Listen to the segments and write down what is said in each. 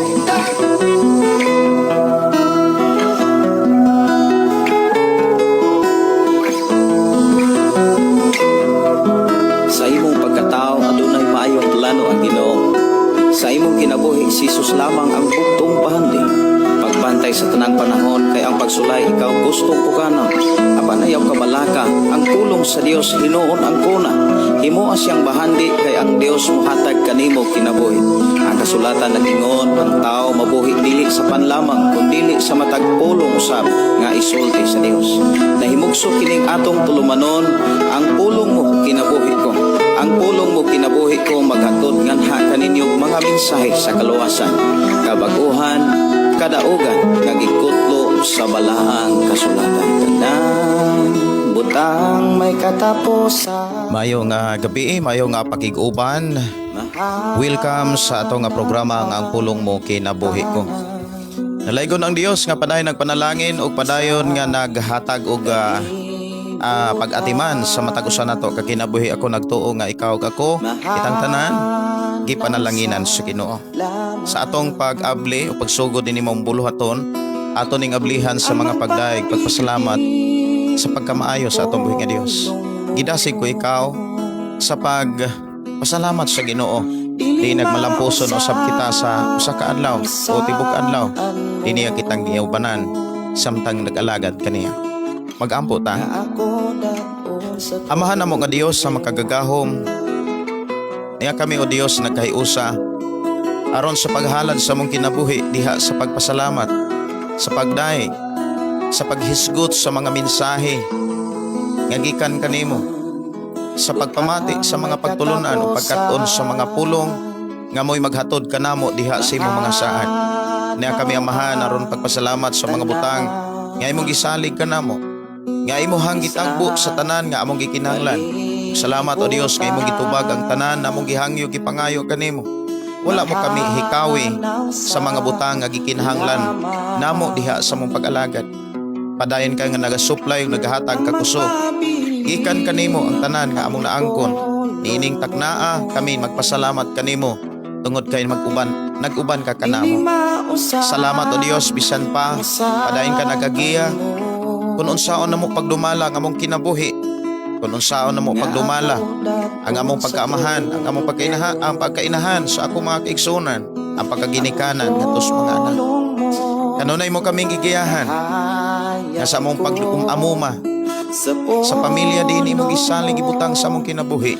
Sa imong pagkatao, adunay maayong plano ang Ginoo. Sa imong kinabuhi, si Jesus lamang ang bugtong bahandi. Pagbantay sa tanang panahon kay ang pagsulay ikaw gustong pukanon. Apan ayaw kabalaka, ang pulong sa Dios hinuon ang kuna. Himoa siyang bahandi kay ang Dios mohatag kanimo kinabuhi. Ang kasulatan nagingon, ang tao mabuhi dili sa pan lamang kundili sa matag pulong usab nga isulti sa Dios. Nahimugso kining atong tulumanon, ang pulong mo kinabuhi ko. Ang pulong mo kinabuhi ko maghatod nganha kaninyo mga mensahe sa kaluwasan, kabaguhan, kadaugan nga gikutlo sa balaang kasulatan. Tanang butang may katapusan. Maayong gabi, maayong nga pakig-uban. Welcome sa ato nga programa nga Ang Pulong Mo Kinabuhi Ko. Dalaygon ang Dios nga padayon nagpanalangin ug padayon nga naghatag og pag-atiman sa matag usa nato ka kinabuhi. Ako nagtuo nga ikaw ug ako, kitang tanan, gipanalanginan sa Ginoo. Sa atong pag-abli o pagsugod dinhi maong buluhaton, ato ning ablihan sa mga pagdayeg, pagpasalamat sa pagkamaayo sa atong buhi nga Dios. Gidasig ko ikaw sa pagpasalamat sa Ginoo. Di nagmalampuson usab kita sa usa ka adlaw o tibok adlaw. Di niya kitang giubanan samtang nag-alagad kaniya. Magampo ta. Amahan namo nga Dios sa makagagahom. Niya kami, o Dios, nagkahiusa aron sa paghalad sa among kinabuhi diha sa pagpasalamat, sa pagdayeg, sa paghisgot sa mga mensahe nga gikan kanimo, sa pagpamati sa mga pagtulunan o pagkat-on sa mga pulong nga mo'y maghatod kanamo diha sa imong mga saad. Niya kami, Amahan, aron pagpasalamat sa mga butang nga imong gisalig kanamo, nga imong gitagbo sa tanan nga among gikinahanglan. Salamat, o Dios, nga imong gitubag ang tanan na among gihangyo, gipangayo kanimo. Wala mo kami hikawi sa mga butang nga gikinahanglan namo diha sa among pag-alagad. Padayon ka nga nagasupply ug nagahatag kakusog. Gikan kanimo ang tanan nga among naangkon. Niining taknaa kami magpasalamat kanimo tungod kay mag-uban, nag-uban ka kanamo. Salamat, o Dios, bisan pa padayon ka nagagiya kung unsaon namo pagdumala ang among kinabuhi, kung unsaon namo pagdumala ang among pagkaamahan, ang among pagkainahan, ang pagkainahan sa akong mga kaigsunan, ang pagkaginikanan ngadto sa mga anak. Kanunay mo kaming gigiyahan nga sa among pag-amuma sa pamilya din imong gisalig, ibutang sa among kinabuhi,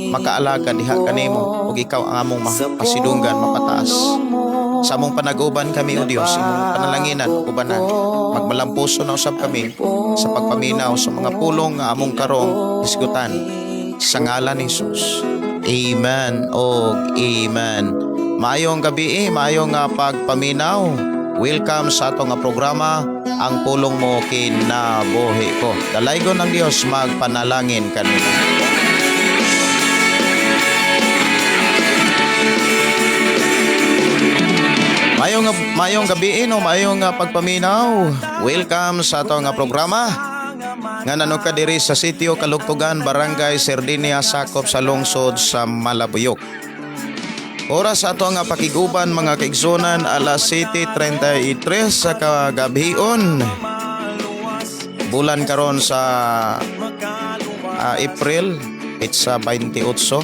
makaalaga diha kanimo ug ikaw ang among mapasidunggan, mapataas. Sa among panaguban kami, o Dios, imong panalanginan ug ubanan. Magmalampuso na usab kami sa pagpaminaw sa mga pulong nga among karong hisgutan, sa ngalan ni Jesus. Amen og amen. Maayong gabi, maayong nga pagpaminaw. Welcome sa ato nga programa, Ang Pulong Mo Kinabuhi Ko. Dalaygon ng Dios magpanalangin kanimo. Maayong gabi, no, maayong nga pagpaminaw. Welcome sa ato nga programa. Nga nanuka ka diri sa sitio Kalugtugan, Barangay Sardinia, sakop sa lungsod sa Malabuyok. Oras sa ato nga pakiguban, mga kaigsunan, alas 7:33 sa kagabhion. Bulan karon sa April, petsa 28,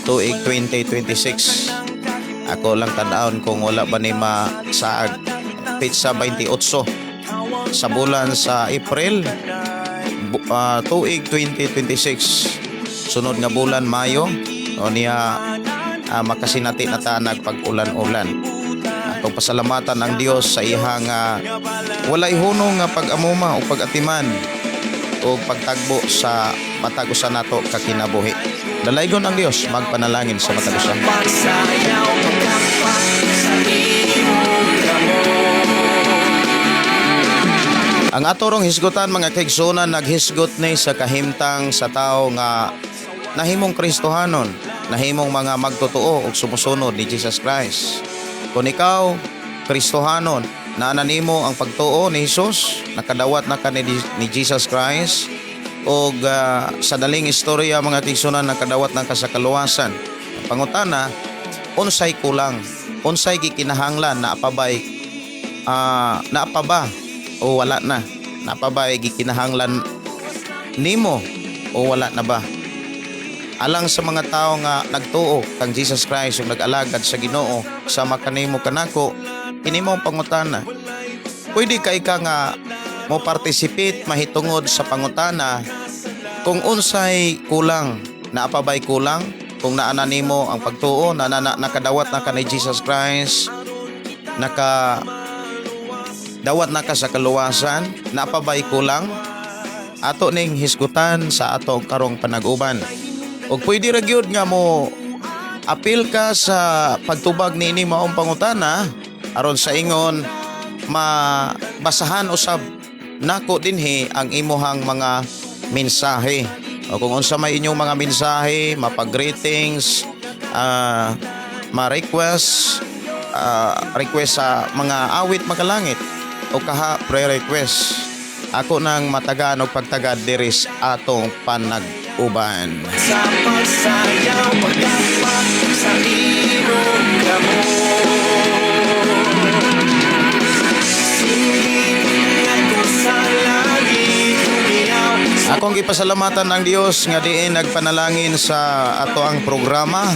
tuig 2026. Ako lang tan-awon kung wala ba ni masaag, petsa 28 sa bulan sa April, tuig 2026. Sunod nga bulan Mayo o niya makasinati na ta nagpag-ulan-ulan. Atong pasalamatan ang Dios sa iyang walay hunong nga pag-amuma o pag-atiman o pagtagbo sa matag usa nato ka kinabuhi. Dalaygon ang Dios magpanalangin sa matag usa. Pagsayaw, pagkampa sa imong kamot. Ang ato rong hisgutan, mga kaigsunan, naghisgot ni sa kahimtang sa tao nga nahimong Kristohanon, nahimong mga magtotoo ug sumusunod ni Jesus Christ. Kung ikaw Kristohanon, naa na nimo ang pagtuo ni Jesus, nakadawat na ka ni Jesus Christ, og sa daling istorya, mga kaigsunan, nakadawat na ka sa kaluwasan. Ang pangutana, unsay kulang? Unsay gikinahanglan, naa pa ba o wala na? Naa pa bay gikinahanglan nimo o wala na ba? Alang sa mga tao nga nagtuo kang Jesus Christ ug nag-alagad sa Ginoo sama kanimo kanako, kini mo ang pangutana. Pwede kay ka nga mo participate mahitungod sa pangutana kung unsay kulang, naa pa bay kulang, kung naa na nimo ang pagtuo, na nakadawat na ka ni Jesus Christ, naka dawat na ka sa kaluwasan, naa pa bay kulang? Ato ning hisgutan sa ato karong panag-uban. Ug pwede ra gyud nga mo apil ka sa pagtubag niini maong pangutana aron sa ingon mabasahan usab nako dinhi ang imuhang mga mensahe. O kung unsa may inyong mga mensahe, mapag-greetings, ma-request, request sa mga awit makalangit o kaha pre-request. Ako nang matagaan og pagtagad diri sa atong panag-uban. Sa pagsayaw, pagkakpak sa imong kamot. Singgit ngadto sa langit, humiyaw. Akong gipasalamatan ang Dios nga diin nagpanalangin sa ato ang programa.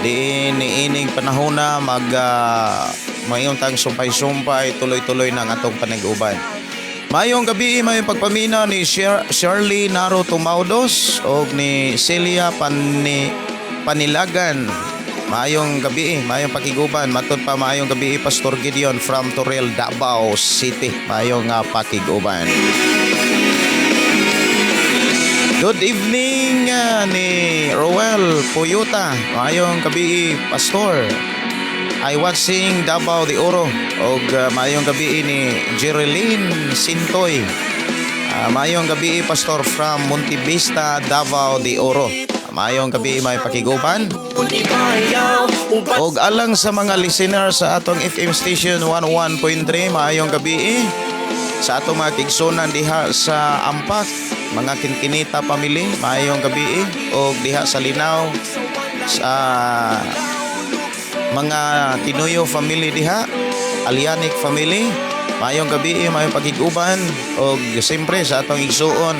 Diin niining panahona mag mayon tang sumpay-sumpay, tuloy-tuloy ng atong panag-uban. Mayong gabi, mayong pagpamina ni Shirley Naro Tumaudos og ni Celia Panilagan. Maayong gabi, maayong pakiguban. Matod pa, maayong gabi, Pastor Gideon from Toril, Davao City. Maayong pakiguban. Good evening ni Roel Puyuta. Maayong gabi, Pastor. I watching Davao de Oro. Og maayong gabi ni Jereline Sintoy. Maayong gabi, Pastor, from Montevista, Davao de Oro. Maayong gabi, may pakiguban. Og alang sa mga listener sa atong FM station 101.3, maayong gabi sa atong mga kigsunan diha sa Ampak, mga Kinkinita family, maayong gabi, og diha sa Linaw sa mga Tinuyo family diha, Alianic family, maayong gabi, maayong pagiguban, og siyempre sa atong igsuon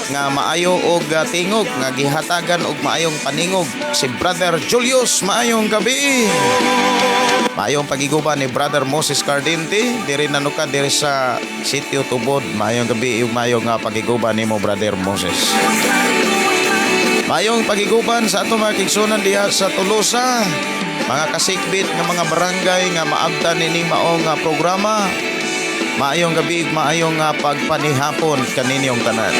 nga maayo og tingog nga gihatagan og maayong paningog, si Brother Julius, maayong gabi. Maayong pagiguban ni Brother Moses Cardente diri nanuka diri sa Sitio Tubod. Maayong gabi ug maayong nga pagiguban nimo, Brother Moses. Maayong pagiguban sa atong mga kigsunan diha sa Tolosa, mga kasikbit nga mga barangay nga maabtan nining maong nga programa. Maayong gabi, maayong nga pagpanihapon kaninyong tanan.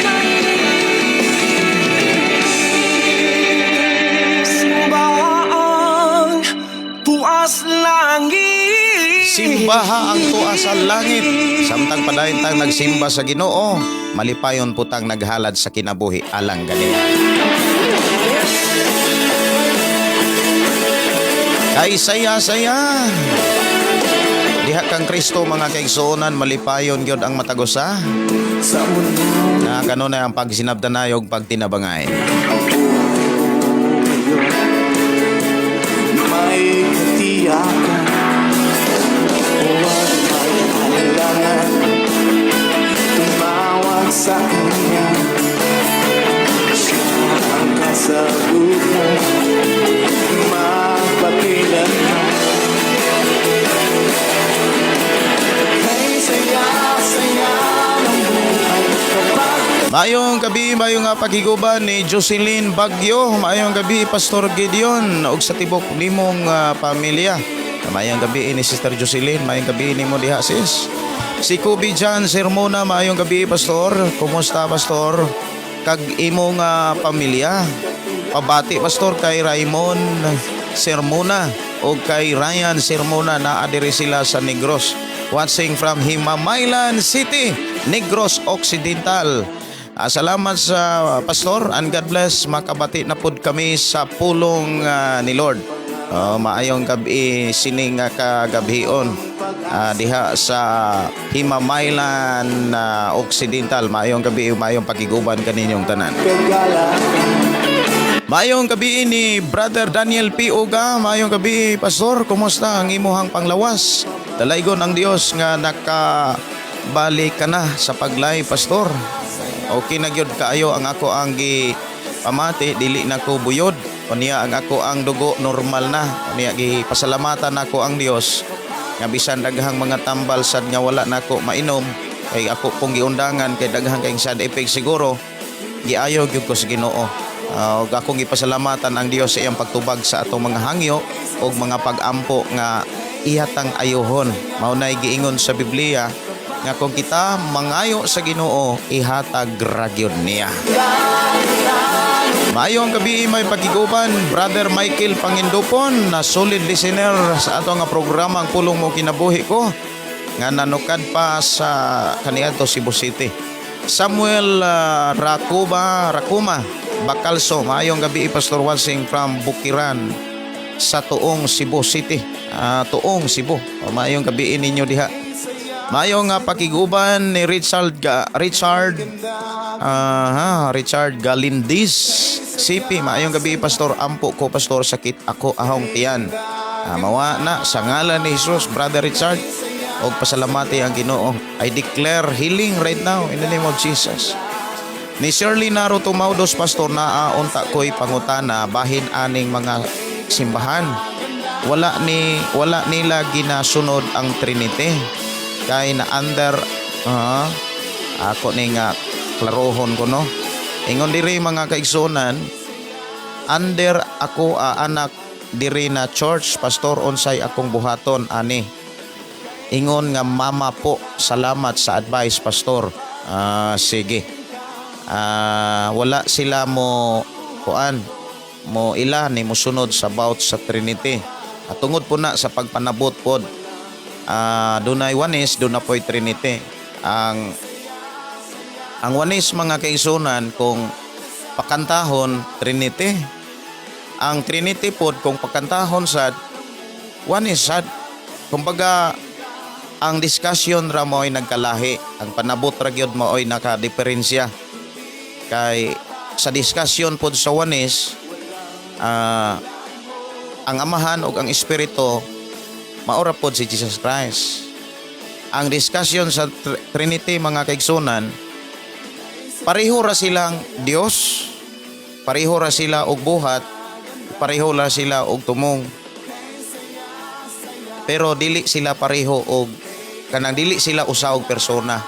Simbahang tuas langit. Simbaha ang tuwa sa langit. Samtang padayon tang nagsimba sa Ginoo, malipayon po tang naghalad sa kinabuhi alang ganiya. Kay saya-saya. Diha kang Kristo, mga kaigsuonan, malipayon gyud ang matag usa. Sa mundo. Na kanunay ang pagsinabdanay ug pagtinabangay. May katiyakan. Huwag mag-alinlangan. Tumawag sa Kanya. Siya ang kasagutan magpakailanman. Kay saya-saya ng buhay kapag Maayong gabi, maayong nga pagiguban ni Jocelyn Bagyo. Maayong gabi, Pastor Gideon, ug sa tibok nimong pamilya. Maayong gabi ni Sister Jocelyn, maayong gabi nimo diha, sis. Si Kobe John Sermona, maayong gabi, Pastor. Kumusta, Pastor? Kag imong pamilya. Pabati, Pastor, kay Raymond Sermona o kay Ryan Sermona na adiri sila sa Negros. Watching from Himamaylan City, Negros Occidental. Salamat sa Pastor and God bless. Makabati na pud kami sa pulong ni Lord. Oh, maayong gabi sining kagabhion diha sa Himamaylan Occidental. Maayong gabi, maayong pagiguban kaninyong tanan. Kagalakan. Maayong gabii ni Brother Daniel P. Uga, maayong gabii, Pastor, kumusta ang imuhang panglawas? Dalaygon ang Dios nga nakabalik ka na sa pag-live, Pastor. Okay na gyud kaayo ang ako ang gi pamati, dili na ko buyod. Unya ang ako ang dugo normal na. Unya gipasalamatan nako ang Dios nga bisan daghang mga tambal sad nga wala nako mainom kay ako pong giundangan kay daghang kayong side effect siguro, giayo gyud ko sa Ginoo. Ug akong gipasalamatan ang Dios sa iyang pagtubag sa atong mga hangyo ug mga pag-ampo nga ihatang ayuhon. Mao nay giingon sa Biblia nga kung kita mangayo sa Ginoo, ihatag ra gyud niya. Maayong gabii, may pakiguban, Brother Michael Pangindupon, na solid listener sa ato nga programa, Ang Pulong Mo Kinabuhi Ko, nga nanukad pa sa kaniadto Cebu City. Samuel Rakuba Rakuma Bacalso, maayong gabii, Pastor Wansing from Bukiran sa Tuong, Cebu City. Tuong, Cebu. O, maayong gabii ninyo diha. Maayong nga pakiguban ni Richard Galindis CP. Maayong gabii, Pastor. Ampo ko, Pastor, sakit ako ahong tiyan. Mawa na sa ngalan ni Jesus, Brother Richard. Og pasalamati ang Ginoo. I declare healing right now in the name of Jesus. Ni Shirley Naruto Maudos, Pastor, naa unta ko'y pangutana bahin aning mga simbahan. Wala nila ginasunod ang Trinity. Kay na under ako ni nga klarohon ko, no. Ingon diri, mga kaigsunan, under ako anak diri na church, Pastor, unsay akong buhaton ani? Ingon nga mama po, salamat sa advice, Pastor. Sige. Wala sila mo kuan mo ila ni mosunod sa about sa Trinity. At tungod po na sa pagpanabot pod, dunay Oneness, duna po'y Trinity. Ang Oneness, mga kaigsunan, kung pakantahon, Trinity. Ang Trinity pod, kung pakantahon sad, Oneness sad. Kumbaga ang discussion ra mo'y nagkalahi, ang panabot ra gyud mao'y nakadiferensya. Kay sa discussion pod sa Oneness, ang Amahan ug ang Espiritu maora pod si Jesus Christ. Ang discussion sa Trinity, mga kaigsunan, pareho ra silang Dios, pareho ra sila og buhat, pareho ra sila og tumong. Pero dili sila pareho og kanang dili sila usa og persona.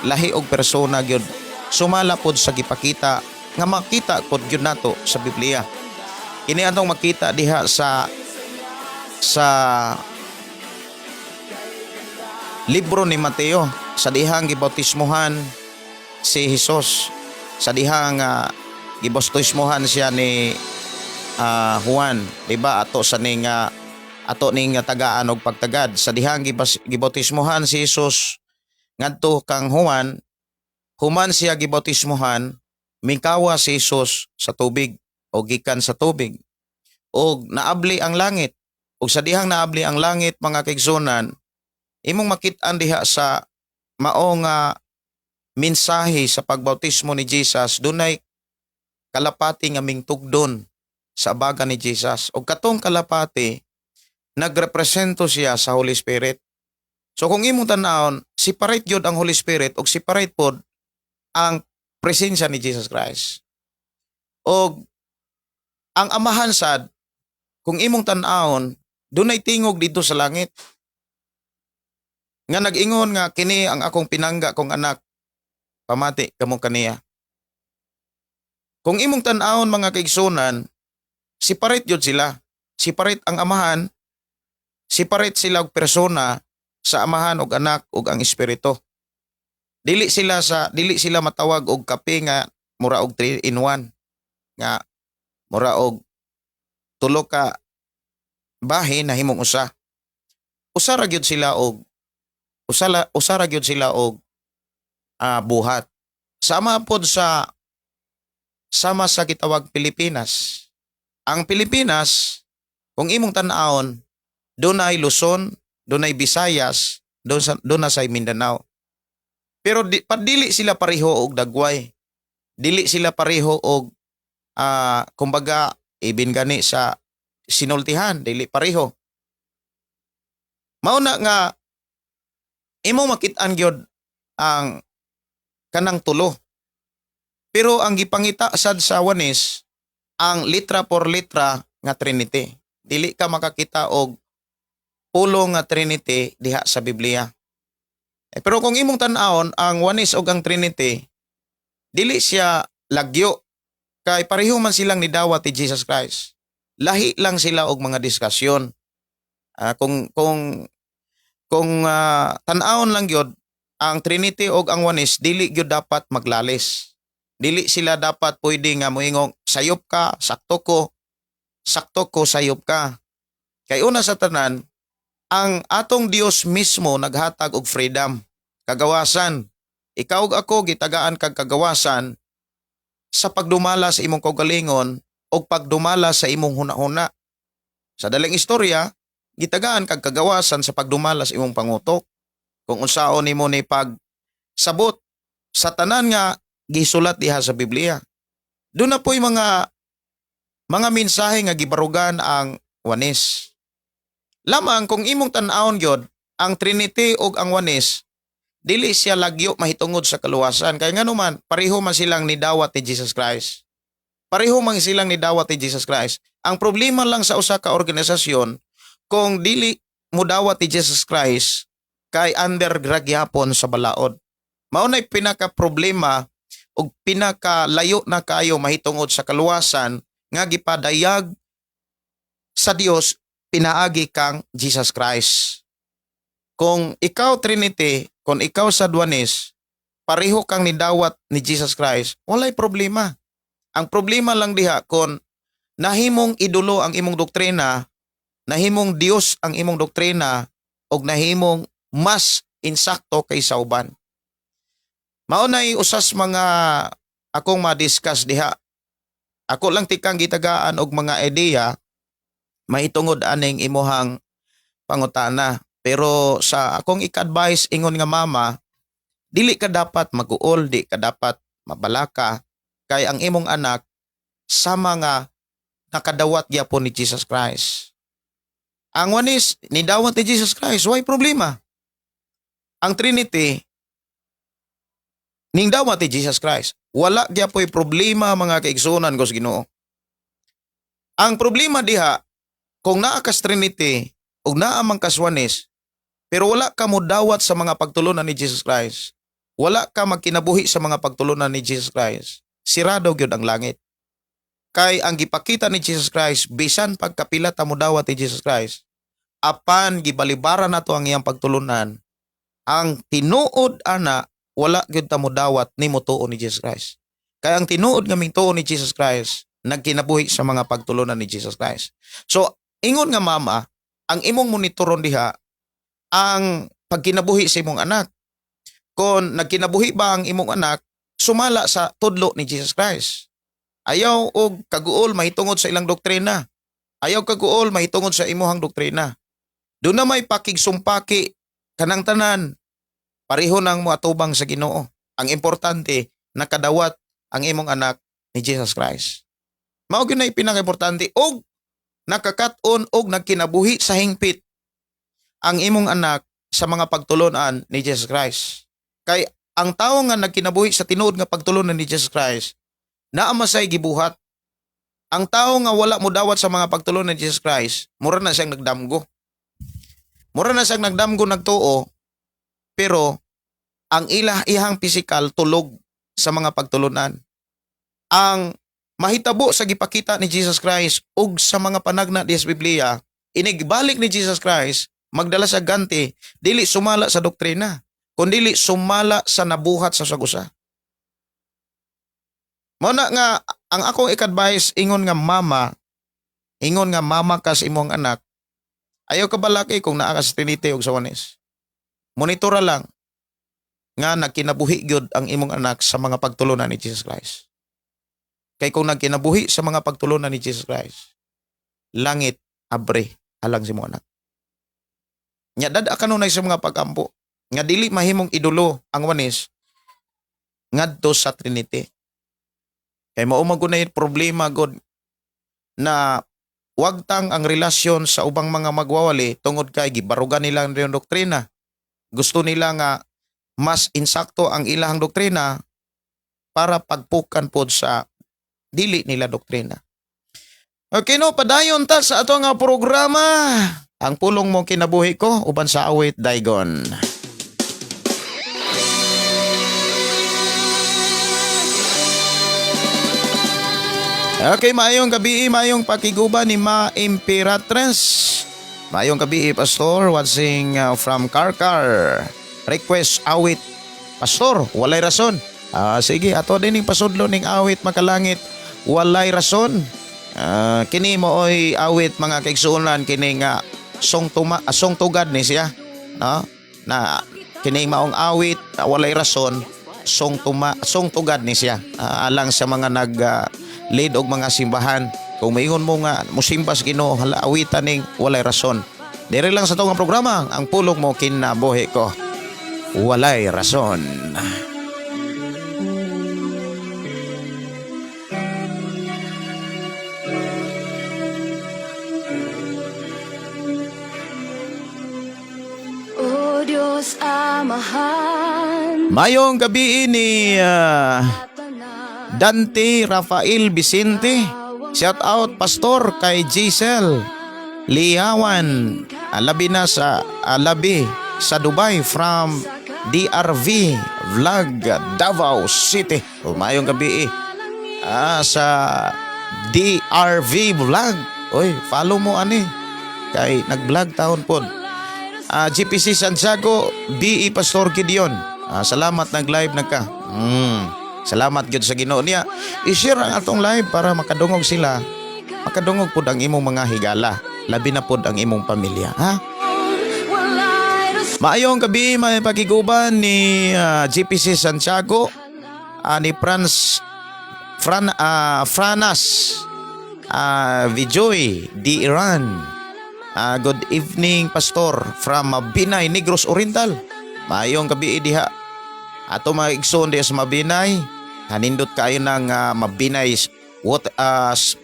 Lahi og persona gyud. Sumala pod sa gipakita nga makita pod gyud nato sa Biblia. Kini atong makita diha sa libro ni Mateo sa dihang gibautismohan si Jesus, sa dihang gibautismohan siya ni Juan, di ba? Ato sa ning ato ning tagaan og pagtagad sa dihang gibautismohan si Jesus ngadto kang Juan. Human siya gibautismohan, mikawa si Jesus sa tubig o gikan sa tubig og naabli ang langit. Ug sa dihang naabli ang langit, mga kaigsunan, imong makit-an diha sa mao nga mensahe sa pagbautismo ni Jesus, dunay kalapati nga mingtugdon sa baga ni Jesus. Og katong kalapati, nagrepresento siya sa Holy Spirit. So kung imong tan-awon, separate gyud ang Holy Spirit ug separate pod ang presensya ni Jesus Christ. Og ang Amahan sad, kung imong tan-awon, dunay tingog dito sa langit nga nag-ingon nga, "Kini ang akong pinangga kong anak, pamati kamo kaniya." Kung imong tan-awon, mga kaigsunan, separate yun sila. Separate ang Amahan, separate sila og persona sa Amahan og Anak ug ang Espiritu. Dili sila matawag og kape nga mura og 3 in 1 nga mura og tulo ka bahin na himong usa. Usa ra gyud sila og buhat. Sama pod sa sama sa gitawag Pilipinas. Ang Pilipinas, kung imong tan-awon, dunay Luzon, dunay Visayas, doon na sa Mindanao. Pero padili sila pareho og dagway. Dili sila pareho og Kumbaga ibin gani sa sinultihan, dili pareho. Mao na nga imo makit-an gyud ang kanang tulo. Pero ang gipangita sad sa Oneness ang litra por litra nga Trinity. Dili ka makakita og pulo nga Trinity diha sa Biblia. Eh, pero kung imong tan-awon ang Oneness og ang Trinity, dili siya lagyo kay pareho man silang nidawat ni Jesus Christ. Lahi lang sila og mga diskusyon. Kung tan-awon lang gyud ang Trinity og ang Oneness, dili gyud dapat maglalis. Dili sila dapat pwede nga moingong sayop ka, sakto ko, sakto ko, sayop ka. Kay una sa tanan, ang atong Dios mismo naghatag og freedom, kagawasan. Ikaw ug ako gitagaan kag kagawasan sa pagdumala sa imong kaugalingon o pagdumala sa imong hunahuna. Sa daling istorya, gitagaan kag kagawasan sa pagdumala sa imong pangutok. Kung unsaon nimo ni pag sabot sa tanan nga gisulat diha sa Biblia. Doon na po'y mga mensahe nga gibarugan ang Oneness. Lamang kung imong tan-awon gyud ang Trinity ug ang Oneness, dili siya lagyo mahitungod sa kaluwasan. Kay nganuman, pareho man silang nidawat ni Jesus Christ. Pareho man silang nidawat ni Jesus Christ. Ang problema lang sa usa ka organisasyon, kung dili mudawat ni Jesus Christ, kay under gyapon sa balaod. Mao na'y pinaka problema ug pinakalayo na kayo mahitungod sa kaluwasan nga gipadayag sa Dios pinaagi kang Jesus Christ. Kung ikaw Trinity, kung ikaw sa Oneness, pareho kang nidawat ni Jesus Christ, walay problema. Ang problema lang diha kung nahimong idolo ang imong doktrina, nahimong Dios ang imong doktrina, og nahimong mas insakto kaysa uban. Mao nay usas mga akong ma-discuss diha. Ako lang tikang gitagaan og mga ideya mahitungod aning imuhang pangutana. Pero sa akong ika-advise ingon nga mama, dili ka dapat maguol, di ka dapat mabalaka kay ang imong anak sama nga nakadawat gyapon ni Jesus Christ. Ang Oneness, nidawat ni Jesus Christ, why problema? Ang Trinity, ningdawat ni Jesus Christ. Wala gyapoy problema, mga kaigsunan ko sa Ginoo. Ang problema diha, kung naa kas Trinity ug naa man kas Oneness, pero wala ka modawat sa mga pagtulunan ni Jesus Christ. Wala ka magkinabuhi sa mga pagtulunan ni Jesus Christ. Sirado gyud ang langit. Kay ang gipakita ni Jesus Christ, bisan pagkapila ta modawat ni Jesus Christ, apan gibalibaran nato ang iyang pagtulunan, ang tinuod ana, wala gyud ta modawat ni motuo ni Jesus Christ. Kay ang tinuod nga mingtuo ni Jesus Christ, nagkinabuhi sa mga pagtulunan ni Jesus Christ. So, ingon nga mama, ang imong monitoron diha ang pagkinabuhi sa imong anak. Kung nagkinabuhi ba ang imong anak sumala sa tudlo ni Jesus Christ. Ayaw og kaguol mahitungod sa ilang doktrina. Ayaw kaguol mahitungod sa imuhang doktrina. Doon na may pakigsumpaki kanang tanan. Pareho nang moatubang sa Ginoo. Ang importante, nakadawat ang imong anak ni Jesus Christ. Mao gyud na pinaka-importante og nakakat-on og nagkinabuhi sa hingpit ang imong anak sa mga pagtulunan ni Jesus Christ. Kay ang tawo nga nagkinabuhi sa tinuod nga pagtulunan ni Jesus Christ, naa masay gibuhat. Ang tawo nga wala modawat sa mga pagtulunan ni Jesus Christ, mura na siyang nagdamgo. Mura na siyang nagdamgo nagtuo, pero ang ilah ihang pisikal tulog sa mga pagtulunan. Ang mahitabo sa gipakita ni Jesus Christ ug sa mga panagna diha sa Biblia, inigbalik ni Jesus Christ, magdala sa ganti, dili sumala sa doktrina, kundi sumala sa nabuhat sa sagusa. Mao na nga ang akong ik-advise ingon nga mama kas imong anak, ayaw ka balaki kung naa ka sa Trinity ug sa Oneness. Monitora lang nga nagkinabuhi gyud ang imong anak sa mga pagtulunan ni Jesus Christ. Kay kung nagkinabuhi sa mga pagtulunan ni Jesus Christ, langit abre alang sa imong anak. Nya dad-a kanunay sa mga pagampo nga dili mahimong idolo ang Oneness ngadto sa Trinity. Kay mao man gud na yung problema god na wagtang ang relasyon sa ubang mga magwawali tungod kay gibarugan nila ang iyong doktrina. Gusto nila nga mas insakto ang ilang doktrina para pagpukan pod sa dili nila doktrina. Okay no, padayon ta sa ato nga programa. Ang pulong mo kinabuhi ko uban sa awit Daigon. Okay, maayong gabi, maayong pakiguba ni Ma Imperatres. Maayong gabi, Pastor, watching from Karkar. Request awit. Pastor, walay rason. Ah, sige, ato din ning pasudlo ning awit makalangit. Walay rason. Ah, kini mo oy awit mga kaigsuonan kini nga song tuma song tugad ni siya, no? Na kini maong awit walay rason song tuma song tugad ni siya. Ah, alang sa mga nag lead og mga simbahan. Kung maingon mo nga musimba sa Ginoo, hala awitan ning walay rason. Dire lang sa tong programa, ang pulong mo kinabuhi ko. Walay rason. O Diyos Amahan, Mayong gabi ni Dante Rafael Vicente. Shout out Pastor kay Giselle Liawan. Alabi na sa Alabi sa Dubai from DRV Vlog Davao City. O, mayong gabi eh. Ah, sa DRV Vlog. Oy, follow mo ani. Kay nag-vlog taon pod. Ah, GPC Santiago, BE Pastor Gideon. Ah, salamat nag-live nagka. Salamat gyud sa Ginoo niya. I-share ang atong live para makadungog sila. Makadungog pud ang imong mga higala. Labi na pud ang imong pamilya, ha? walay rason. Maayong gabi may pagiguban ni GPC Santiago, ni Franz Fran Franas Vijoy di Iran. Ah, good evening Pastor from Mabinay, Negros Oriental. Maayong gabi diha. Ato mga igsoon diha sa Mabinay. Hanindot kayo ng Mabinay what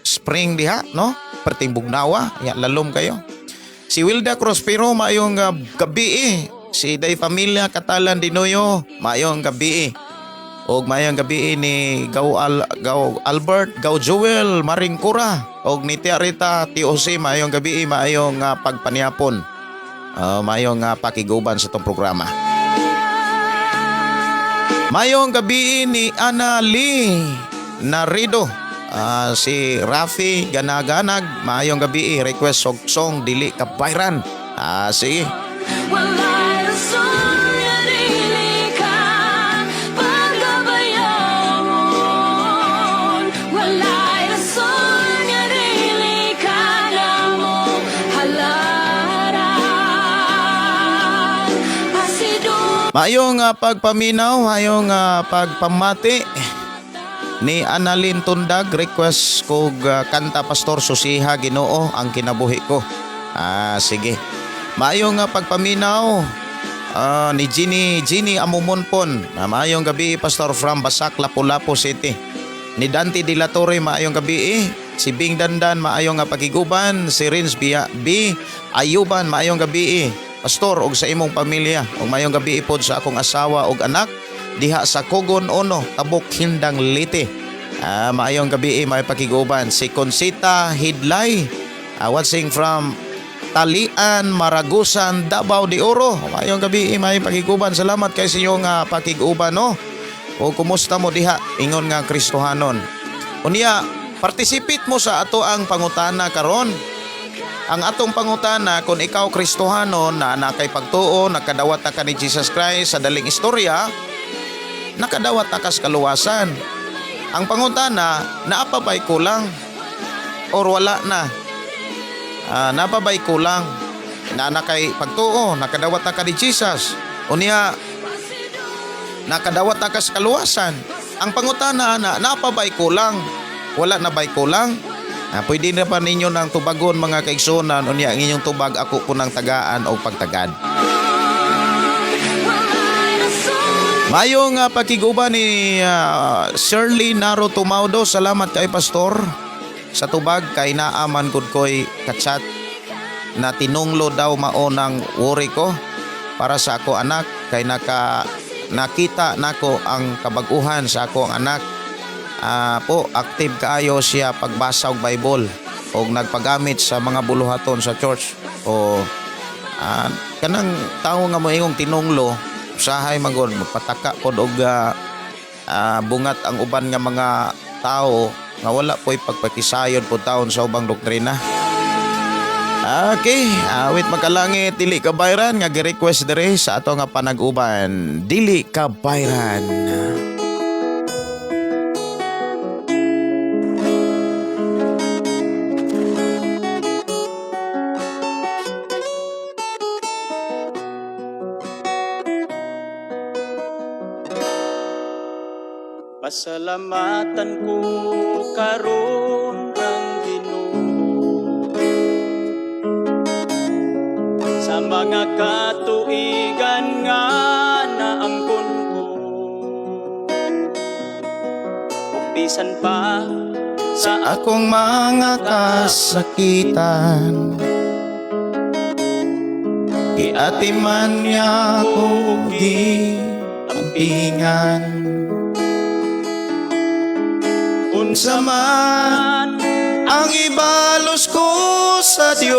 spring diha, no? Perting bugnawa, ya lalom kayo. Si Wilda Crospero, maayong gabi eh. Si Day Familia Katalan Dinoyo, maayong gabi eh. Og maayong gabi eh ni Gaw, Al, Gaw Albert, Gaw Joel Maringkura, og ni Tia Rita TOC, maayong gabi eh, maayong pagpaniapon. Maayong pakiguban sa tong programa. Mayong gabi ni Ana Lee Narido. Ah, si Rafi Ganaganag, maayong gabi request og song dili kabayran. Ah, sige. Walay rason nga dili ka pagabayon. Walay rason nga dili ka namo halaran. Pasido Maayong pagpaminaw, maayong pagpamati ni Annalyn Tundag, request kog kanta Pastor Susiha Ginoo ang kinabuhi ko. Ah, sige. Maayong pagpaminaw ni Ginny Ginny Amumonpon. Ah, maayong gabi Pastor from Basak, Lapu-Lapu City. Ni Dante De La Torre, maayong gabi eh. Si Bing Dandan, maayong nga pagiguban. Si Rins B. B. Ayuban, maayong gabi eh. Pastor, og sa imong pamilya, og maayong gabi pod sa akong asawa og anak diha sa Kogon Ono, Tabok, Hindang, Leyte. Ah, maayong gabi eh, may pakiguban. Si Conchita Hidlay, watching from Talian, Maragusan, Davao de Oro. Maayong gabi eh, may pakiguban. Salamat kay sa inyong pakiguban, no? O kumusta mo diha ingon nga Kristohanon. Unya, participate mo sa ato ang pangutana karon. Ang atong pangutana kung ikaw Kristohanon na nakay pagtuo, nakadawat na ka ni Jesus Christ sa daling istorya, nakadawat na ka sa kaluwasan. Ang pangutana, naa pa ba'y kulang? Or wala na? Ah, naa pa ba'y kulang? Na nakay pagtuo, nakadawat na ka ni Jesus. Unya, nakadawat na ka sa kaluwasan. Ang pangutana na, naa pa ba'y kulang? Wala na ba'y kulang? Ah, pwede na pa ninyo ng tubagon mga kaigsunan, unya ang inyong tubag ako po ng tagaan o pagtagad. walay rason. Mayong pakiguban ni Shirley Naro Tumaudo. Salamat kay Pastor sa tubag kay naaman gud ko'y kachat na tinunglo daw mao ng worry ko para sa ako anak kay nakita nako ang kabaguhan sa ako ang anak. Po active kaayo siya pagbasa og Bible og nagpagamit sa mga buluhaton sa church o kanang tawo nga moingong tinunglo, usahay magod magpataka pod og bungat ang uban nga mga tao nga wala po'y pagpakisayod po taon sa ubang doktrina. Okay, awit makalangit, "Dili Ka Bayran," nga gi-request diri sa ato nga panag-uban. "Dili Ka Bayran." Pasalamatan ko karon ang Ginoo sa mga katuigan nga naangkon ko ug bisan pa sa akong mga kasakitan, giatiman niya ako, giampingan. Unsa Unsa man man ang ibalos ko sa Dios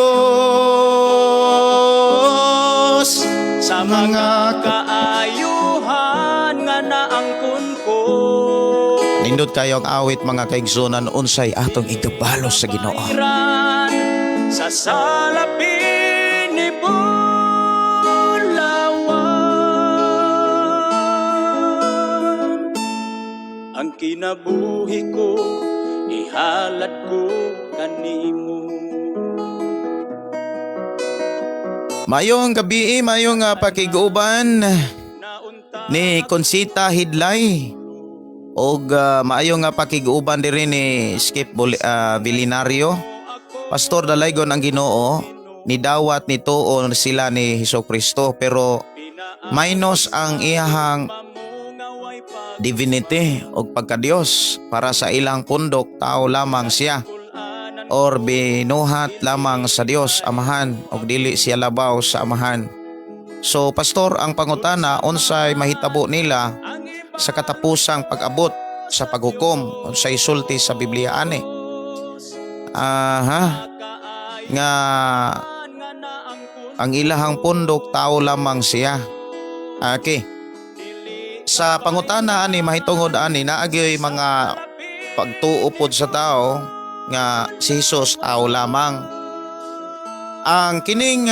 sa mga kaayuhan nga naangkon ko. Nindot kayo ang awit, mga kaigsunan, unsay atong igabalos sa Ginoo. Bayran sa salapi ni Bulawan. Ang kinabuhi ko, ihalad ko kanimo. Mayong gabi, mayong pakiguban Naunta ni Consita Hidlay og maayong nga pakiguban diri ni Skip Bilinario. Pastor, dalaygon ang Ginoo, ni dawat ni tuon sila ni Hesus Kristo pero minus ang iyahang divinity og pagkadiyos. Para sa ilang pundok, tao lamang siya or binuhat lamang sa Dios Amahan og dili siya labaw sa Amahan. So Pastor, ang pangutana, unsay mahitabo nila sa katapusang pag-abot sa paghukom, unsay sulti sa Biblia ani? Aha, nga ang ilahang pundok, tao lamang siya. Okay. Sa pangutana ani, mahitungod ani, naagyoy mga pagtuo pod sa tao nga si Jesus tao lamang. Ang kining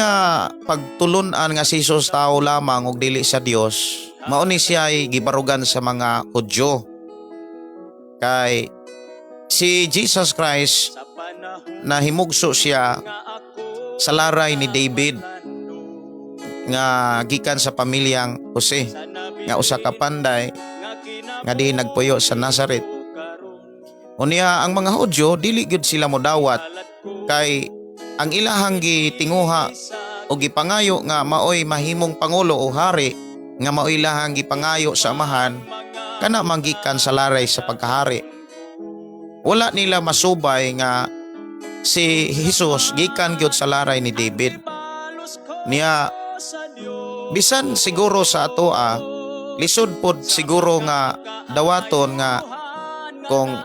pagtulun-an nga si Jesus tao lamang ug dili sa Dios, mao ni siya ay gibarugan sa mga Hudyo. Kay si Jesus Christ sa panahon na himugso siya nga ako sa laray ni David nga gikan sa pamilyang Jose nga usa ka panday nga di nagpuyo sa Nazaret. Unya ang mga Hudyo, dili gyud sila modawat kay ang ilahang gitinguha o gipangayo nga maoy mahimong pangulo o hari nga maoy ilahang gipangayo sa Amahan kana manggikan sa laray sa pagkahari. Wala nila masubay nga si Jesus gikan gyud sa laray ni David. Niya bisan siguro sa atoa, lisod pod siguro nga dawaton nga kung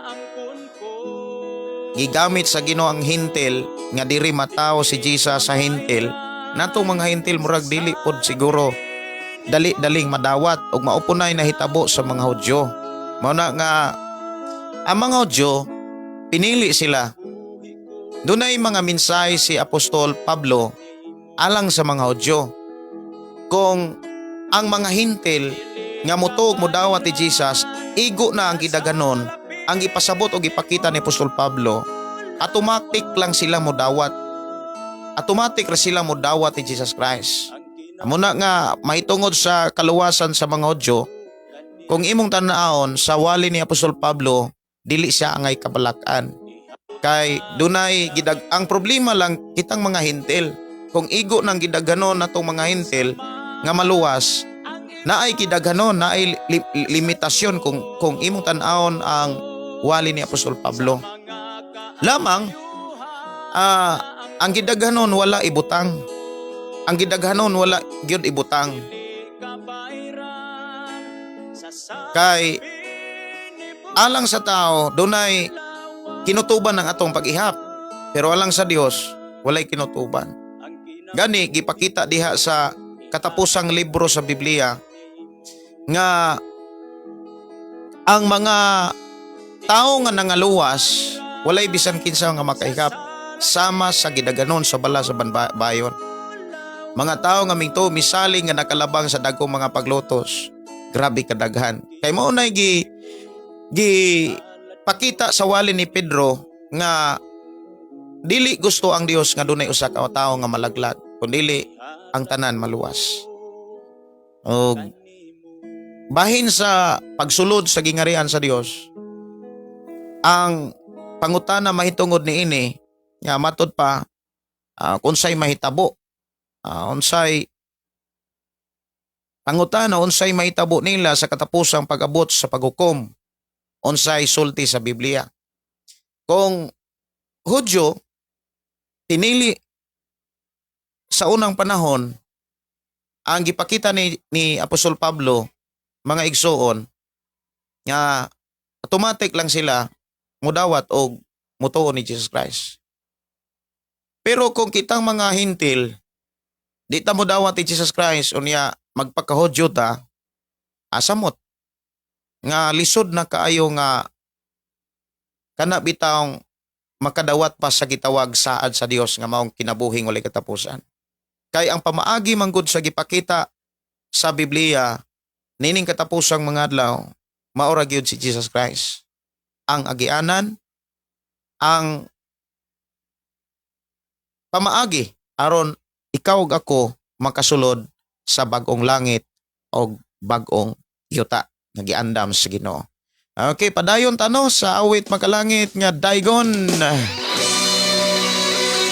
gigamit sa Ginoo ang Hentil nga diri matawo si Jesus sa Hentil, natong mga Hentil murag dili pod siguro dali-daling madawat ug mao punay nahitabo sa mga Hudyo. Mao na nga ang mga Hudyo, pinili sila. Dunay mga mensahe si Apostol Pablo alang sa mga Hudyo. Kung ang mga Hentil nga mutuog, mudawat ni Jesus, igo na ang gidaganon, ang ipasabot o gipakita ni Apostol Pablo, automatic lang sila modawat. Automatic ra sila modawat ni Jesus Christ. Muna nga mahitungod sa kaluwasan sa mga Hudyo, kung imong tan-awon sa wali ni Apostol Pablo, dili siya angay kabalakan. Kay dunay gidag ang problema lang kitang mga Hentil. Kung igo nang gidaganon natong mga Hentil nga maluwas, Naay kidaghanon, naay limitasyon kung imong tan-awon ang wali ni Apostol Pablo. Lamang ang gidaghanon wala ibutang. Ang gidaghanon wala gyud ibutang. Kay alang sa tao dunay kinutuban ng atong pag-ihap. Pero alang sa Dios walay kinutuban. Gani gipakita diha sa katapusang libro sa Biblia nga ang mga tao nga nangaluwas walay bisan kinsa nga makaihap sama sa gidaganon sa bala sa bayon. Mga tao nga mingto misaling nga nakalabang sa dagkong mga paglutos. Grabe kadaghan. Kay mao nay gi gi pakita sa wali ni Pedro nga dili gusto ang Dios nga dunay usa ka tawo nga malaglag kundili ang tanan maluwas. Og bahin sa pagsulod sa gingarian sa Dios, ang pangutana mahitungod niini nga matud pa unsay mahitabo, unsay pangutana, unsay mahitabo nila sa katapusang pag-abot sa paghukom, unsay sulti sa Biblia. Kung Hudyo pinili sa unang panahon, ang gipakita ni Apostol Pablo, mga igsuon, nga automatic lang sila mudawat og mutuo ni Jesus Christ. Pero kung kitang mga Hentil di ta mudawat ni Jesus Christ, unya magpakahudyo ta, asamot nga lisod na kaayo nga kana bitawng makadawat pa sa gitawag saad sa Dios nga maong kinabuhing walay katapusan. Kay ang pamaagi manggod sa gipakita sa Biblia nining katapusang mga adlaw, maora gyud si Jesus Christ. Ang agianan, ang pamaagi aron ikaw ug ako makasulod sa bag-ong langit og bag-ong yuta nga giandam sa Ginoo. Okay, padayon tano sa awit makalangit nga Daigon.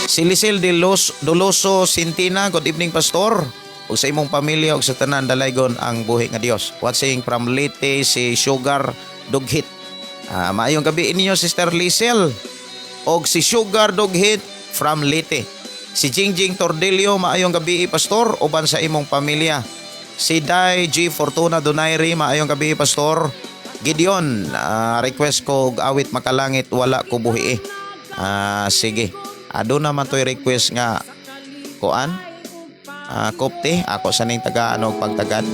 Si Lisel de Los Doloso Sintina, good evening, Pastor. Ug sa imong pamilya ug sa tanan, dalaygon ang buhi nga Dios. Watching from Leyte si Sugar Dughit. Maayong gabi ninyo, Sister Lisel. Og si Sugar Dughit from Leyte. Si Jingjing Tordillo, maayong gabi, Pastor, uban sa imong pamilya. Si Dai G Fortuna Donaire, maayong gabi, Pastor. Gideon, request ko og awit makalangit, "Wala Ko Buhi." Sige. Ado naman to'y request nga kuan. Kopte, ako sa ning taga ano pagtagad.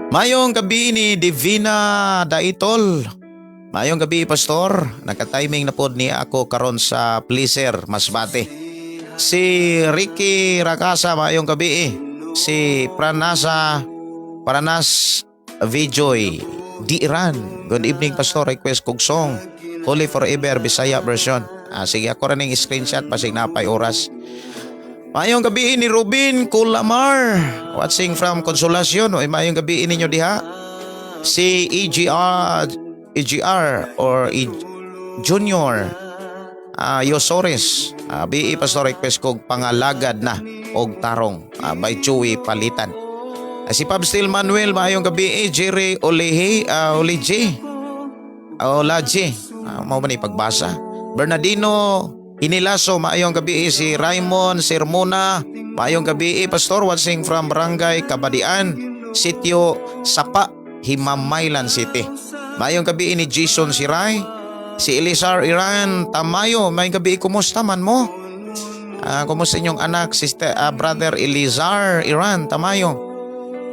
Mayong gabi ni Divina Daitol. Mayong gabi, Pastor. Naka-timing na pod ni ako karon sa Pleaser, Masbate. Si Ricky Rakasa, mayong gabi eh. Si Pranasa Pranas Vijoy Di Iran. Good evening, Pastor. Request kog song "Holy Forever" Bisaya version. Sige, ako rin yung screenshot basig napay oras. Mayong gabi ni Ruben Kulamar. Watching from Consolacion. O mayong gabi ninyo diha. Si E EGR EGR or E Junior Yosores. BE Pastor, request kog "Pangalagad Na" og "Tarong" by Chewy Palitan. Si Pabstil Manuel, maayong gabi eh. Jerry Olehe, Oleje. Olaje. Mao ba ni pagbasa? Bernardino Inilaso, maayong gabi eh. Si Raymond Sermona, maayong gabi eh, Pastor, watching from Barangay Kabadian, Sitio Sapa, Himamaylan City. Maayong gabi ni Jason Siray, si Elisar Iran Tamayo, maayong gabi, kumusta man mo? Kumusta inyong anak, sister, brother Elizar Iran Tamayo?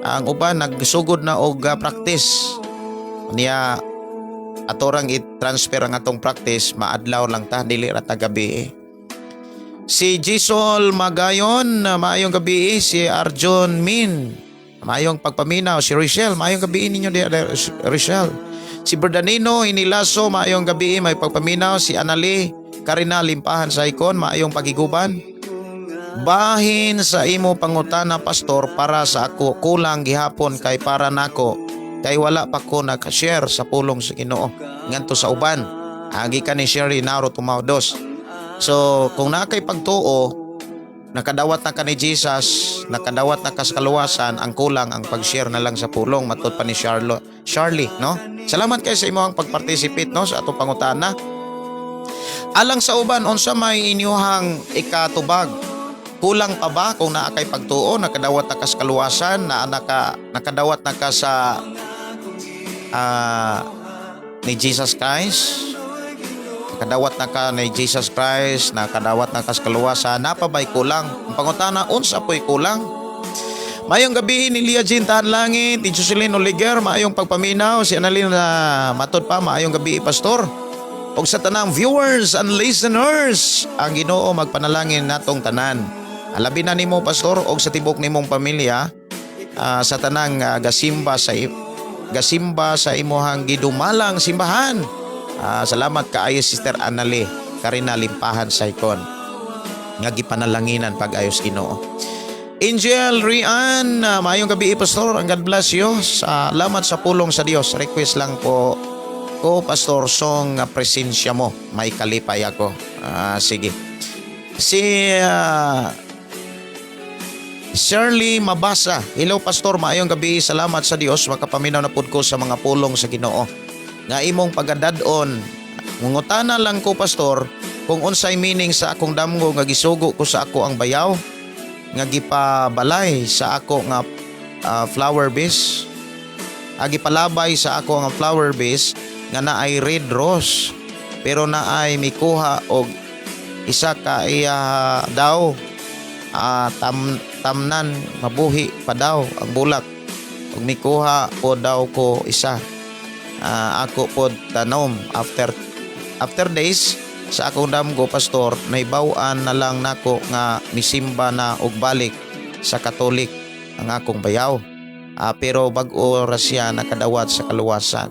Ang uban nagsugod na og practice. Niya atorang i-transfer ang atong practice, maadlaw lang ta, dili ra ta gabi eh. Si Gisol Magayon, maayong gabi eh. Si Arjun Min, maayong pagpaminaw. Si Rochelle, maayong gabi ninyo di Rochelle. Si Berdanino Inilaso, maayong gabi, may pagpaminaw. Si Anali Karina Limpahan sa Ikon, maayong pagiguban. Bahin sa imo pangutana, Pastor, para sa ako kulang gihapon kay para nako kay wala pa ko naka-share sa pulong sa Ginoo ngadto sa uban. Agi ka ni Sherry Naro Tumaudos. So kung naa kay pagtuo, Nakadawat na ka ni Jesus, nakadawat na ka sa kaluwasan, ang kulang ang pag-share na lang sa pulong, matod pa ni Charlo, Charlie, no? Salamat kay sa imong pag-participate, no, sa atong pangutana. Alang sa uban, unsa may inyuhang ikatubag? Kulang pa ba kung naa kay pagtuo, nakadawat na ka sa kaluwasan, na nakadawat na ka sa ni Jesus Christ? Nakadawat na ka ni Jesus Christ, nakadawat na ka sa kaluwasan, naa pa ba'y kulang? Ang pangutana, unsa po'y kulang? Maayong gabi ni Lia Jean Tahan Langit, ni Jocelyn Oliger, maayong pagpaminaw, si Annalyn na matod pa, maayong gabi, Pastor. Og sa tanang viewers and listeners, ang Ginoo magpanalangin natong tanan. Alabi na nimo, Pastor, og sa tibok nimong pamilya, sa tanang gasimba sa imuhang gidumalang simbahan. Salamat kaayo, Sister Annalie Karina Limpahan Saikon, nga gipanalanginan pag-ayos Ginoo. Angel Rian, maayong gabi, Pastor. Ang God bless you. Salamat sa pulong sa Dios. Request lang po ko, Pastor, song nga "Presensya Mo. May kalipay ako." Sige. Si Shirley Mabasa. Hello, Pastor, maayong gabi. Salamat sa Dios, makapaminaw na pud ko sa mga pulong sa Ginoo nga imong pagadad-on. Mangutana lang ko, Pastor, kung unsay meaning sa akong damgo nga gisugo ko sa ako ang bayaw nga gipabalay sa ako nga flower base. Gipalabay sa ako nga flower base nga naay red rose pero naay mikuha og isa ka iya daw tamnan mabuhi pa daw ang bulak ug mikuha po daw ko isa. Ako po tanom after after days sa akong damgo, Pastor, nahibaw-an na lang nako nga misimba na og balik sa Katolik ang akong bayaw. Pero bag-o ra siya nakadawat sa kaluwasan,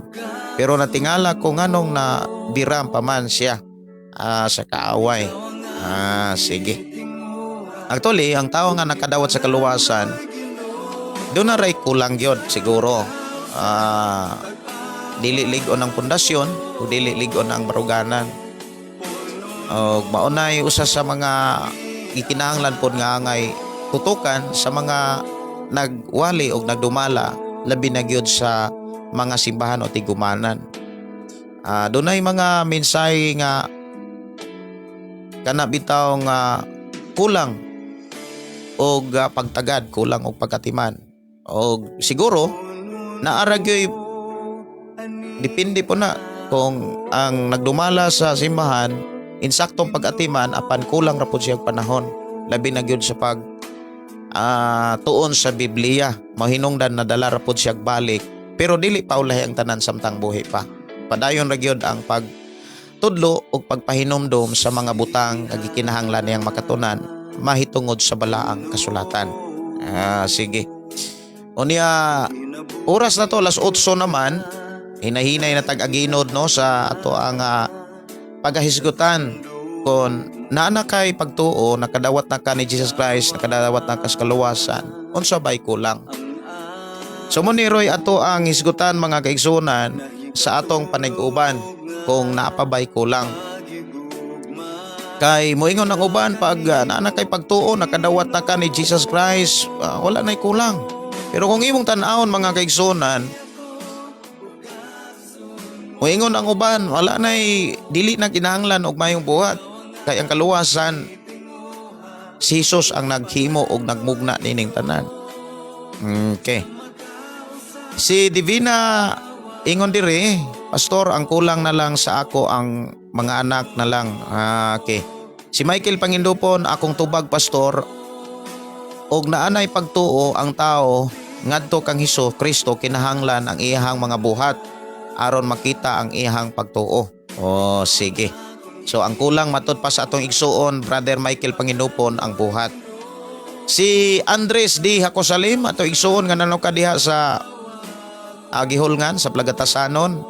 pero natingala ko nganong na biram pa man siya sa kaaway. Sige. Actually, ang tao nga nakadawat sa kaluwasan, duna ray kulang gyud siguro. Dili lig-on ang pundasyon o dili lig-on ang baruganan. Og maunay usa sa mga gikinahanglan pod nga angay tutukan sa mga nagwali og nagdumala, labi na gyud sa mga simbahan o tigumanan. Dunay mga mensahe nga kana bitaw nga kulang og pagtagad, kulang og pagkatiman. Og siguro naa ra gyoy depende po na kung ang nagdumala sa simbahan insaktong pag-atiman, apan kulang ra pud siya og panahon, labi na gyud sa pag tuon sa Biblia. Mahinungdan nadala ra pud siya balik, pero dili pa ulahi ang tanan samtang buhi pa. Padayon ra gyud ang pag tudlo ug pagpahinumdom sa mga butang nga gikinahanglan niyang makatunan mahitungod sa balaang kasulatan. Sige. Unya, oras na to, alas 8 naman, hinahinay na tag-aginod, no, sa ato ang pagahisgutan kung naa na kay pagtuo, nakadawat na ka ni Jesus Christ, nakadawat na ka sa kaluwasan, unsa ba'y kulang? So mo ni roy ato ang hisgutan, mga kaigsunan, sa atong panig-uban kung naa pa ba'y kulang. Kay moingon ang uban, pag naa na kay pagtuo, nakadawat na ka ni Jesus Christ, wala na'y kulang. Pero kung imong tan-awon, mga kaigsunan, moingon ang uban, wala na'y dili na kinahanglan og mayong buhat. Kay ang kaluwasan, si Jesus ang naghimo og nagmugna nining tanan. Okay. Si Divina ingon diri, "Pastor, ang kulang na lang sa ako ang mga anak na lang." Okay. Si Michael Pangindupon, "Akong tubag, Pastor, og naanay pagtuo ang tao ngadto kang Hesus Kristo, kinahanglan ang iyahang mga buhat aron makita ang iyahang pagtuo." Oh, sige. So ang kulang, matod pa sa atong igsuon Brother Michael Pangindupon, ang buhat. Si Andres D. Hakosalim, ato igsuon nga nano ka diha sa Agihulngan sa Plagatasanon.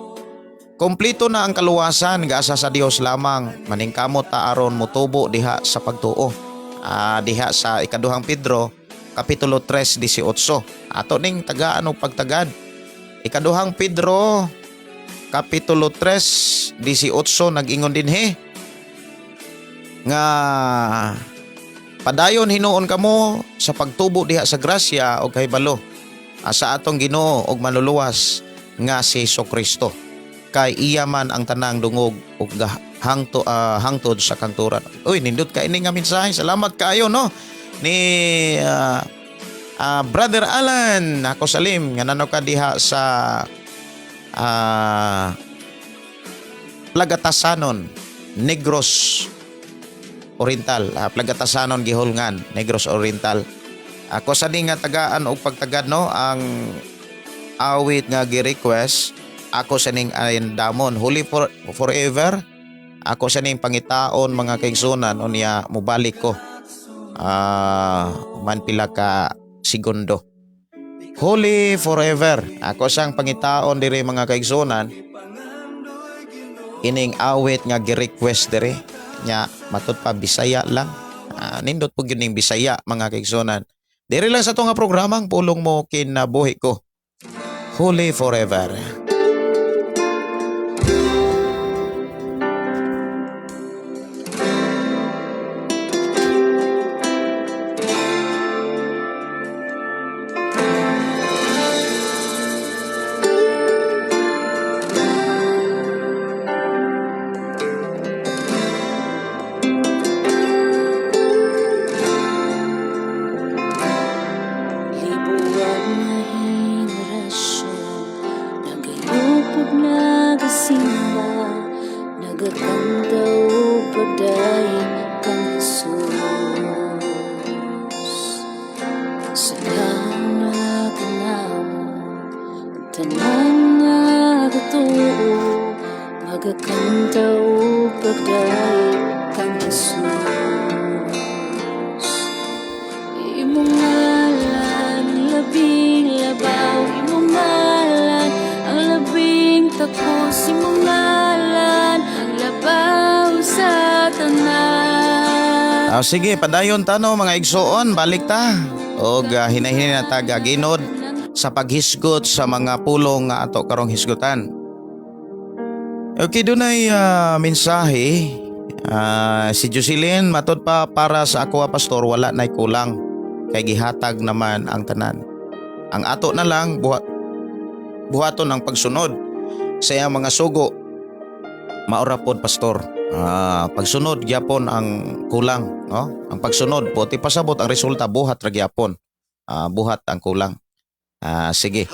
"Kompleto na ang kaluwasan, gaasa sa Dios lamang. Maningkamot ta aron motubo diha sa pagtuo." Diha sa Ikaduhang Pedro kapitulo 3:18. Ato ning tagaan og pagtagad. Ikaduhang Pedro kapitulo 3:18 nag-ingon dinhi nga Padayon hinuon kamo sa pagtubo diha sa grasya o kahibalo sa atong Ginoo og manluluwas nga si Kristo. Kay iya man ang tanang dungog ug hangtod sa kanturan. Uy, nindot ka ini nga mensahe. Salamat kaayo, no, ni Brother Alan ako salim nga nano ka diha sa Plagatasanon, Negros Oriental. Plagatasanon Gihulngan, Negros Oriental. Ako sa ni nga tagaan og pagtagad, no, ang awit nga gi-request ako sa ning damon Holy Forever. Ako sa ning pangitaon, mga kaigsunan, unya mobalik ko man pila ka segundo. Holy Forever, ako sang pangitaon diri, mga kaigsunan, ining awit nga gi-request diri nya. Matud pa Bisaya lang. Nindot po gyud ning Bisaya, mga kaigsunan, diri lang sa ato nga programang Pulong Mo Kinabuhi Ko. Holy Forever. Libuwag nga henerasyon, nagayupog, nagasimba, nagakanta og pagdayeg kang Jesus. Sa na kanamo ang tanan nga katuo, magakanta og pagdayeg kang Jesus. Imong ngalan ang labing labaw, imong ngalan ang labing takos, imong ngalan ang labaw sa tanan. Sige, padayon ta, no, mga igsoon, balik ta. Og hinahinay na ta gaginod sa paghisgot sa mga pulong nga ato karong hisgutan. Okay, dunay mensahe. Si Jocelyn, matod pa para sa ako, pastor, wala na'y kulang. Kay gihatag naman ang tanan. Ang ato na lang buhaton ang pagsunod sa iyang mga sugo. Maura pod, pastor. Pagsunod gyapon ang kulang, no? Ang pagsunod, buti pasabot ang resulta, buhat ra gyapon. Buhat ang kulang. Sige.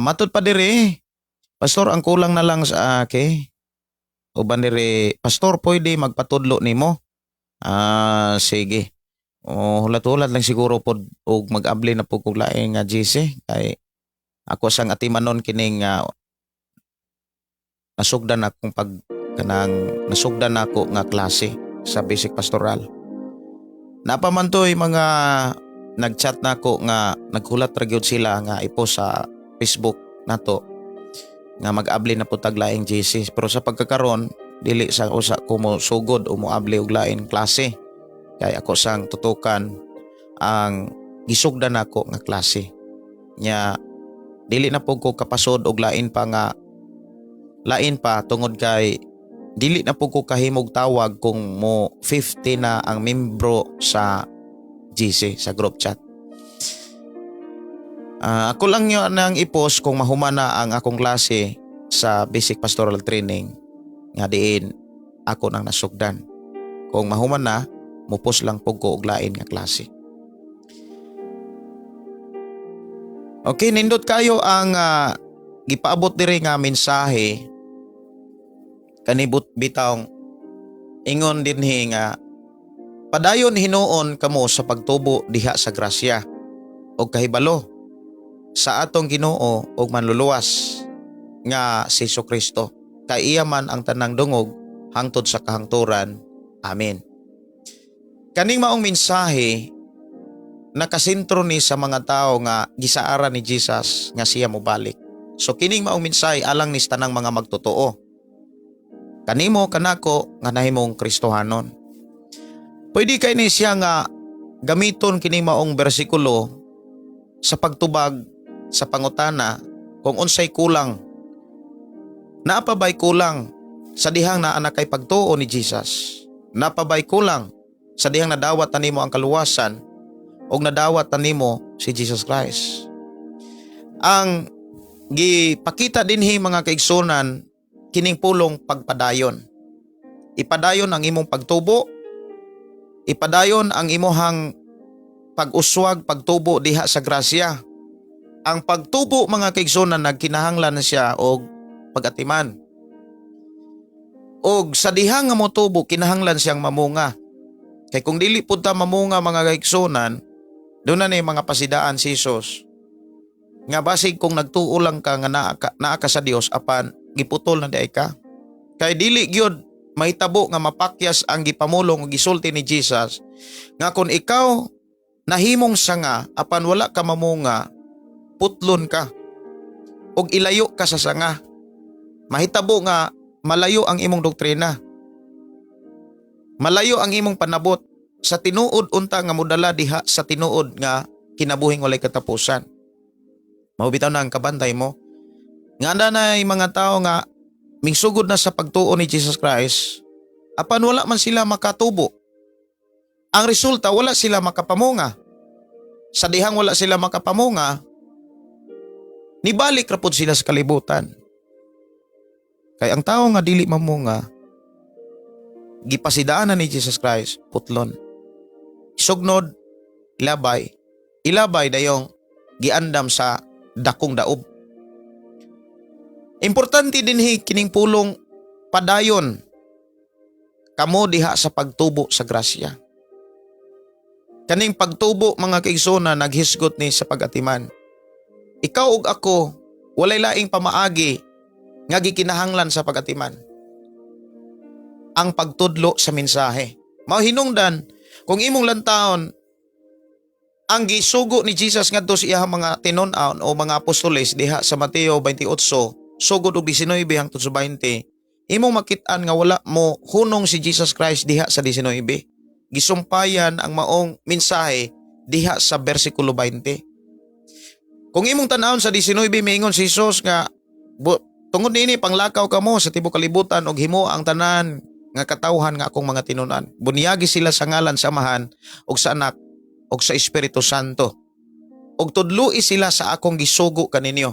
Matud pa diri. Pastor, ang kulang na lang sa, okay. Uban diri, pastor, pwede magpatudlo nimo? Sige. O hulat-hulat lang siguro pod og mag-abli na pud kog laing nga GC kay ako sang atimanon kining nasugdan akong pag kanang nasugdan nako nga klase sa basic pastoral. Napa man to'y mga nagchat nako nga naghulat ra gyud sila nga i-post sa Facebook nato nga mag-abli na pud tag laing GC, pero sa pagkakaron dili sa usa ko mo sugod o moabli og laing klase kay ako sang tutukan ang gisugdan nako nga klase nya. Dili na pud ko kapasod og lain pa nga lain pa tungod kay dili na pud ko kahimog tawag kung mo 50 na ang membro sa GC, sa group chat. Ako lang yun ang i-post kung mahuman na ang akong klase sa basic pastoral training nga diin ako nang nasugdan. Kung mahuman na, mupos lang pud ko og lain nga klase. Okay, nindot kayo ang gipaabot diri nga mensahe kanibot bitawng ingon dinhi nga padayon hinuon kamo sa pagtubo diha sa grasya og kahibalo sa atong Ginoo ug manluluwas nga si Kristo, kay iya man ang tanang dungog hangtod sa kahangturan. Amen. Kaning maong mensahe nakasentro ni sa mga tao nga gisaaran ni Jesus nga siya mobalik. So kining maong mensahe alang ni sa tanang mga magtotoo. Kanimo, kanako nga nahimong Kristohanon. Pwede kay ni siya nga gamiton kini maong bersikulo sa pagtubag sa pangutana kung unsay kulang. Naa pa ba'y kulang sa dihang naa na kay pagtuo ni Jesus? Naa pa ba'y kulang Sa dihang nadawat na nimo ang kaluwasan ug nadawat na nimo si Jesus Christ. Ang gipakita dinhi, mga kaigsunan, kining pulong pagpadayon. Ipadayon ang imong pagtubo, ipadayon ang imuhang pag-uswag, pagtubo diha sa grasya. Ang pagtubo, mga kaigsunan, nagkinahanglan na siya og pagatiman. Og sa diha nga motubo, kinahanglan siyang mamunga. Kay kung dili pud ta mamunga, mga kaigsunan, doon na ni mga pasidaan si Jesus. Nga basig kung nagtuo lang ka nga naa ka sa Dios, apan giputol na diay ka. Kay dili gyud mahitabo nga mapakyas ang gipamulong o gisulti ni Jesus nga kung ikaw nahimong sanga apan wala ka mamunga, putlon ka ug ilayo ka sa sanga. Mahitabo nga malayo ang imong doktrina. Malayo ang imong panabot sa tinuod unta nga modala diha sa tinuod nga kinabuhing walay katapusan. Mao bitaw na ang kabantay mo. Nga anda na mga tao nga mingsugod na sa pagtuo ni Jesus Christ, apan wala man sila makatubo. Ang resulta, wala sila makapamunga. Sa dihang wala sila makapamunga, nibalik ra pod sila sa kalibutan. Kay ang tao nga dili mamunga, gipasidaan na ni Jesus Christ, putlon. Sugnod, ilabay, ilabay dayong giandam sa dakong daob. Importante dinhi kining pulong padayon kamo diha sa pagtubo sa grasya. Kaning pagtubo, mga kaigsoona, naghisgot ni sa pagatiman. Ikaw ug ako, walay laing pamaagi nga gikinahanglan sa pagatiman. Ang pagtudlo sa mensahe. Mao hinungdan kung imong lantawon ang gisugo ni Jesus ngadto sa iyang mga tinun-an o mga apostoles diha sa Mateo 28 sugod og 19 hangtod sa 20, imong makit-an nga wala mo hunong si Jesus Christ diha sa 19. Gisumpayan ang maong mensahe diha sa bersikulo 20. Kung imong tan-awon sa 19, miingon si Jesus nga tungod niini panglakaw kamo sa tibuok kalibutan ug himo ang tanan nga katawhan nga akong mga tinun-an. Bunyagi sila sa ngalan sa Amahan ug sa Anak ug sa Espiritu Santo. Ug tudloi sila sa akong gisugo kaninyo.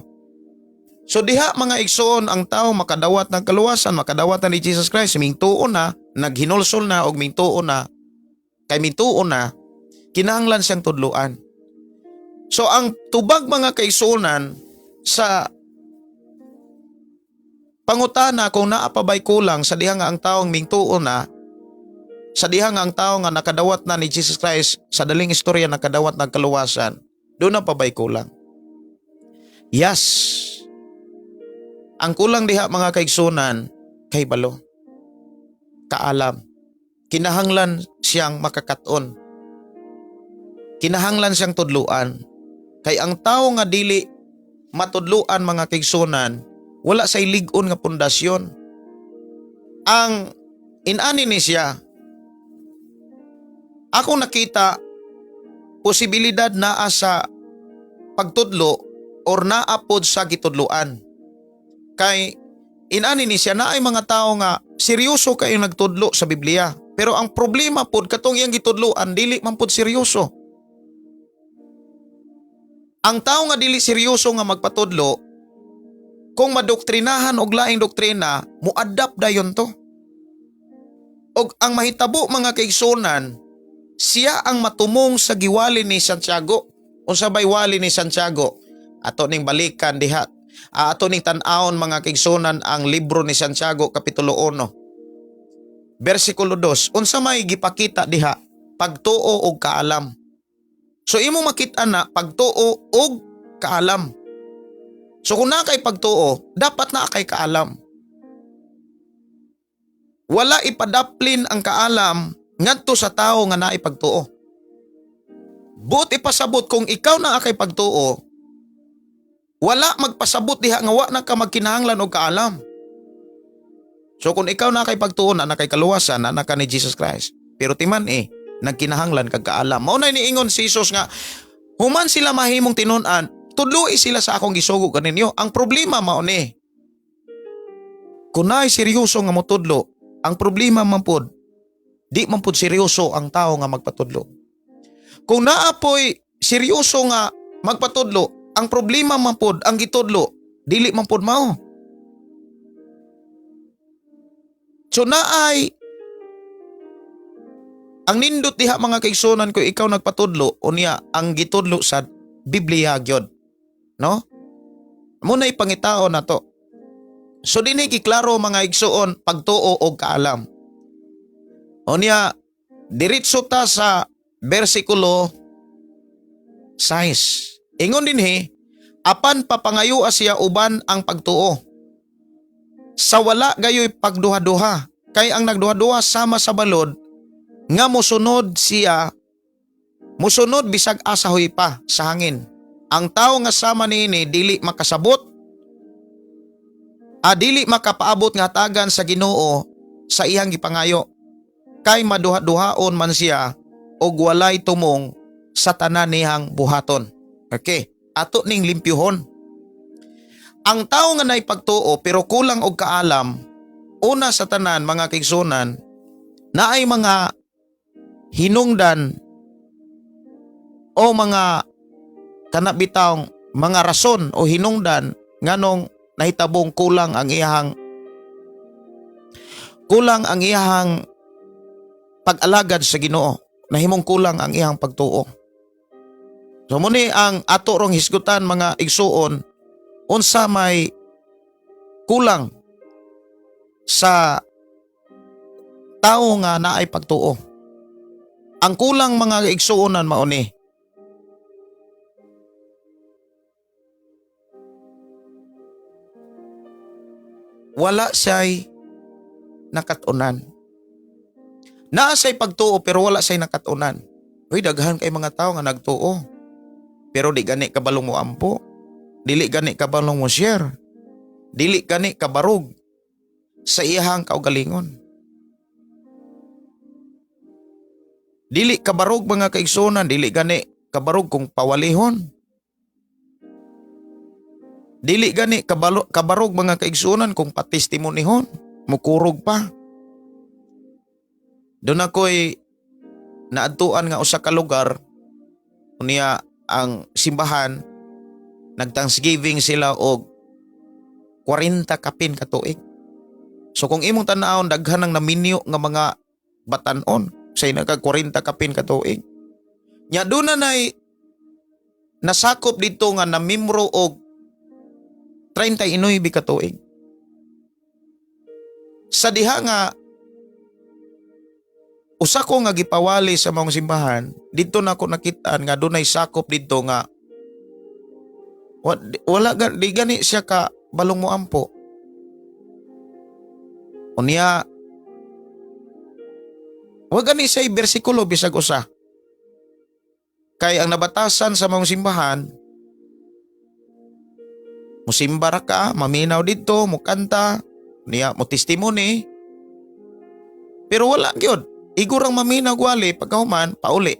So diha, mga igsoon, ang tao makadawat ng kaluwasan, makadawat na ni Jesus Christ, mingtuo na, naghinulsol na og mingtuo na, kay mingtuo na, kinahanglan siyang tudluan. So ang tubag, mga kaigsuonan, sa pangutana kung naa pa bay kulang sa diha nga ang taong mingtuo na, sa diha nga ang tao nga nakadawat na ni Jesus Christ, sa daling istorya nakadawat ng kaluwasan, duna pa bay kulang? Yes. Ang kulang diha, mga kaigsunan, kay balo. Kaalam. Kinahanglan siyang makakaton. Kinahanglan siyang tudluan. Kay ang tao nga dili matudluan, mga kaigsunan, wala say lig-on nga pundasyon. Ang inani ni siya, ako nakita posibilidad naa sa pagtudlo or naa pod sa gitudloan. Kay inani ni siya, naay mga tao nga seryoso kayo nagtudlo sa Biblia. Pero ang problema pod, katong iyang gitudloan dili man pod seryoso. Ang tao nga dili seryoso nga magpatudlo, kung madoktrinahan og laing doktrina, mo-adapt dayon to. Og ang mahitabo, mga kaigsunan, siya ang matumong sa giwali ni Santiago. Unsa bay wali ni Santiago? Ato ning balikan diha. Ato ning tan-awon, mga kaigsunan, ang libro ni Santiago kapitulo 1. Bersikulo 2. Unsa may gipakita diha? Pagtuo og kaalam. So imo makita na pagtuo og kaalam. So kung naa kay pagtuo, dapat naa kay kaalam. Wala ipadaplin ang kaalam ngadto sa tao nga naay pagtuo. Buot ipasabot, kung ikaw naa kay pagtuo, wala magpasabot diha nga wa na ka magkinahanglan og kaalam. So kung ikaw naa kay pagtuo, naa kay kaluwasan, naa ka ni Jesus Christ. Pero timan eh, nagkinahanglan kag kaalam. Mao na niingon si Jesus nga human sila mahimong tinun-an, tudloi sila sa akong gisugo kaninyo. Ang problema mao ni, kung naay seryoso nga motudlo, ang problema man pod, Di man pud seryoso ang tao nga magpatudlo. Kung naa poy seryoso nga magpatudlo, ang problema man pud ang gitudlo, dili man pud mao. So naay ang nindot diha, mga kaigsunan, ko ikaw nagpatudlo, unya ang gitudlo sa Biblia gyud, no? Mao na ipangitaon nato. So dinhi giklaro, mga igsuon, pagtuo og kaalam. Unya diretso ta sa bersikulo 6. Ingon dinhi, "Apan papangayoa siya uban ang pagtuo sa wala gayoy pagduha-duha, kay ang nagduha-duha sama sa balod nga mosunod siya, mosunod bisag asahoy pa sa hangin. Ang tawo nga sama niini dili makasabot, dili makapaabot nga hatagan sa Ginoo sa iyang gipangayo, kay maduha-duhaon man siya og walay tumong sa tanan niyang buhaton." Okay, ato ning limpyuhon. Ang tao nga naipagtuo pero kulang og kaalam, una sa tanan, mga kaigsunan, naay mga hinungdan o mga kanabitawng mga rason o hinungdan nganong nahitabong kulang ang iyahang pag-alagad sa Ginoo, nahimong kulang ang iyang pagtuo. So mao ni ang ato rong hisgutan, mga igsuon, unsa may kulang sa tao nga naay pagtuo. Ang kulang, mga igsuonan, mao ni. Wala siya'y nakatunan. Naa siya'y pagtuo pero wala siya'y nakatunan. Uy, daghan kay mga tao nga nagtuo. Pero di gani kabalong mo ampo. Dili gani kabalong mo share. Dili gani kabarog sa iyahang kaugalingon. Dili kabarog, mga kaigsunan, dili gani kabarog kung pawalihon. Dili gani kabarog, mga kaigsunan, kung patestimonihon, mukurog pa. Doon ako'y naadtuan nga usa ka lugar, unya ang simbahan nag-thanksgiving sila og 40 kapin ka tuig. So kung imong tan-awon, daghan ang naminyo nga mga batanon sa nagka 40 kapin ka tuig. Nya doon na nay nasakop dito nga namimro og 39 ka tuig. Sa diha nga usa ko nga gipawali sa maong simbahan, dito na ako nakitaan nga dunay sakop dito nga wala di gani siya ka balong mo ampo. Unya wa gani siya bersikulo bisag usa. Kay ang nabatasan sa maong simbahan, musimba ra ka, maminaw dito, mukanta, niya mo testimony. Pero wala gyud. Igurang maminaw wali, pagkahuman pauli.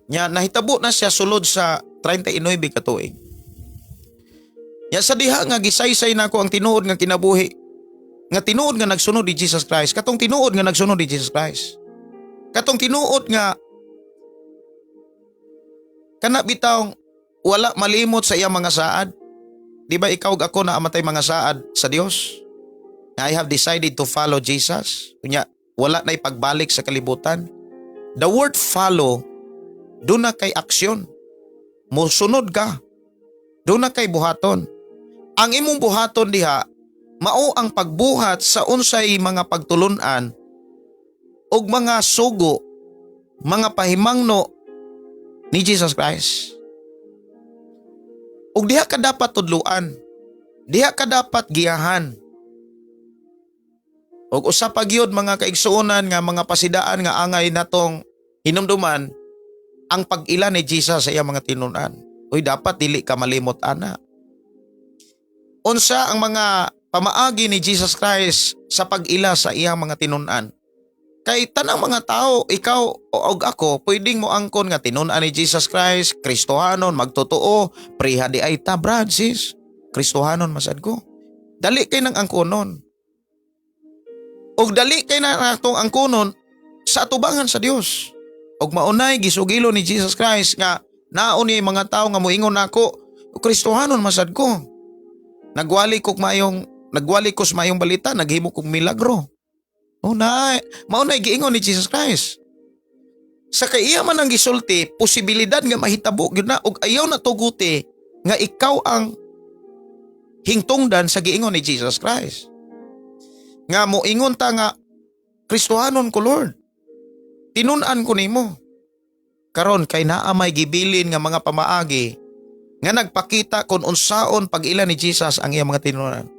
Nya nahitabo na siya sulod sa 39 ka tuig. Nya sa diha nga gisaysay nako ang tinuod nga kinabuhi, nga tinuod nga nagsunod ni Jesus Christ, katong tinuod nga nagsunod ni Jesus Christ. Katong tinuod nga kana bitawng wala malimot sa iyang mga saad. Di ba ikaw ug ako naa man tay mga saad sa Dios? I have decided to follow Jesus. Unya, wala na ipagbalik sa kalibutan. The word "follow", duna kay aksyon. Mosunod ka. Duna kay buhaton. Ang imong buhaton diha, mao ang pagbuhat sa unsay mga pagtulunan ug mga sugo, mga pahimangno ni Jesus Christ. Ug diha ka dapat tudluan. Diha ka dapat giyahan. Ug usa pa gyud, mga kaigsuonan, nga mga pasidaan nga angay natong hinumduman, ang pag-ila ni Jesus sa iyang mga tinun-an. Uy, dapat dili ka malimot ana. Unsa ang mga pamaagi ni Jesus Christ sa pag-ila sa iyang mga tinun-an? Kay tanang mga tao, ikaw o og ako, pwedeng mo angkon nga tinun-an ni Jesus Christ, Kristohanon, magtotoo, preha di ay ta, brad, sis. Kristohanon masad ko. Dali kay nang angkonon. Og dali kay na natong angkonon sa atubangan sa Dios. Og maunay gisugilo ni Jesus Christ nga naon ni mga tawo nga moingon nako, "Kristohanon masad ko. Nagwali ko sa maayong balita, naghimo kog milagro." Oh na, maunay giingon ni Jesus Christ. Sa kay iya man ang gisulti, posibilidad nga mahitabo gyud na og ayaw na tuguti nga ikaw ang hingtungdan sa giingon ni Jesus Christ. Nga moingon ta nga, "Kristohanon ko, Lord. Tinun-an ko nimo." Karon kay naa may gibilin nga mga pamaagi nga nagpakita kung unsaon pag-ila ni Jesus ang iyang mga tinunan.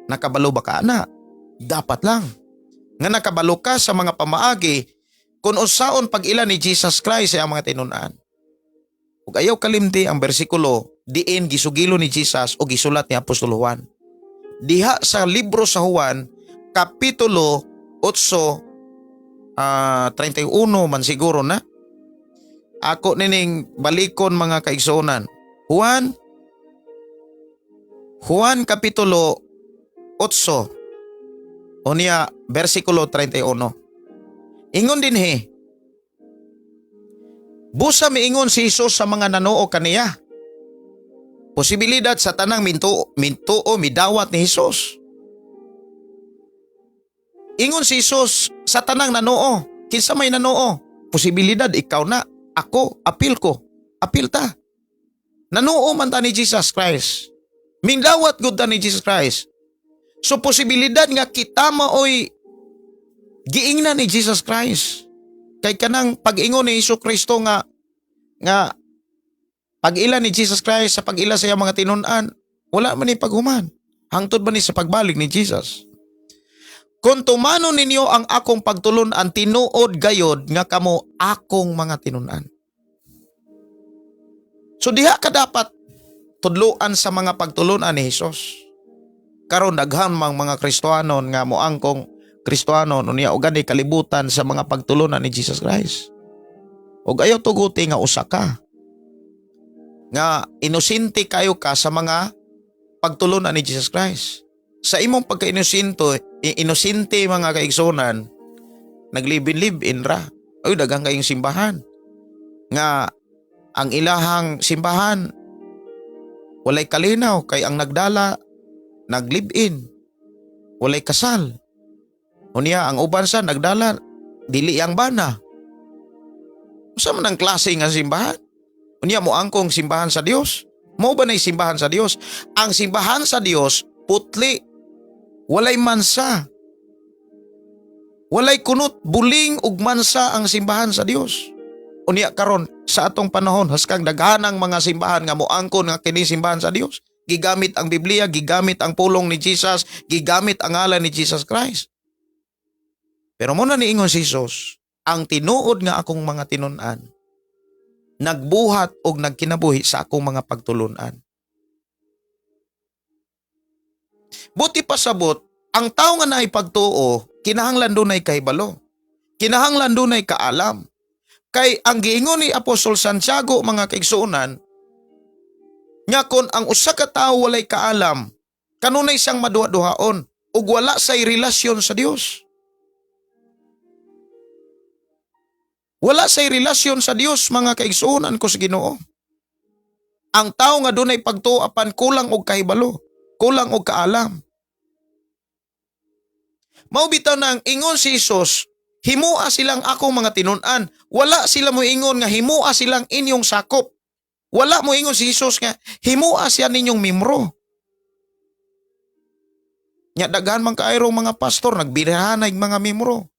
Nakabalo ba ka ana? Dapat lang. Nga nakabalo ka sa mga pamaagi kung unsaon pag-ila ni Jesus Christ sa iyang mga tinunan. Ug ayaw kalimti ang bersikulo diin gisugilo ni Jesus o gisulat ni Apostol Juan. Diha sa libro sa Juan, kapitulo 8, 31 man siguro na. Ako nining balikon, mga kaigsuonan. Juan kapitulo 8 unya bersikulo 31. Ingon dinhi, busa miingon si Jesus sa mga nanuo kaniya. Posibilidad sa tanang mintuo, mintuo midawat ni Jesus. Ingon si Jesus sa tanang nanuo, kinsa may nanuo? Posibilidad ikaw na, ako, apil ko, apil ta. Nanuo man ta ni Jesus Christ. Mindawat gud ta ni Jesus Christ. So posibilidad nga kita maoy giingnan ni Jesus Christ. Kay kanang pag-ingon ni Hesus Kristo nga pag-ila ni Jesus Christ sa pag-ila sa iyang mga tinun-an, wala man ni paghuman. Hangtod ba ni sa pagbalik ni Jesus? "Kung tumanon ninyo ang akong pagtulun-an, tinuod gayod nga kamo akong mga tinun-an." So diha ka dapat tudluan sa mga pagtulunan ni Jesus. Karon daghan mang mga Kristohanon nga moangkong Kristohanon unya og gani kalibutan sa mga pagtulunan ni Jesus Christ. Ug ayaw tuguti nga usa ka nga inosente kayo ka sa mga pagtulunan ni Jesus Christ. Sa imong pagka-inosente, inosente, mga kaigsunan, naglibin-live-in ra. Ay, daghang kayong simbahan. Nga ang ilahang simbahan walay kalinaw kay ang nagdala nag-live-in. Walay kasal. Unya ang uban sa nagdala dili ang bana. Unsa man ang klase nga simbahan? Unya mo angkong simbahan sa Dios? Mao ba na simbahan sa Dios? Ang simbahan sa Dios putli. Walay mansa. Walay kunot, buling ug mansa ang simbahan sa Dios. Unya karon sa atong panahon haskang daghanang mga simbahan nga moangkon nga kini simbahan sa Dios. Gigamit ang Biblia, gigamit ang pulong ni Jesus, gigamit ang ngalan ni Jesus Christ. Pero mao na niingon si Jesus, "Ang tinuod nga akong mga tinun-an nagbuhat og nagkinabuhi sa akong mga pagtulunan." Buti pasabot, ang tao nga naipagtuo, kinahanglan dunay kahibalo. Kinahanglan dunay kaalam. Kay ang giingon ni Apostol Santiago, mga kaigsuonan, nga kon ang usa ka tawo walay kaalam, kanunay siyang maduha-duhaon ug wala say relasyon sa Dios. Wala say relasyon sa Dios, mga kaigsuonan ko sa Ginoo. Ang tao nga dunay pagtuo apan kulang og kahibalo, kulang og kaalam. Mao bitaw na ang ingon si Jesus, "Himua silang akong mga tinun-an." Wala sila moingon nga himua silang inyong sakop. Wala moingon si Jesus nga himua siya ninyong miyembro. Nya daghan man kaayong mga pastor nagbirahanay mga miyembro.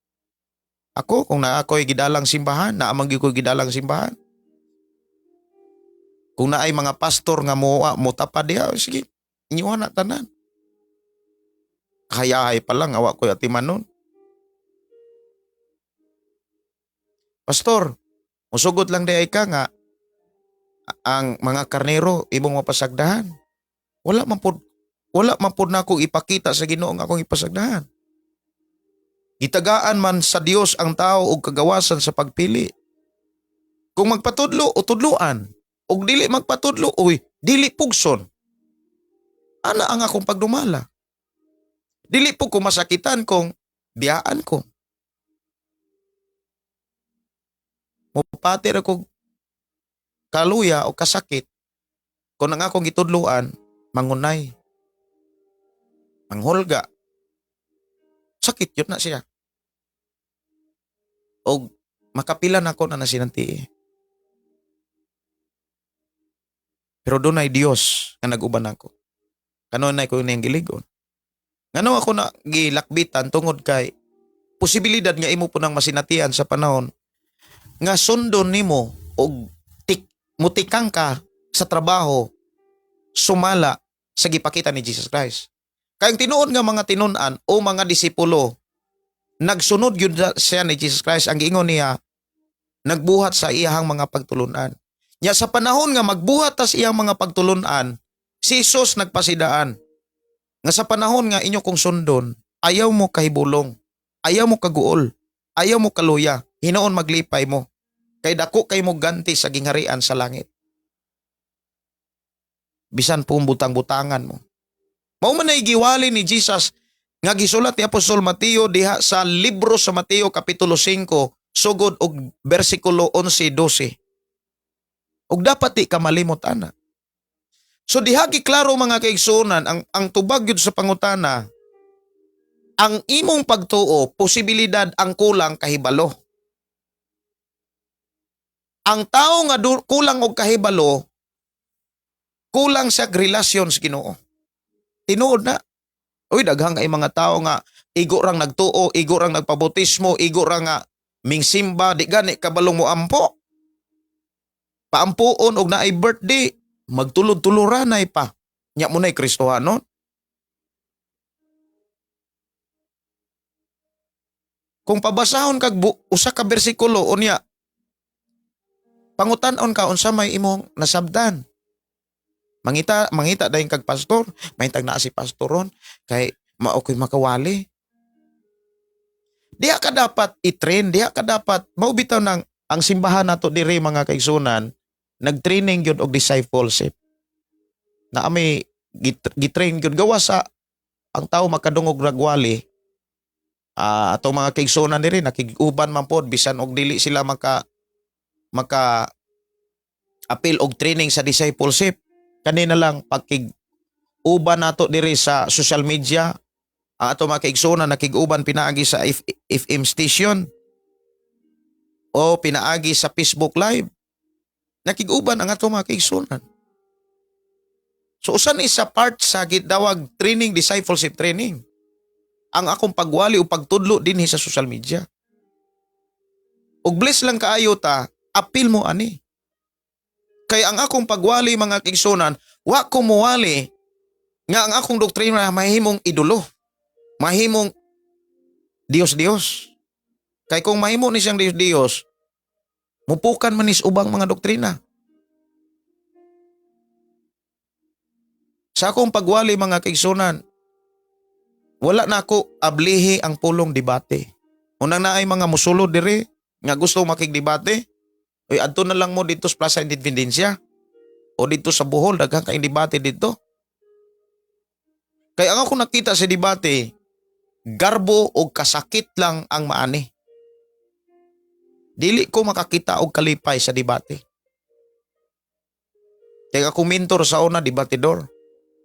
Ako, kung naa ko'y gidalang simbahan, naa man gyud ko'y gidalang simbahan. Kung naay mga pastor nga mo tapad diha, sige, inyuha na tanan. Hayahay pa lang, awa ko'y atiman nun. Pastor, musugot lang diay ka nga ang mga karnero imong mapasagdahan. Wala man pud na akong ipakita sa Ginoo nga akong ipasagdahan. Gitagaan man sa Dios ang tao og kagawasan sa pagpili. Kung magpatudlo o tudluan, og dili magpatudlo, uy, dili pugson. Ana ang akong pagdumala. Dili po ko masakitan kung Biyaan ko. Mupati ra ko kaluya o kasakit kung ang akong gitudloan mangunay, manghulga. Sakit yun na siya. O makapila na ako na nasinanti. Pero doon ay Dios nga nag-uban ako. Kanunay ko niyang giligon. Ngano ako na gilakbitan tungod kay posibilidad nga imo po nang masinatian sa panahon nga sundon nimo og mutikang ka sa trabaho sumala sa gipakita ni Jesus Christ. Kay ang tinuod nga mga tinun-an o mga disipulo, nagsunod gyud siya ni Jesus Christ. Ang giingon niya, nagbuhat sa iyahang mga pagtulunan. Nya sa panahon nga magbuhat tas iyang mga pagtulunan, si Jesus nagpasidaan nga sa panahon nga inyo kong sundon, ayaw mo kahibulong, ayaw mo kaguol, ayaw mo kaluya, hinoon maglipay mo. Kay dako kay mo ganti sa gingharian sa langit. Bisan po butang-butangan mo. Mao man ay giwali ni Jesus nga gisulat ni Apostol Mateo diha sa libro sa Mateo kapitulo 5 sugod og bersikulo 11-12. Og dapat di ka malimot ana. So diha giklaro, mga kaigsuonan, ang tubag gyud sa pangutana, ang imong pagtuo, posibilidad ang kulang kahibalo. Ang tao nga kulang og kahibalo, kulang sa relasyon sa Ginoo. Tinuod na. Uy, daghang kay mga tao nga igo rang nagtuo, igo rang nagpabautismo, igo rang nga mingsimba, di gani kabalong mo ampo. Paampuon og naay birthday, magtulod-tuluranay pa. Nya mo na'y Kristohanon. Kung pabasahon kag usa ka bersikulo unya, pangutan-on ka unsa may imong nasabdan. Mangita mangita dayon kag pastor, mahitag naa si pastor ron kay mao ko'y makawali. Diha ka dapat i-train, diha ka dapat mao bitaw nang ang simbahan nato diri, mga kaigsunan, nag-training gyud og discipleship. Na ami gitrain gyud gawa sa ang tao makadungog ragwali, ato mga kaigsunan diri nakig-uban man pod bisan og dili sila maka maka apil og training sa discipleship. Kanina lang pagkig uban nato diri sa social media, ang ato mga kaigsunan nakig-uban pinaagi sa FM station o pinaagi sa Facebook Live, nakig-uban ang ato mga kaigsunan. So usan isa part sa gitawag training, discipleship training, ang akong pagwali o pagtudlo dinhi sa social media. Ug bless lang kaayo ta, apil mo ani. Kay ang akong pagwali, mga kaigsunan, wa ko muwali nga ang akong doktrina mahimong idolo. Mahimong Dios-Dios. Kay kung mahimo ni siyang Dios-Dios, mupukan man is ubang mga doktrina. Sa akong pagwali, mga kaigsunan, wala na ako ablihi ang pulong debate. Unang naay mga musulod diri nga gusto makigdebate, oy, adto na lang mo dito sa Plaza Independencia o dito sa Bohol, daghan kay debate dito. Kay ang ako nakita sa debate, garbo o kasakit lang ang maani. Dili ko makakita og kalipay sa debate. Kay akong mentor sa una, debatidor.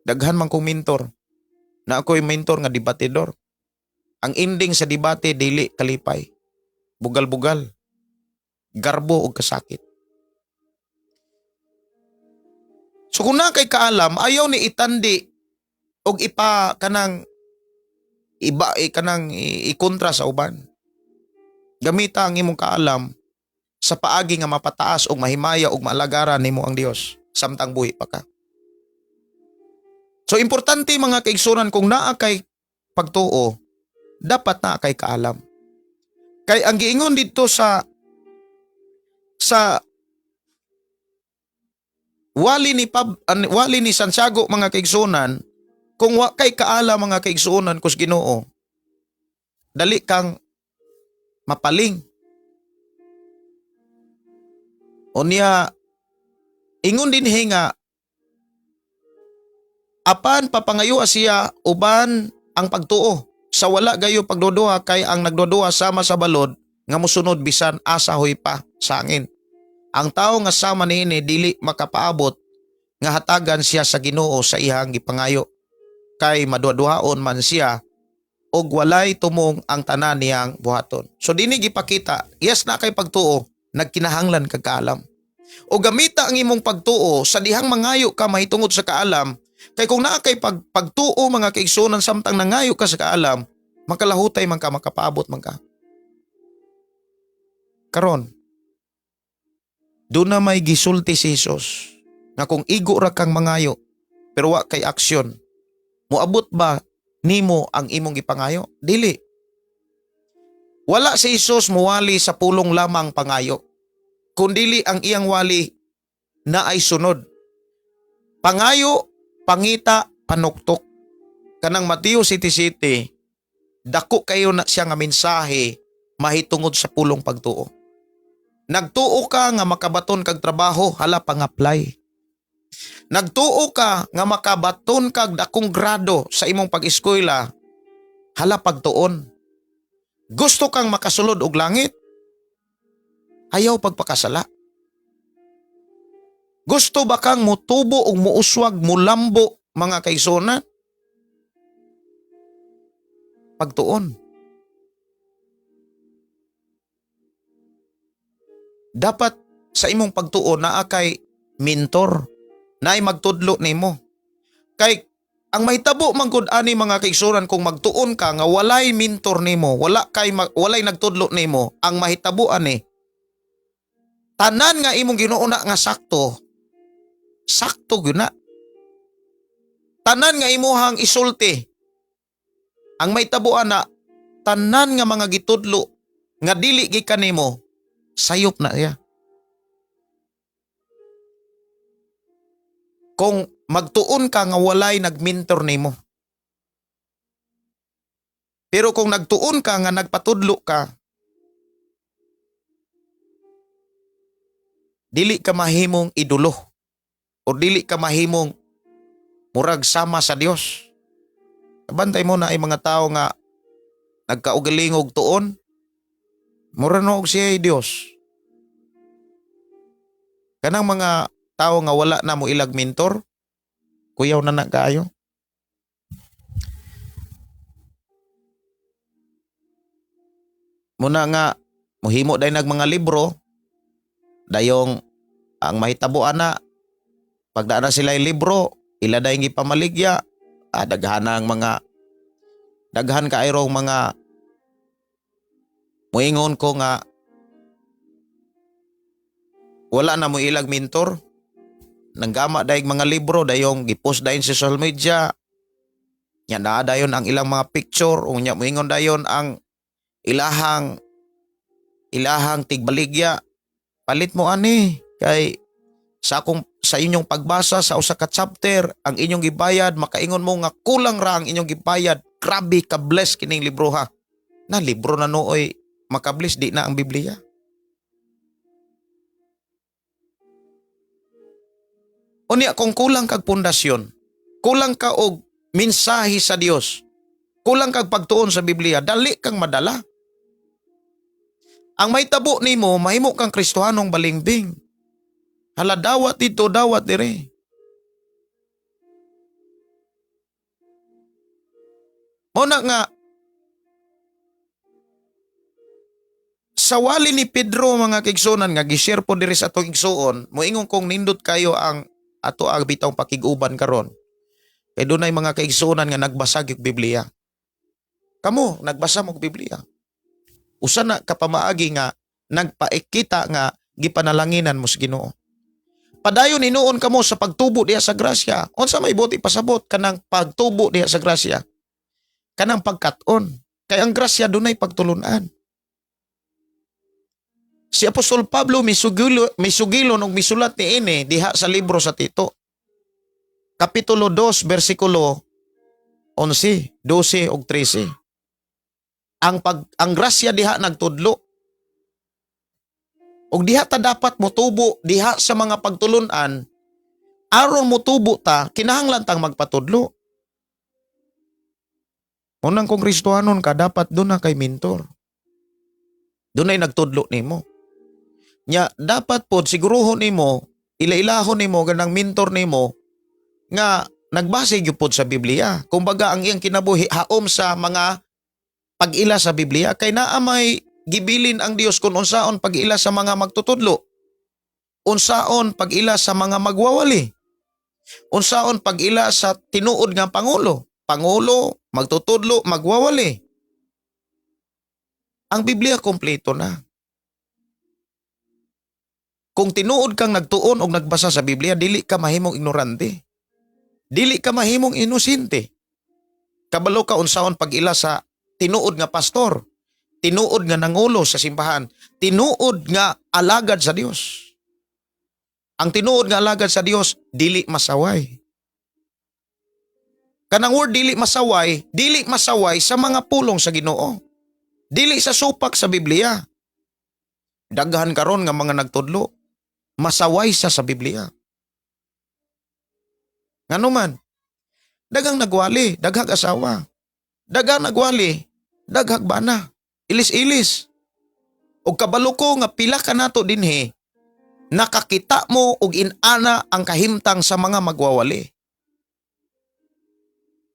Daghan man kong mentor. Na ako'y mentor nga debatidor. Ang ending sa debate, dili kalipay. Bugal-bugal. Garbo og kasakit. So kung na kay kaalam, ayaw ni itandi og ipa kanang iba kanang ikontra sa uban. Gamita ang imong kaalam sa paagi nga mapataas og mahimaya og maalagaran nimo ang Dios samtang buhi pa ka. So importante, mga kaigsunan, kung naa kay pagtuo, dapat naa kay kaalam. Kay ang giingon dito sa wali ni Santiago, mga kaigsunan, kung wa kay kaalam, mga kaigsunan kus Ginoo, dali kang mapaling. Unya ingon din nga apan papangayo siya uban ang pagtuo. Sa wala gayo pagduduha kay ang nagduduha sama sa balod nga mosunod bisan asa huy pa sa angin. Ang tawo nga sama niini dili makapaabot nga hatagan siya sa Ginoo sa iyang gipangayo kay maduhaduhaon man siya og walay tumong ang tanan niyang buhaton. So dinhi gipakita, yes na kay pagtuo, nagkinahanglan kag kaalam. O gamita ang imong pagtuo sa dihang mangayo ka mahitungod sa kaalam, kay kung naa kay pagtuo mga kaigsuonan samtang nangayo ka sa kaalam, makalahutay man ka, makapaabot man ka. Karon, doon na may gisulti si Jesus nga kung igo ra kang mangayo pero wa kay aksyon, moabot ba nimo ang imong gipangayo? Dili. Wala si Jesus muwali sa pulong lamang pangayo, kundili ang iyang wali na ay sunod. Pangayo, pangita, panuktok. Kanang Mateo City City, dako kayo na siya nga mensahe mahitungod sa pulong pagtuo. Nagtuo ka nga makabaton kag trabaho, hala pang-apply. Nagtuo ka nga makabaton kag dakong grado sa imong pag-eskwela, hala pagtuon. Gusto kang makasulod og langit, ayaw pagpakasala. Gusto ba kang mutubo og muuswag, mulambo mga kaigsuonan? Pagtuon. Dapat sa imong pagtuon naa kay mentor, naay magtudlo nimo. Kay ang mahitabo man gud ani mga kaigsuonan kung magtuon ka nga walay mentor nimo, walay nagtudlo nimo, ang mahitabo ani tanan nga imong ginuuna nga sakto, sakto gyud na. Tanan nga imuhang isulti, ang mahitabo ana tanan nga mga gitudlo nga dili gikan nimo, sayop na siya. Kung magtuon ka nga walay nagmentor nimo. Pero kung nagtuon ka nga nagpatudlo ka, dili ka mahimong idolo o dili ka mahimong murag sama sa Dios. Bantay mo na ay mga tao nga nagkaugalingog tuon, mura no og siya ay Dios. Kanang mga tao nga wala na mo ilag mentor, kuyaw na na kaayo. Muna nga mohimo day nag mga libro, dayong ang mahitabo ana pagdaan na sila yung libro, ila dayong gipamaligya, daghan ang mga daghan kayrong mga muingon ko nga wala na mo ilag mentor, nanggama dayong mga libro dayong gipost dayon sa social media, nya naa dayon ang ilang mga picture, unya muingon dayon ang ilahang tigbaligya, palit mo ani kay sa inyong pagbasa sa usa ka chapter ang inyong gibayad, makaingon mo nga kulang ra ang inyong gibayad, grabe ka bless kining libro ha. Na libro na nooy makabless, di na ang Biblia. Unya kung kulang kag pundasyon, kulang ka og mensahe sa Dios, kulang kag pagtuon sa Biblia, dali kang madala. Ang mahitabo nimo, mahimo kang Kristohanong balingbing. Hala, dawat dito, dawat dire. Mao na nga sa wali ni Pedro mga kaigsuonan nga gi-share po diri sa atong igsuon, moingon kong nindot kayo ang ato ang bitawng pakig-uban karon. Kay dunay mga kaigsuonan nga nagbasa og Biblia. Kamo nagbasa mo og Biblia. Usa na ka pamaagi nga nagpaikita nga gipanalanginan mo sa Ginoo. Padayon hinuon kamo sa pagtubo diha sa grasya. Unsa may buot ipasabot kanang pagtubo diha sa grasya? Kanang pagkat-on. Kay ang grasya dunay pagtulunan. Si Apostol Pablo misugilon og misulat niini diha sa libro sa Tito. Kapitulo 2 bersikulo 11, 12 ug 13. Ang grasya diha nagtudlo. Og diha ta dapat motubo diha sa mga pagtulunan, aron motubo ta kinahanglan tang magpatudlo. Unang kung Kristohanon ka, dapat doon na kay mentor. Doon ay nagtudlo nimo. Nya, dapat pod siguruhon nimo, ilailahon nimo ganang mentor nimo nga nagbase gyud pod sa Biblia. Kumbaga ang iyang kinabuhi haom sa mga pag-ila sa Biblia kay naa may gibilin ang Dios kung unsaon pag-ila sa mga magtutudlo. Unsaon pag-ila sa mga magwawali. Unsaon pag-ila sa tinuod nga pangulo. Pangulo, magtutudlo, magwawali. Ang Biblia kompleto na. Kung tinuod kang nagtuon og nagbasa sa Biblia, dili ka mahimong ignorante. Dili ka mahimong inosente. Kabalo ka unsaon pag-ila sa tinuod nga pastor, tinuod nga nangulo sa simbahan, tinuod nga alagad sa Dios. Ang tinuod nga alagad sa Dios dili masaway. Kanang word dili masaway sa mga pulong sa Ginoo. Dili sa supak sa Biblia. Daghan karon nga mga nagtudlo, masaway sa Biblia. Ngano man, daghang nagwali, daghag asawa. Daghang nagwali, daghag bana. Ilis-ilis. Og kabalo ko nga pila ka nato dinhi, nakakita mo og inana ang kahimtang sa mga magwawali.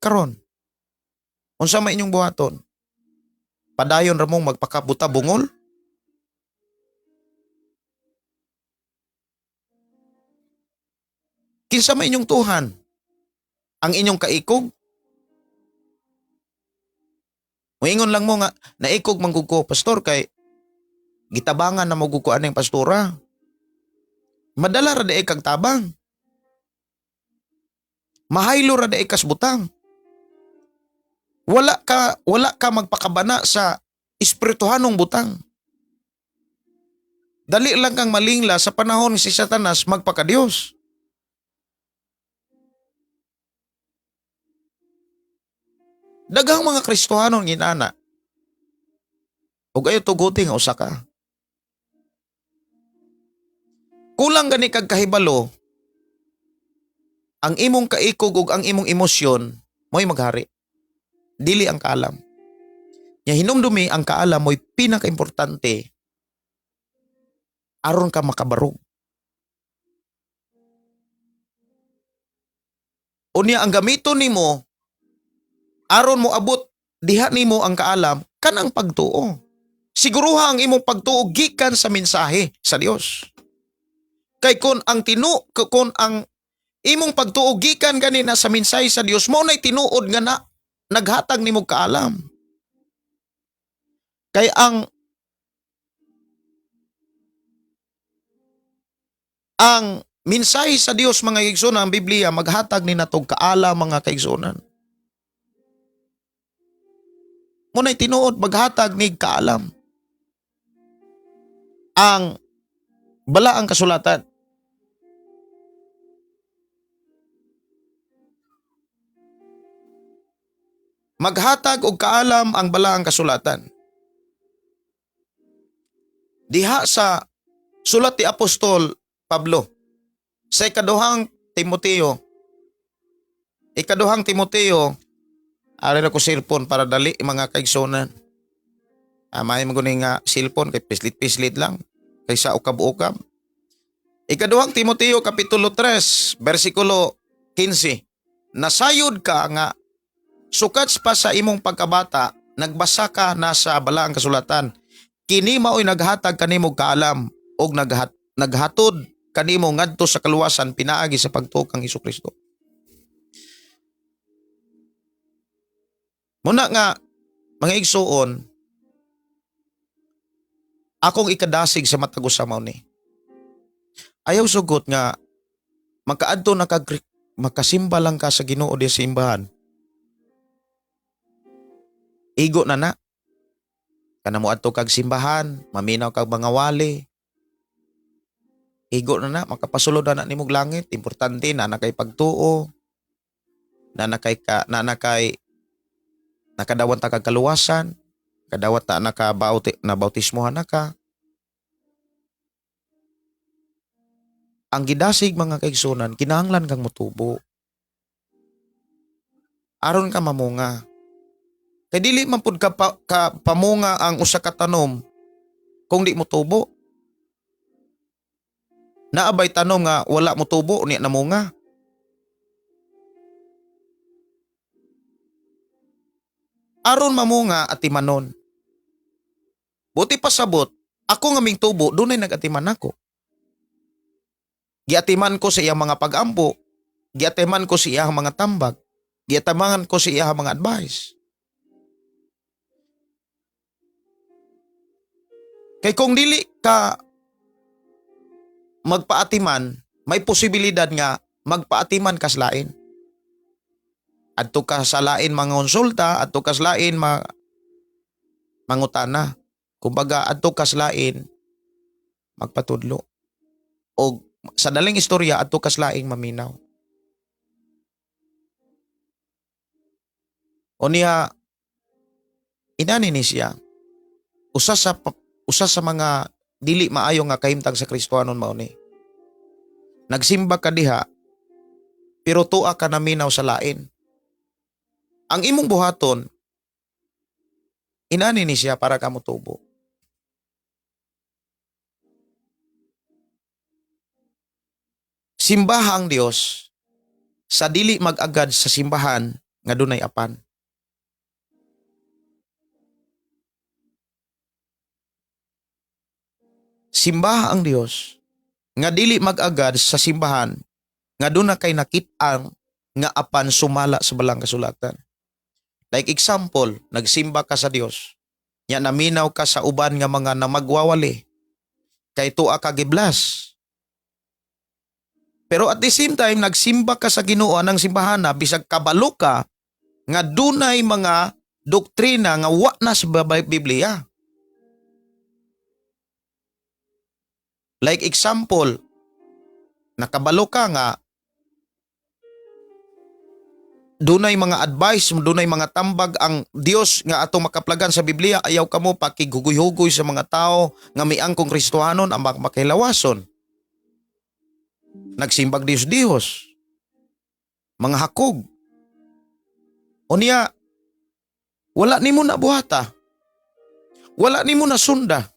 Karon, unsa may inyong buhaton? Padayon ra mong magpakabuta bungol? Kinsa may inyong tuhan? Ang inyong kaikog? Muingon lang mo nga, naikog man gud ko, pastor, kay gitabangan na mo gud ko aning pastora. Madala ra diay kag tabang. Mahaylo ra diay kas butang. Wala ka magpakabana sa espirituhanong butang. Dali lang kang malingla sa panahon si Satanas magpakadiyos. Daghang mga Kristohanon ginana. Ug ayo tuguti nga usa ka. Kulang gani kag kahibalo ang imong kaikog ug ang imong emosyon mo'y maghari. Dili ang kaalam. Nya hinumdumi ang kaalam mo'y pinakaimportante aron ka makabarog. Unya ang gamiton nimo aron mo abot diha nimo ang kaalam kanang pagtuo. Siguruha ang imong pagtuo gikan sa mensahe sa Dios. Kay kon ang imong pagtuo gikan ganina sa mensahe sa Dios, mao nay tinuod nga na naghatag nimo kaalam. Kay ang mensahe sa Dios, mga kaigsuonan, ang Biblia maghatag ni natog kaalam, mga kaigsuonan. Muna'y tinuod maghatag ni kaalam. Ang balaang kasulatan. Maghatag og kaalam ang balaang kasulatan. Diha sa sulat ni Apostol Pablo sa ikaduhang Timoteo, Ikaduhang Timoteo, ari ra ko cellphone para dali, mga kaigsunan. May mo nga cellphone kay pislit-pislit lang kaysa ukab-ukab. Ikaduhang Timoteo kapitulo 3 bersikulo 15. Nasayod ka nga sukad pa sa imong pagkabata nagbasa ka na sa balaang kasulatan. Kini mao'y naghatag kanimo kaalam og naghatod kanimo ngadto sa kaluwasan pinaagi sa pagtuo kang Hesukristo. Muna nga mga igsuon, akong ikadasig sa matag usa mao ni. Ayaw sugot nga makaadto na kag makasimba lang ka sa Ginoo di simbahan. Igo na na. Kana mo adto kag simbahan, maminaw kag mga wali. Igo na na, makapasulod na na nimog langit. Importante na na kay pagtuo, na na kay ka, na na kay nakadawat ta kag kaluwasan, kadawat ta nakabauti, na bautismohan na ka. Ang gidasig, mga kaigsunan, kinahanglan kang motubo. Aron ka mamunga. Kay dili man pud ka, ka pamunga ang usa ka tanom kung di mo tubo. Naabay tanom nga wala mo tubo niya namunga. Aron mamunga atimanon. Buti pasabot, ako nga ming tubo dunay nagatiman nako. Giatiman ko sa iyang mga pagampo, giatiman ko sa iyang mga tambag, giatiman ko sa iyang mga advice. Kay kung dili ka magpaatiman, may posibilidad nga magpaatiman ka sa lain. Adto ka sa lain mangonsulta, adto ka sa lain mangutana. Kumbaga adto ka sa lain magpatudlo. O sa daling istorya adto ka sa laing maminaw. O niya inani ni siya usa sa mga dili maayo nga kahimtang sa Kristohanon mao ni. Nagsimba ka diha pero tuwa ka naminaw sa lain. Ang imong buhaton inani ni siya para ka motubo. Simbaha ang Dios sa dili mag-agad sa simbahan nga dunay apan. Simbaha ang Dios nga dili mag-agad sa simbahan nga duna kay nakit-ang nga apan sumala sa balang kasulatan. Like example, nagsimba ka sa Dios. Nya naminaw ka sa uban nga mga namagwawali. Kay tuwa ka giblas. Pero at the same time, nagsimba ka sa Ginoo ng simbahan na bisag kabalo ka nga dunay mga doktrina nga wa na sa Biblia. Like example, nakabalo ka nga dunay mga advice, dunay mga tambag ang Dios nga atong makaplagan sa Biblia, ayaw kamo pakighugoy-hugoy sa mga tao nga miangkong Kristohanon ang makilawason. Nagsimbag Dios Dios. Mga hakog. O niya, wala nimo na buhata. Wala nimo na sunda.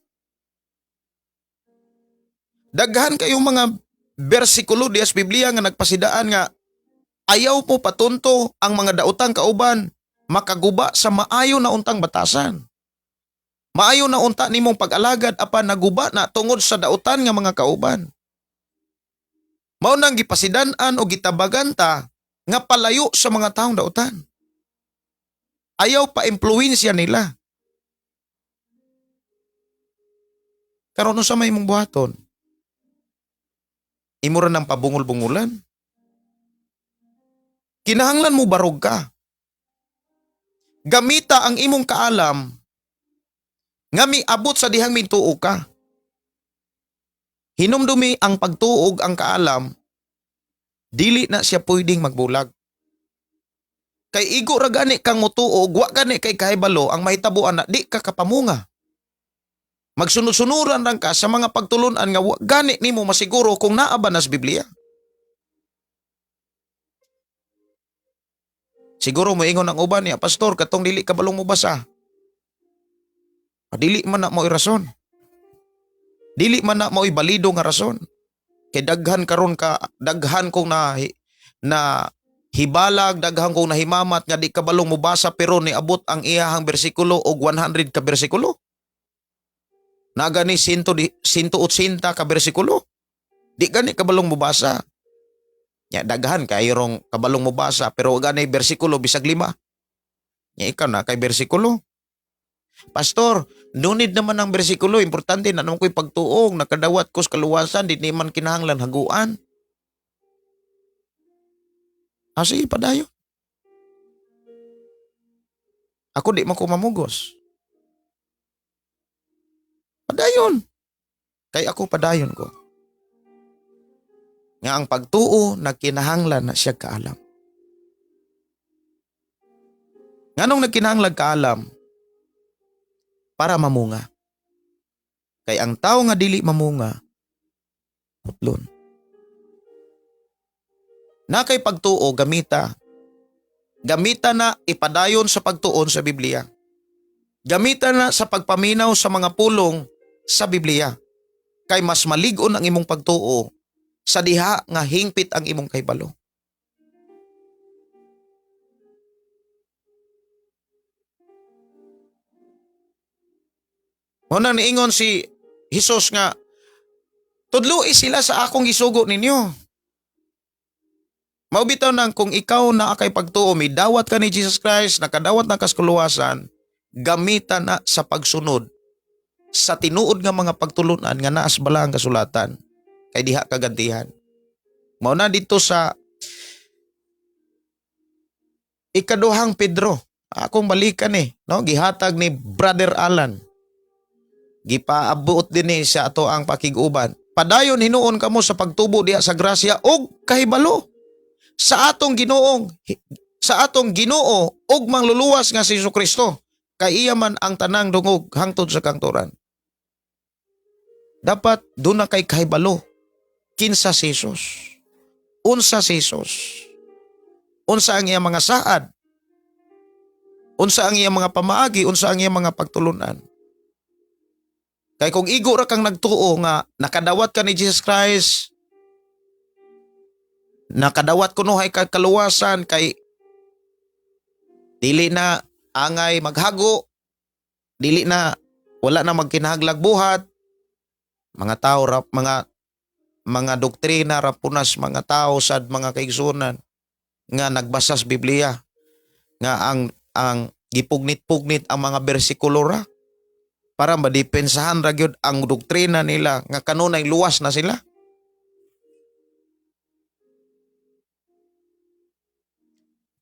Daghan kayong mga bersikulo diya sa Biblia nga nagpasidaan nga ayaw mo patunto ang mga daotang kauban makaguba sa maayo na untang batasan. Maayo na unta nimong pag-alagad apan naguba na tungod sa dautan nga mga kauban. Mao nang gipasidan-an o gitabagan ta nga palayo sa mga taong dautan. Ayaw pa impluwensya nila. Karon unsa may imong buhaton? Imo ra nang pabungol-bungulan. Kinahanglan mo barog ka. Gamita ang imong kaalam nga miabot sa dihang mintuo ka. Hinumdumi ang pagtuog ang kaalam, dili na siya pwedeng magbulag. Kay igo ra gani kang motuog, wa gani kay kahibalo ang mahitabuan na di ka kapamunga. Magsunod-sunuran lang ka sa mga pagtulunan nga wa gani nimo masiguro kung naa ba na sa Biblia. Siguro moingon ang uban niya, "Pastor, katong dili ka balong mobasa." Ah, dili man na mao'y rason. Dili man na mao'y balido nga rason. Kay daghan karon ka, daghan kong na hibalag, daghan kong nahimamat nga di ka balong mobasa pero niabot ang iyahang bersikulo og 100 ka bersikulo. Naga ni 180 ka bersikulo. Di gani kabalong mobasa. Ya daghan kay rong kabalong mobasa pero gani bersikulo bisag 5. Ya ikaw na kay bersikulo. "Pastor, no need naman ang bersikulo, importante na naman ko'y pagtuong, nakadawat ko sa kaluwasan, di man kinahanglan haguan." Ah, sige, padayon. Ako di man ko mamugos. Padayon. Kay ako padayon ko. Nga ang pagtuo nagkinahanglan na siya kaalam. Nganong nagkinahanglan kaalam? Para mamunga. Kay ang tao nga dili mamunga, putlon. Na kay pagtuo gamita, Gamita na ipadayon sa pagtuon sa Biblia. Gamita na sa pagpaminaw sa mga pulong sa Biblia. Kay mas malig-on ang imong pagtuo sa diha nga hingpit ang imong kahibalo. Mao nang niingon si Jesus nga, "Tudloi sila sa akong gisugo ninyo." Mao bitaw nang kung ikaw naa kay pagtuo, may dawat ka ni Jesus Christ, nakadawat na kas kuluwasan, gamita na sa pagsunod sa tinuod nga mga pagtulunan nga naas bala ang kasulatan kay diha kagantihan. Mao na dito sa ikaduhang Pedro, akong balikan eh, no? Gihatag ni Brother Alan. Gipaabot din ni sa ato ang pakig-uban. Padayon hinuon kamo sa pagtubo diha sa grasya og kahibalo sa atong Ginoo ug mangluluwas nga si Kristo, kay iya man ang tanang dungog hangtod sa kangturan. Dapat duna kay kahibalo kinsa si Jesus. Unsa si Jesus? Unsa ang iyang mga saad? Unsa ang iyang mga pamaagi? Unsa ang iyang mga pagtulunan? Kay kung igo ra kang nagtuo nga nakadawat ka ni Jesus Christ, nakadawat kunuhay ka kaluwasan kay dili na angay maghago, dili na, wala na magkinahanglag buhat, mga tao rap, mga doktrina ra punas mga tao sad, mga kaigsunan, nga nagbasas Biblia nga ang gipugnit-pugnit ang mga bersikulo ra para madepensahan ra gyud ang doktrina nila nga kanunay luwas na sila.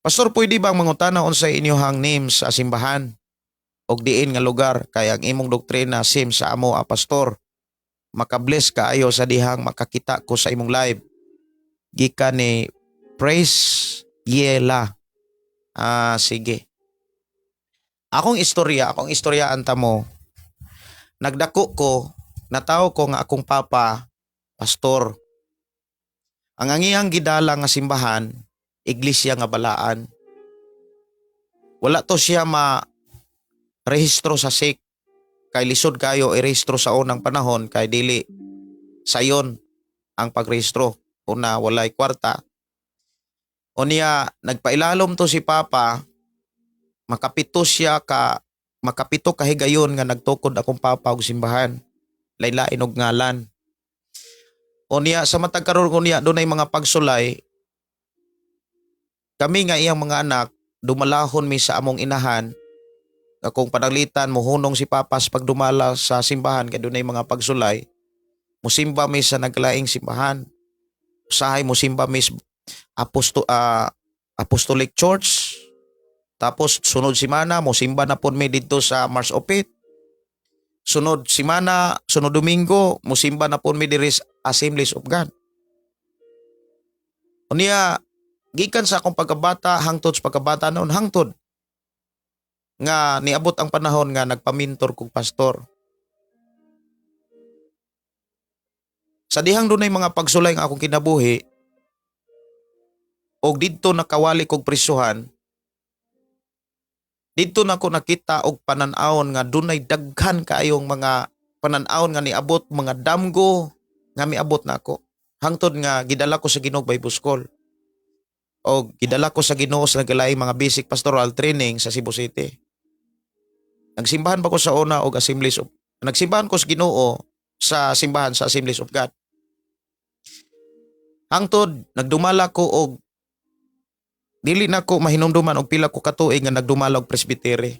Pastor, pwede bang mangutana unsay inyohang name sa simbahan og diin nga lugar, kay ang imong doktrina same sa amo a pastor. Makabless kaayo sa dihang makakita ko sa imong live. Gikan ni Praise Yela. Ah, sige. Akong istorya anta mo. Nagdako ko, natawo ko nga akong papa, pastor. Ang angihang gidala nga simbahan, iglesia nga balaan. Wala to siya ma rehistro sa SEC kay lisod kayo irehistro sa unang panahon kay dili sayon ang pagrehistro, una walay kwarta. Unya nagpailalom to si papa, makapito ka higayon nga nagtukod akong papa og simbahan, lain-lain og ngalan. Unya sa matag karon, unya dunay mga pagsulay, kami nga iyang mga anak dumalahon mi sa among inahan nga kung pananglitan mohunong si papa sa pagdumala sa simbahan kay dunay mga pagsulay, musimba mi sa naglaing simbahan. Usahay musimba mi sa Apostolic Church. Tapos sunod simana musimba na pud mi didto sa Mars Opit. Sunod simana, sunod Domingo, musimba na pud mi diri sa Assemblies of God. Unya gikan sa akong pagkabata hangtod sa pagkabata noon hangtod nga niabot ang panahon nga nagpamintor kog pastor. Sa dihang dunay mga pagsulay nga akong kinabuhi og didto nakawali kog prisuhan, didto nako nakita og panan-awon nga dunay daghan kaayong mga panan-awon nga niabot, mga damgo nga miabot nako hangtod nga gidala ko sa Ginoo Bible School o gidala ko sa Ginoo sa nagkalaing mga basic pastoral training sa Cebu City. Nagsimbahan ba ko sa una og Assemblies of, nagsimbahan ko sa Ginoo sa simbahan sa Assemblies of God. Hangtod nagdumala ko og dili na ko mahinumduman og pila ko katuig nga nagdumala og presbytery.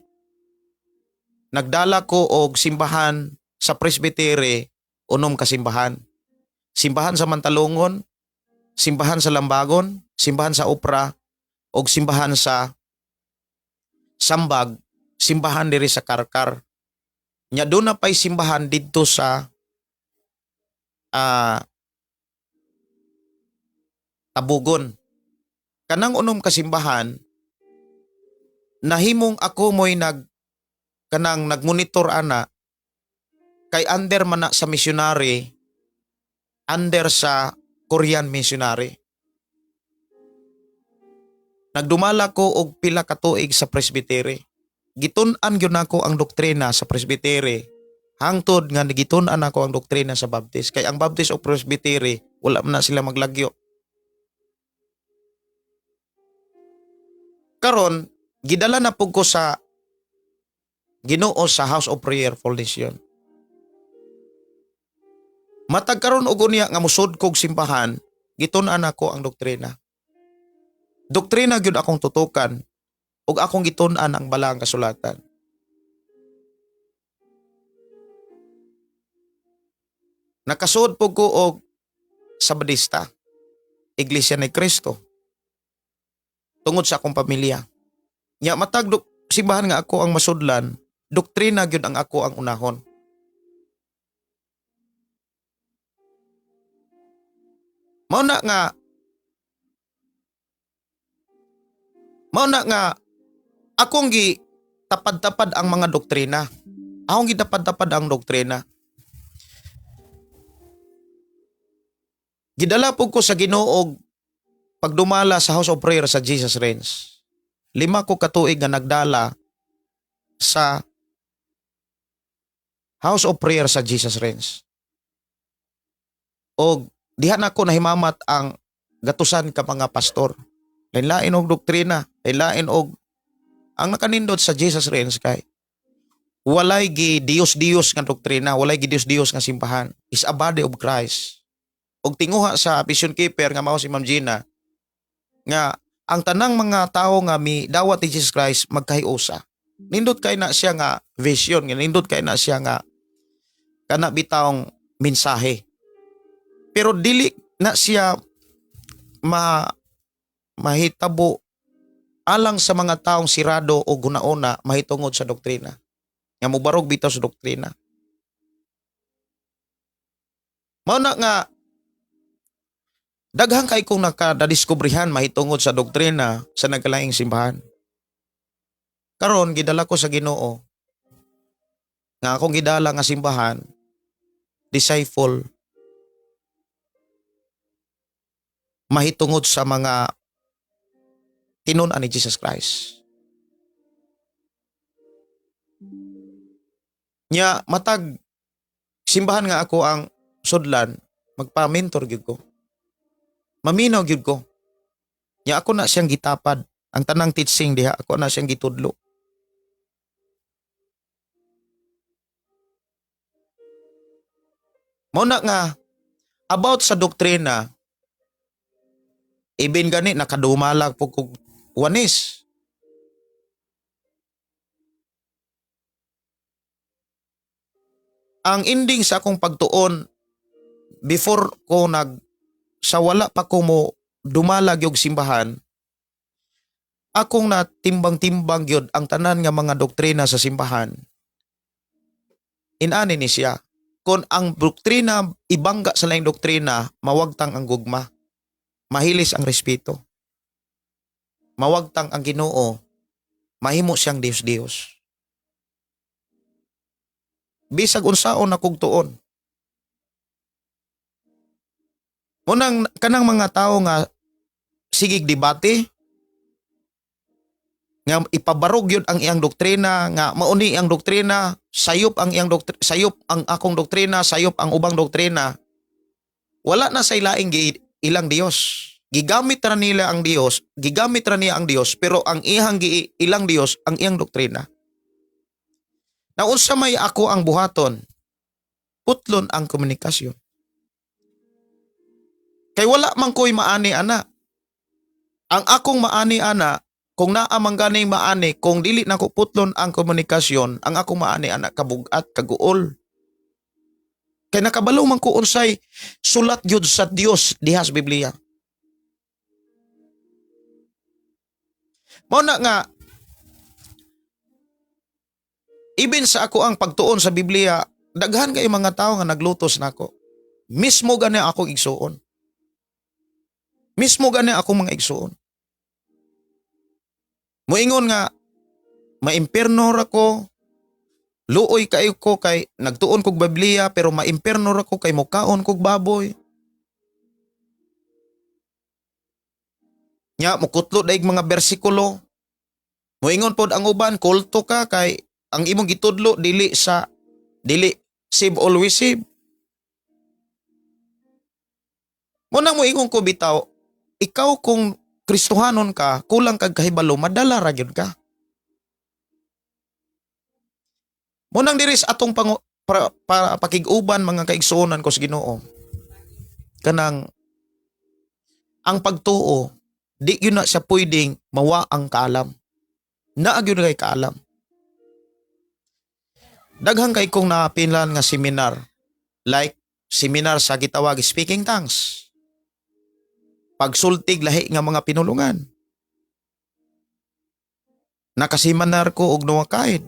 Nagdala ko og simbahan sa presbytery, unom ka simbahan. Simbahan sa Mantalongon, simbahan sa Lambagon, simbahan sa Opra, og simbahan sa Sambag, simbahan diri sa Karkar. Nya duna pay simbahan didto sa Tabugon. Kanang unom ka simbahan, nahimong ako mo'y kanang nagmonitor ana kay under man na sa missionary, under sa Korean missionary. Nagdumala ko og pila ka tuig sa presbytery. Gitun-an gyud nako ang doktrina sa presbytery. Hangtod nga gitun-an nako ang doktrina sa Baptist. Kay ang Baptist o presbytery, wala man na sila maglagyo. Karon, gidala na pug ko sa Ginoo sa House of Prayer Foundation. Matag karon og unya nga musod kog simbahan, gitun-an nako ang doktrina. Doktrina gyud akong tutukan ug akong gitun-an ang balaang kasulatan. Nakasuod po ko og Sabadista, Iglesia ni Cristo, tungod sa akong pamilya. Nya matag simbahan nga ako ang masudlan, doktrina gyud ang ako ang unahon. Mao na nga akong gi tapad-tapad ang mga doktrina. Akong gitapad-tapad ang doktrina. Gidala po ko sa Ginoo pagdumala sa House of Prayer sa Jesus Reigns. 5 ko katuig nga nagdala sa House of Prayer sa Jesus Reigns. Og diha nako nahimamat ang gatusan ka mga pastor. Lain-lain og doktrina, lain-lain og ang nakanindot sa Jesus Reigns kay walay gi Dios-Dios nga doktrina, walay gi Dios-Dios nga simbahan. Is a body of Christ. Og tinguha sa Vision Keeper nga mao si Ma'am Gina nga ang tanang mga tawo nga mi dawat ni Jesus Christ magkahiusa. Nindot kay na siya nga vision, nga nindot kay na siya nga kana bitawng mensahe. Pero dili na siya mahitabo alang sa mga taong sirado o gunaona mahitungod sa doktrina. Nga mobarog bitaw sa doktrina. Mao na nga daghan kay kong nakadiskubrihan mahitungod sa doktrina sa nagkalaing simbahan. Karon gidala ko sa Ginoo nga akong gidala nga simbahan disciple mahitungod sa mga tinun-an ni Jesus Christ. Nya matag simbahan nga ako ang sudlan, magpa-mentor gyud ko. Maminaw gyud ko. Nya ako na siyang gitapad. Ang tanang teaching diha ako na siyang gitudlo. Mao na nga about sa doktrina, ibin gani nakadumalag po kog wanis. Ang ending sa akong pagtuon before ko nag sa wala pa ko mo dumalag yung simbahan, akong natimbang-timbang gyud ang tanan nga mga doktrina sa simbahan. Inani ni siya. Kung ang doktrina ibangga sa laing doktrina, mawagtang ang gugma. Mahilis ang respeto. Mawagtang ang Ginoo, mahimo siyang Dios-Dios. Bisag unsaon na kog tuon. Munang kanang mga tao nga sigig debate nga ipabarog yun ang iyang doktrina, nga mauni ang doktrina, sayop ang iyang doktrina, sayop ang akong doktrina, sayop ang ubang doktrina. Wala na say laing ilang Dios. Gigamit ra nila ang Dios, gigamit ra niya ang Dios, pero ang iyang ilang Dios ang iyang doktrina. Na unsa may ako ang buhaton, putlon ang komunikasyon. Kay wala man ko'y maani ana. Ang akong maani ana, kung naa man ganing maani, kung dili nako putlon ang komunikasyon, ang akong maani ana kabugat, kaguol. Kay nakabalo man ko unsay sulat gyud sa Dios diha sa Biblia. Mao na nga ibin sa ako ang pagtuon sa Biblia, daghan kay mga tawo nga naglutos nako. Mismo gani ako igsuon. Mismo gani ako mga igsuon. Moingon nga maimpierno ra ko, luoy kayo ko kay nagtuon kog Biblia pero maimpierno ra ko kay mukaon kog baboy. Nya mukutlo daig mga bersikulo. Moingon pod ang uban, kulto ka kay ang imong gitudlo dili sa dili save always save. Mo nang moingon ko bitaw, ikaw kung Kristohanon ka, kulang kag kahibalo, madala ra gyud ka. Mo nang diri sa atong pakig-uban, mga kaigsuonan ko sa Ginoo. Kanang ang pagtuo, di gyud na siya pwedeng mawa ang kaalam. Naa gyud kay kaalam. Daghan kay kong naapinlan nga seminar, like seminar sa gitawag speaking tongues. Pagsultig lahi nga mga pinulungan. Nakaseminar ko og Noahide.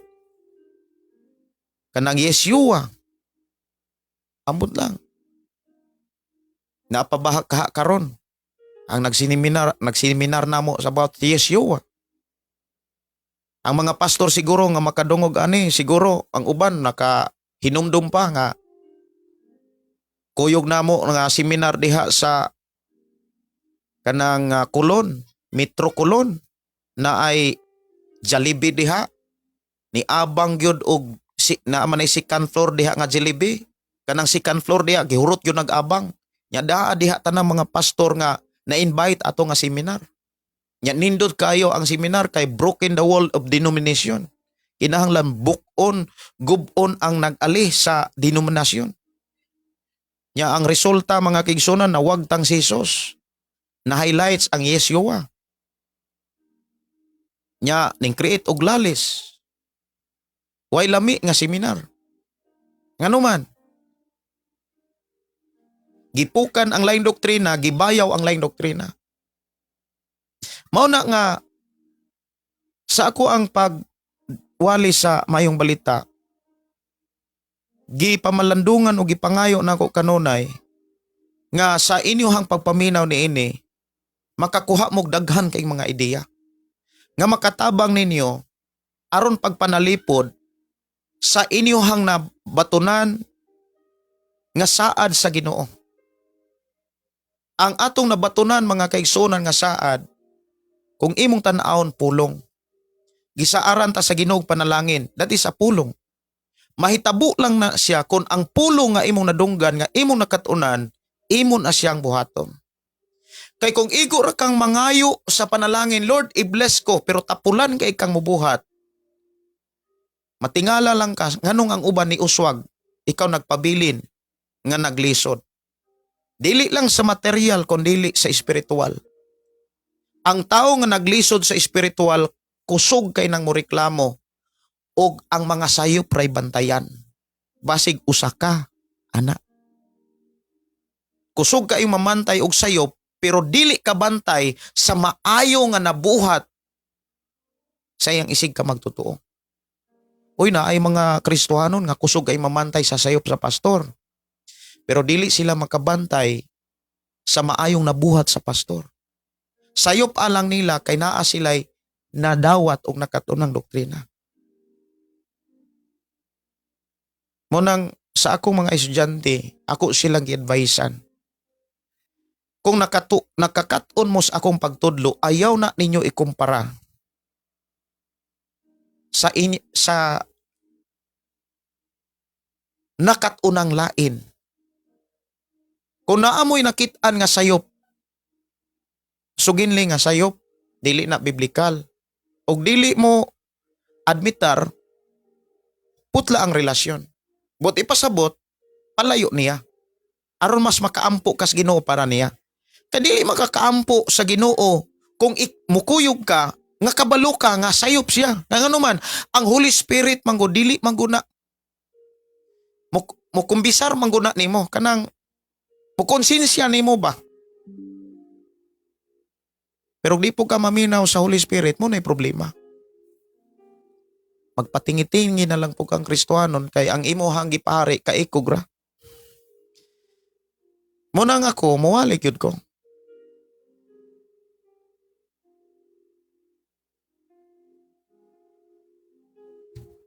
Kanang Yeshua. Ambot lang. Napabahak kaha karon. Ang nagseminar namo sa about Yeshua. Ang mga pastor siguro nga makadungog ani, siguro ang uban naka hinumdum pa nga kuyog namo nga seminar diha sa kanang Colon, Metro Colon, na ay Jollibee diha ni abang gyud og si, na man ay second floor diha nga Jollibee, kanang second floor diha gihurot gyud nag-abang nya daa diha tanang mga pastor nga na-invite ato nga seminar. Nya nindot kayo ang seminar kay broken the wall of denomination. Kinahanglan buk-on, gub-on ang nag-ali sa denominasyon. Nya ang resulta, mga kaigsuonan, na wagtang si Jesus. Na highlights ang Yeshua. Nya ning create og lalis. Way lami nga seminar. Ngano man? Gipukan ang laing doktrina, gibayaw ang laing doktrina. Mao na nga sa ako ang pagwali sa mayong balita, gipamalandungan o gipangayo nako kanunay nga sa inyohang pagpaminaw niini makakuha mog daghan kay mga ideya nga makatabang ninyo aron pagpanalipod sa inyohang nabatunan nga saad sa Ginoo. Ang atong nabatunan, mga kaigsuonan, nga saad, kung imong tan-awon, pulong. Gisaaran ta sa Ginoo panalangin, that is a pulong. Mahitabo lang na siya kung ang pulong nga imong nadunggan, nga imong nakatunan, imo na siyang buhaton. Kay kung igo ra kang mangayo sa panalangin, "Lord, i-bless ko," pero tapulan kay kang mubuhat. Matingala lang ka, nganong ang uban ni uswag, ikaw nagpabilin nga naglisod. Dili lang sa material, kundi sa espiritual. Ang tao nga naglisod sa espiritual, kusog kay nang moreklamo og ang mga sayop ray bantayan. Basig usa ka, ana. Kusog kay mamantay og sayop pero dili ka bantay sa maayo nga nabuhat sa iyang isig ka magtotoo. Uy, na ay mga Kristohanon nga kusog ay mamantay sa sayop sa pastor. Pero dili sila makabantay sa maayong nabuhat sa pastor. Sayop alang nila kay naa sila'y nadawat og nakatunang doktrina. Munang sa akong mga estudyante, ako silang gi-advisean. Kung nakakaton mo sa akong pagtudlo, ayaw na ninyo ikumpara sa nakatunang lain. Kung naamoy nakit-an nga sayop, suginli nga sayop, dili na biblikal. Og dili mo admitar, putla ang relasyon. But ipasabot, palayo niya. Aron mas makaampo kas Ginoo para niya. Kay dili makakaampo sa Ginoo kung mukuyog ka nga kabalo ka nga sayop siya. Nga ngano man, ang Holy Spirit manggo dili mangguna mukumbisar mangguna nimo, kanang mukonsensya nimo ba? Pero di po ka maminaw sa Holy Spirit mo na problema. Magpatingi-tingi na lang po kang Kristohanon kay ang imo gipahari kaikog ra. Muna nga ako, muwali gyud ko.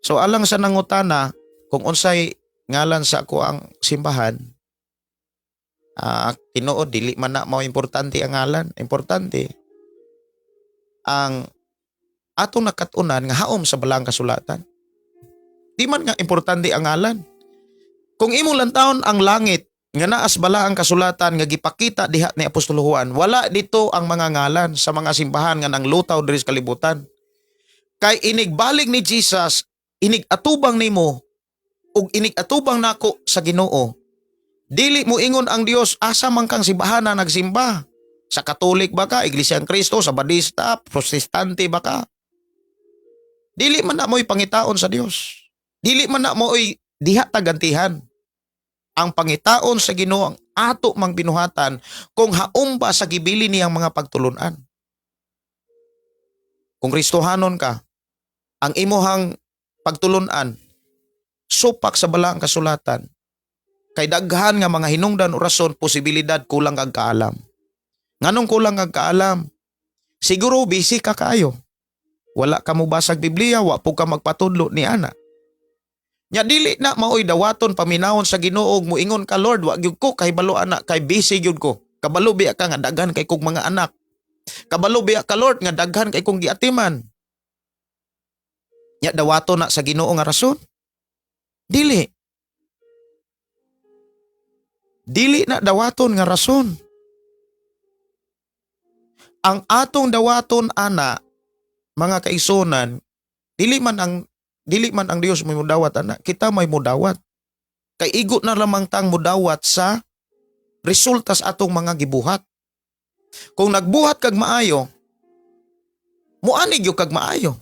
So alang sa nangutana kung unsay ngalan sa ako ang simbahan, tinuod dili man na mao importante ang ngalan, importante Ang atong nakatunan nga haom sa balaang kasulatan. Di man nga importante ang ngalan. Kung imong lantawon ang langit nga naas balaang kasulatan nga gipakita diha ni Apostol Juan, wala dito ang mga ngalan sa mga simbahan nga nanglutaw diri sa kalibutan. Kay inigbalik ni Jesus, inig atubang nimo ug inig atubang nako sa Ginoo. Dili mo ingon ang Dios asa man kang simbahan na nagsimba. Sa Katolik ba ka, Iglesia ng Kristo, sa Badista, Protestante ba ka? Dili man na mo'y pangitaon sa Dios. Dili man na mo'y diha tagantihan. Ang pangitaon sa Ginoo ang ato mang binuhatan kung haom ba sa gibili niyang mga pagtulunan. Kung Kristohanon ka, ang imuhang pagtulunan supak sa balaang kasulatan. Kay daghan nga mga hinungdan o rason, posibilidad kulang kag kaalam. Nganong kulang kag kaalam? Siguro busy ka kaayo. Wala ka mobasag Biblia, wa po ka magpatudlo ni ana. Nya dili na maoy dawaton paminawon sa Ginoo ug moingon ka, "Lord, wa gyud ko kahibalo ana kay busy gyud ko." Kabalo biya ka nga daghan kay kog mga anak. Kabalo biya ka, Lord, nga daghan kay kong giatiman. Nya dawaton na sa Ginoo nga rason? Dili. Dili na dawaton nga rason. Ang atong dawaton ana, mga kaigsunan, dili man ang Dios may mudawat ana, kita may mudawat. Kay igo na lamang tang mudawat sa resulta sa atong mga gibuhat. Kung nagbuhat kag maayo, muani gyud kag maayo.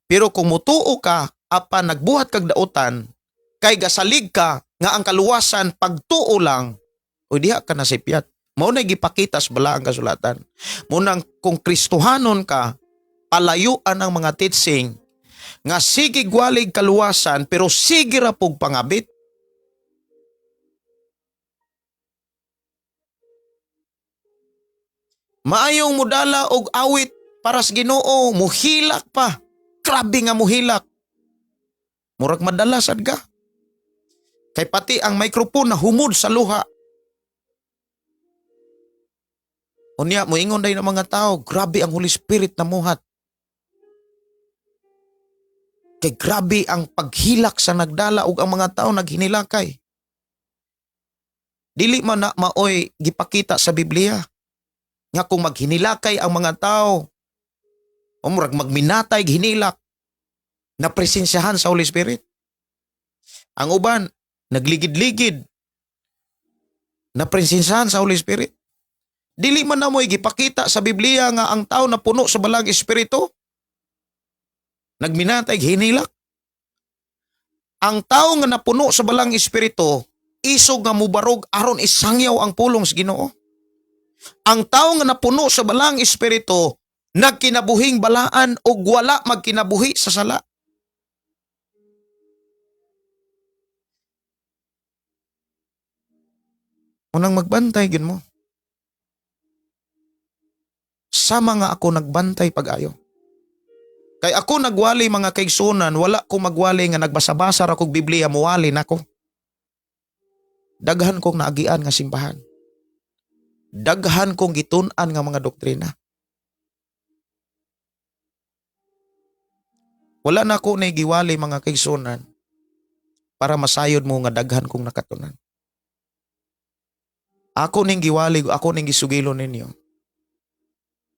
Pero kung mutuo ka apan nagbuhat kag dautan, kay gasalig ka nga ang kaluwasan pagtuo lang, o diha ka nasipyat. Mao na gipakita sa balaang kasulatan. Munang kung Kristohanon ka, palayuan ang mga teaching nga sige gwalig kaluwasan pero sige ra pug pangabit. Maayong mudala og awit para sa Ginoo, muhilak pa. Grabe nga muhilak. Murag madala sad ka. Kay pati ang microphone na humod sa luha. Unya, moingon day ng mga tao, grabe ang Holy Spirit na muhat. Kay grabe ang paghilak sa nagdala ug ang mga tao naghinilakay. Dili man na maoy gipakita sa Biblia nga kung maghinilakay ang mga tao o murag magminatay hinilak na presensyahan sa Holy Spirit. Ang uban nagligid-ligid na presensyahan sa Holy Spirit. Dili man na mo'y gipakita sa Biblia nga ang tao na puno sa balang espiritu nagminatay hinilak. Ang tao nga napuno sa balang espiritu isog nga mubarog aron isangyaw ang pulong sa Ginoo. Ang tao nga napuno sa balang espiritu nagkinabuhing balaan ug wala magkinabuhi sa sala. Unang magbantay gin mo. Sama nga ako nagbantay pag-ayo. Kay ako nagwali, mga kaigsunan, wala ko magwali nga nagbasa-basa ra kog Biblia muwali nako. Daghan kong naagian nga simbahan. Daghan kong gitun-an nga mga doktrina. Wala na ko na giwali, mga kaigsunan, para masayod mo nga daghan kong nakatunan. Ako ning giwali, ako ning gisugilo ninyo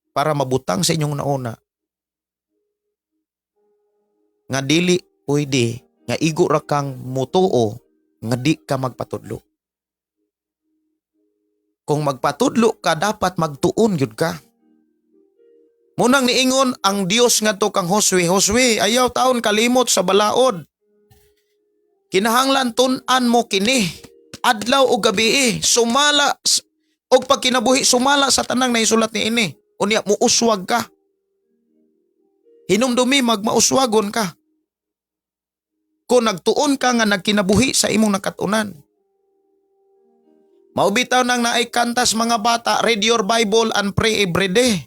para mabutang sa inyong nauna nga dili pwede nga igo ra kang mutuo nga di ka magpatudlo. Kung magpatudlo ka, dapat magtuon gyud ka. Munang niingon ang Dios ngadto kang Josue, "Josue, ayaw taon kalimot sa balaod. Kinahanglan tun-an mo kini adlaw o gabi, sumala og pagkinabuhi sumala sa tanang naisulat ni ini. Unya muuswag ka. Hinumdumi magmauswagon ka. Kung nagtuon ka nga nagkinabuhi sa imong nakatunan." Mao bitaw nang naay kantas mga bata, "Read your Bible and pray every day."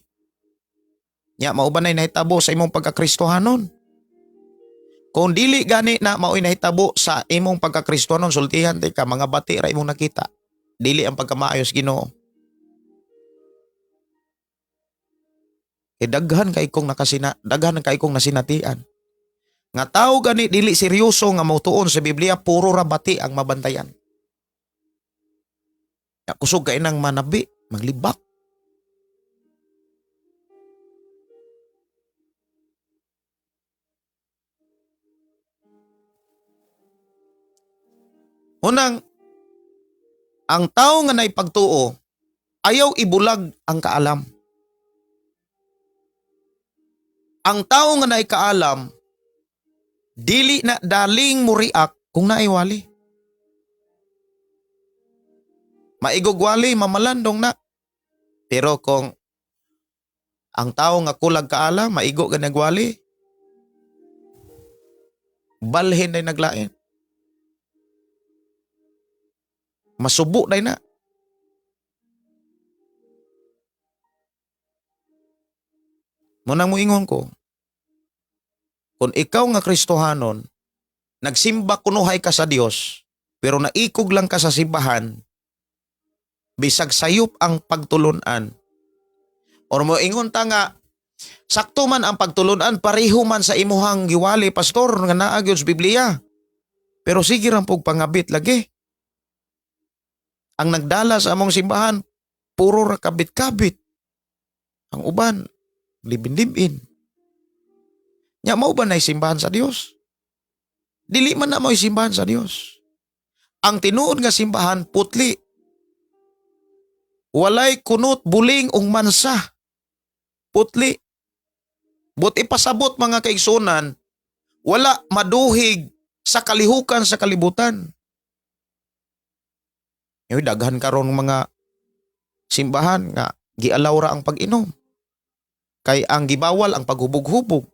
Nya mao ba nay nahitabo sa imong pagkakristohanon? Kung dili gani na mao'y nahitabo sa imong pagkakristohanon, sultihan ka, mga bati ra imong nakita. Dili ang pagkamaayos Ginoo. Eh daghan kay kong nakasina, daghan kay kong nasinatian. Nga tao gani dili seryoso nga motuon sa Biblia, puro ra bati ang mabantayan. Ya, kusog kay nang manabi, maglibak. Unang, ang tao nga naipagtuo, ayaw ibulag ang kaalam. Ang tao nga naikaalam, dili na daling muriak kung naiwali. Maigugwali, mamalandong na. Pero kung ang tao nga kulag kaalam, maigo ka nagwali, balhin na naglain. Masubo day na. Munang moingon ko, kung ikaw nga Kristohanon, nagsimba kunuhay ka sa Dios, pero naikog lang ka sa simbahan, bisag sayop ang pagtulunan. Or moingon ta nga, sakto man ang pagtulunan, pareho man sa imuhang giwali, pastor, nga naa gyud sa Biblia. Pero sige ra pug pangabit lagi. Ang nagdala sa among simbahan, puro ra kabit-kabit. Ang uban, libin-libin. Nya mao ba na simbahan sa Dios? Dili man na mao simbahan sa Dios. Ang tinuod nga simbahan putli. Walay kunot, buling ug mansa. Putli. But ipasabot mga kaigsunan, wala maduhig sa kalihukan sa kalibutan. Yoy, daghan karon mga simbahan nga gialaw ra ang pag-inom. Kay ang gibawal ang paghubog-hubog.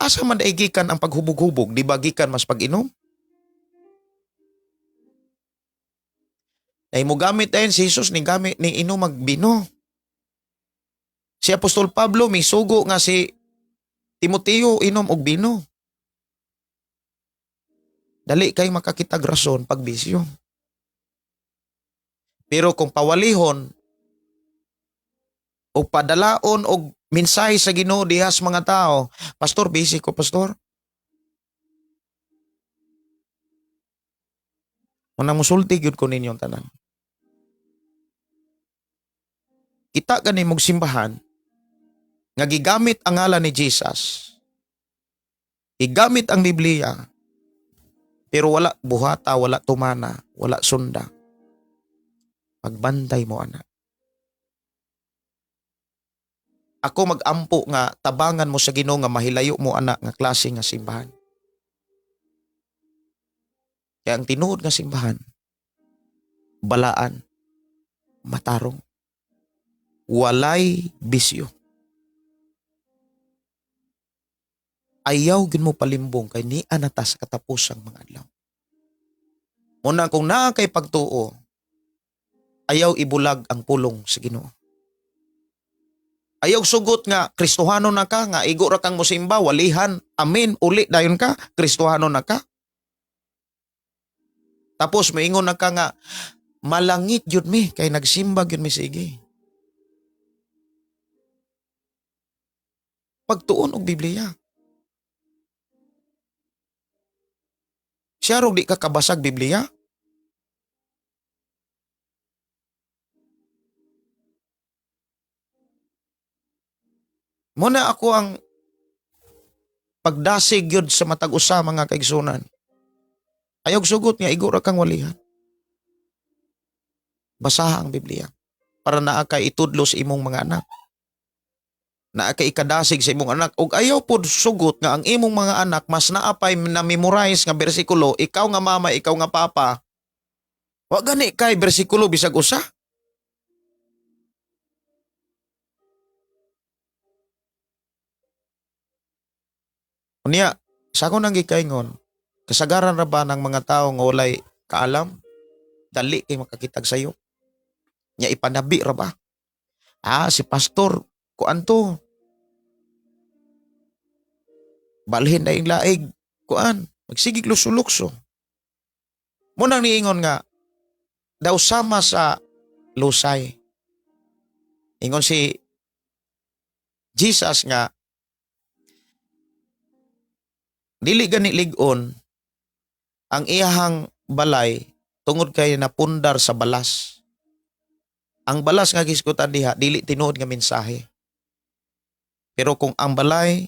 Asa man daig gikan ang paghubog-hubog? Di ba gikan mas pag-inom? Ay mo gamit ayon si Jesus ni gamit ni inom magbino. Si Apostol Pablo misugo nga si Timoteo inom og bino. Dali kay makakitag rason pagbisyo. Pero kung pawalihon o padalaon og mensahe sa Ginoo diha sa mga tao, pastor, busy ko, pastor. Unang musulti gyud ko ninyong tanan. Kita gani mong simbahan nga gigamit ang ngalan ni Jesus. Gigamit ang Biblia. Pero wala buhata, wala tumana, wala sunda. Pagbantay mo, anak. Ako magampo nga tabangan mo sa Ginoo nga mahilayo mo anak nga klase nga simbahan. Kaya ang tinuod nga simbahan, balaan, matarong, walay bisyo. Ayaw gin mo palimbong kay ni anata sa katapusang mga adlaw. Muna kung naa kay pagtuo, ayaw ibulag ang pulong sa Ginoo. Ayaw sugot nga Kristohano na ka, nga igo ra kang mosimba, walihan, amen, uli dayon ka, Kristohano na ka. Tapos moingon na ka nga malangit gyud mi kay nagsimba gyud mi sige. Pagtuon og Biblia. Siya rog di ka kabasag Biblia? Muna ako ang pagdasig yun sa matag usa mga kaigsunan. Ayaw sugot nga igo ra kang walihan. Basaha ang Biblia para naa kay itudlo sa imong mga anak. Naa kay ikadasig sa imong anak ug ayaw pod sugot nga ang imong mga anak mas naa pay na memorize nga bersikulo, ikaw nga mama, ikaw nga papa. Wa gani kay bersikulo bisag usa. Unya, sa ako nang gikaingon, kasagaran ra ba ng mga tao nga walay kaalam? Dali kay makakitag sayo. Nya ipanabi ra ba? Ah, si pastor, kuan to. Balhin na yung laig, kuan, magsigig lukso-lukso. Munang niingon nga, daw sama sa lusay. Ingon si Jesus nga dili gani lig-on ang iyahang balay tungod kay napundar sa balas. Ang balas nga gisgutan diha dili tinuod nga mensahe. Pero kung ang balay,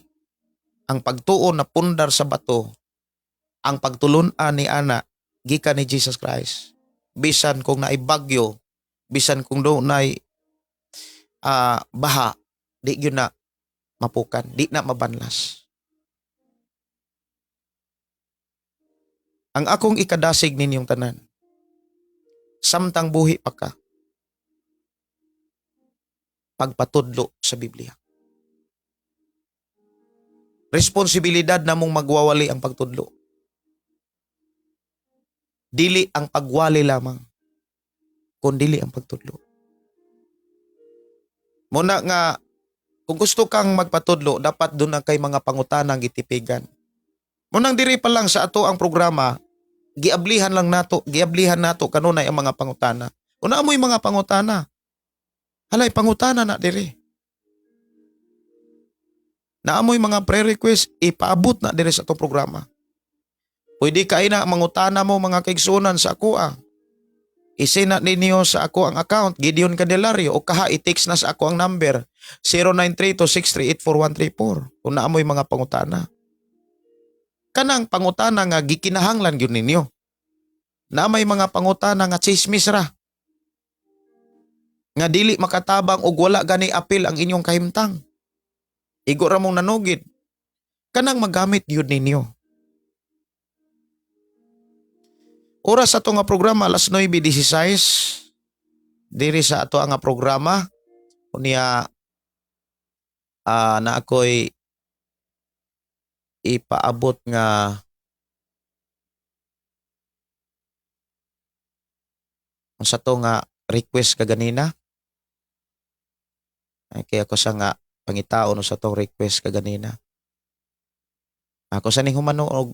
ang pagtuo na pundar sa bato, ang pagtulun-an ni ana gikan ni Jesus Christ. Bisan kung naay bagyo, bisan kung dunay baha, di gyud na mapukan, di na mabanlas. Ang akong ikadasig ninyong tanan, samtang buhi pa ka, pagpatudlo sa Biblia. Responsibilidad namong magwawali ang pagtudlo. Dili ang pagwali lamang, kundili ang pagtudlo. Muna nga, kung gusto kang magpatudlo, dapat doon na kay mga pangutanang gitipigan. Munang diri pa lang sa ato ang programa, giablihan lang nato, giablihan nato kanunay ang mga pangutana. Una mo'y mga pangutana. Halay, pangutana na diri. Naamoy mga pre-request, ipaabot na diri sa atong programa. Pwede kay na mangutana mo mga kaigsunan sa ako ah. Isend na ninyo sa ako ang account, Gideon Candelario, o kaha i-text na sa ako ang number 0932-638-4134 kung naamoy mga pangutana. Kanang pangutana nga gikinahanglan gyud ninyo. Na may mga pangutana nga chismis ra. Nga dili makatabang og wala gani apil ang inyong kahimtang. Igo ra mong nanugid. Kanang magamit gyud ninyo. Oras sa ato nga programa alas 9:16 diri sa ato nga programa unya na ako'y ipaabot nga sa to nga request kaganina. Ay, kaya ako sa nga pangitao no sa tong request kaganina. Ako sa ning humano og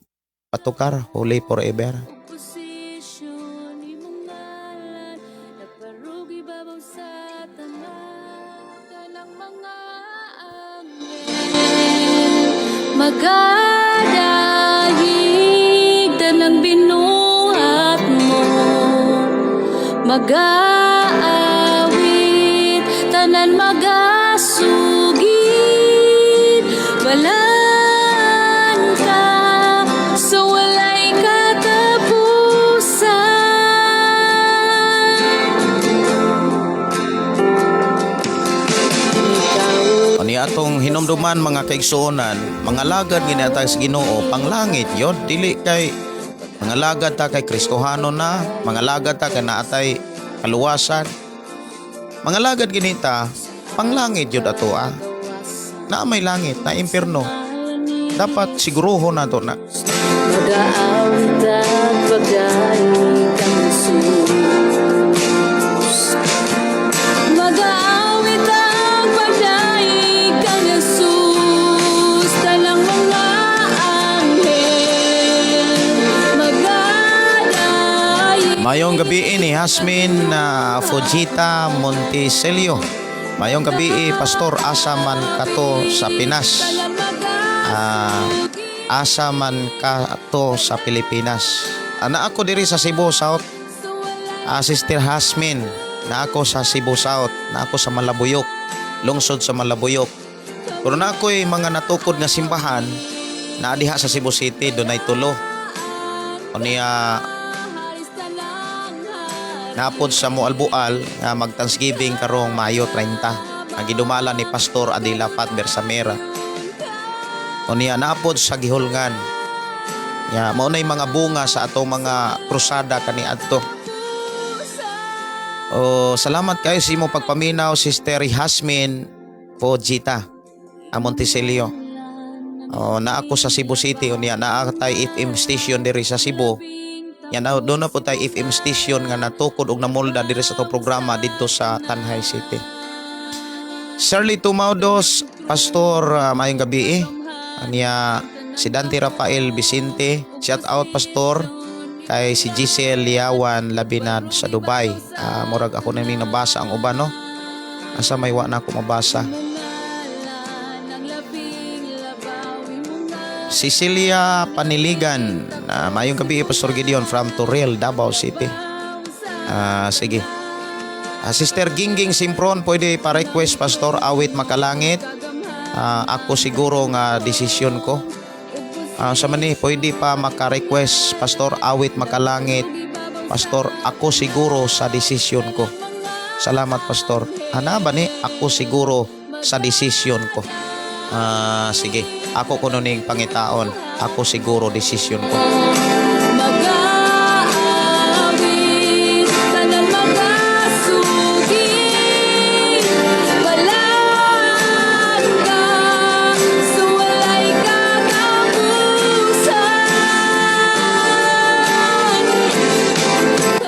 patukar Holy Forever. Posisyon imong ngalan nagbarug ibabaw sa tanan tanang mga anghel magadayig tanang binuhat mo magaawit tanan magasugid balaan ka sa walay katapusan. Ani atong hinumduman mga kaigsuonan, mga lagad gini sa Ginoo panglangit yod dili kay mga lagad ta kay Kristohano na, mga lagad ta kay naatay kaluwasan. Mga lagad gini ta panglangit yod ato ah. Na may langit, na impierno. Dapat siguruhon nato na. Mag-aawit at pagdaig ang Jesus. Mag-aawit at pagdaig ang Jesus. Talang mga anghel magadaig. Mayong gabi ni Hasmin na Fujita Monticelio. Mayong gabi Pastor asa man kato sa Pinas. Asa man kato sa Pilipinas. Ana ako diri sa Cebu South. Sister Hasmin, na ako sa Cebu South, na ako sa Malabuyok, lungsod sa Malabuyok. Pero na ako'y mga natukod nga simbahan na diha sa Cebu City, dunay tulo. Unya napod sa Moalboal nga mag-Thanksgiving karong Mayo 30. Ang gidumala ni Pastor Adila Pat Bersamera. Unya napod sa Gihulngan. Ya, mao na'y mga bunga sa atong mga krusada kaniadto. O salamat kayo sa imo pagpaminaw, Sister Hasmin Fojita a Monticelio. O na ako sa Cebu City, unya naa tay FM station diri sa Cebu. Ya na doon na po tay FM station nga natukod og namolda diri sa atong programa didto sa Tanjay City. Shirley Tumaudos, Pastor, maayong gabi eh. Anya si Dante Rafael Vicente, shout out Pastor kay si Giselle Liawan Labinad sa Dubai. Murag ako na nabasa ang uban no. Asa may wa na ako mabasa. Cecilia Paniligan, maayong gabi, Pastor Gideon from Toril, Davao City. Sige. Sister Gingging Simpron, pwede pa-request, Pastor, Awit Makalangit. Ako siguro nga desisyon ko. Sa mani, pwede pa maka-request, Pastor, Awit Makalangit. Pastor, ako siguro sa desisyon ko. Salamat, Pastor. Ana ba ni? Ako siguro sa desisyon ko. Sige. Ako kuno ning pangitaon. Ako siguro desisyon ko. Mag-aawit, tanang makasugid, Balaan ka, sa walay katapusan.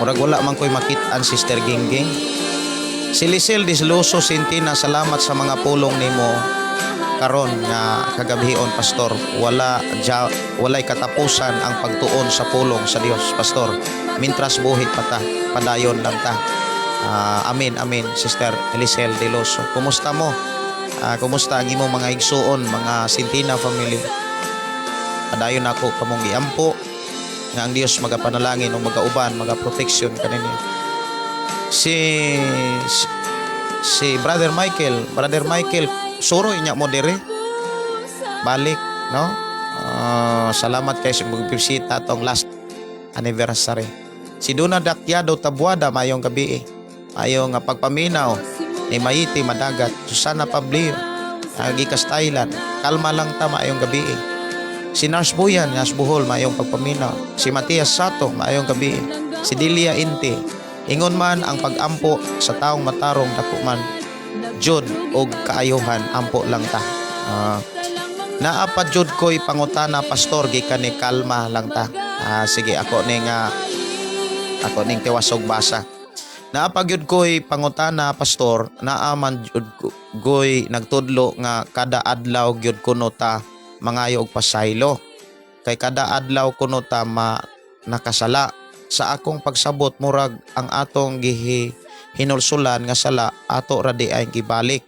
Murag wala man ko'y makit-an, Sister Gingging. Si Lisel Disloso Sintina, salamat sa mga pulong nimo karon nga kagabhion, Pastor. Wala ja, walay katapusan ang pagtuon sa pulong sa Dios, Pastor. Mintras buhi pa ta, padayon lang ta. Amen, amen, Sister Elisel Deloso. Kumusta mo? Kumusta ang imong mga igsuon, mga Sintina family? Padayon ako kamong giampo nga ang Dios magapanalangin o magauban, magaproteksyon kaninyo. Si Brother Michael, Brother Michael, suro inya mo dire. Balik, no? Salamat kay sa magbisita atong last anniversary. Si Duna Dakyado Tabuada, mayong gabi. Maayong nga pagpaminaw ni Mayiti Madagat, Susana Pablio, gikas Thailand. Kalma lang ta, maayong gabi. Si Nars Buyan, Nars Buhol, maayong pagpaminaw. Si Matias Sato, maayong gabi. Si Delia Inti, ingon man ang pagampo sa taong matarong dako man jud og kaayohan, ampo lang ta. Naa pa jud ko'y pangutana, Pastor, gikan ni Kalma lang ta. Sige, ako ning tiwasog basa. Naa pa gyud ko'y pangutana, Pastor, naa man jud goy nagtudlo nga kada adlaw gyud kuno ta mangayo og pasaylo. Kay kada adlaw kuno ta ma nakasala. Sa akong pagsabot, murag ang atong gihi hinulsulan nga sala ato ra di ay gibalik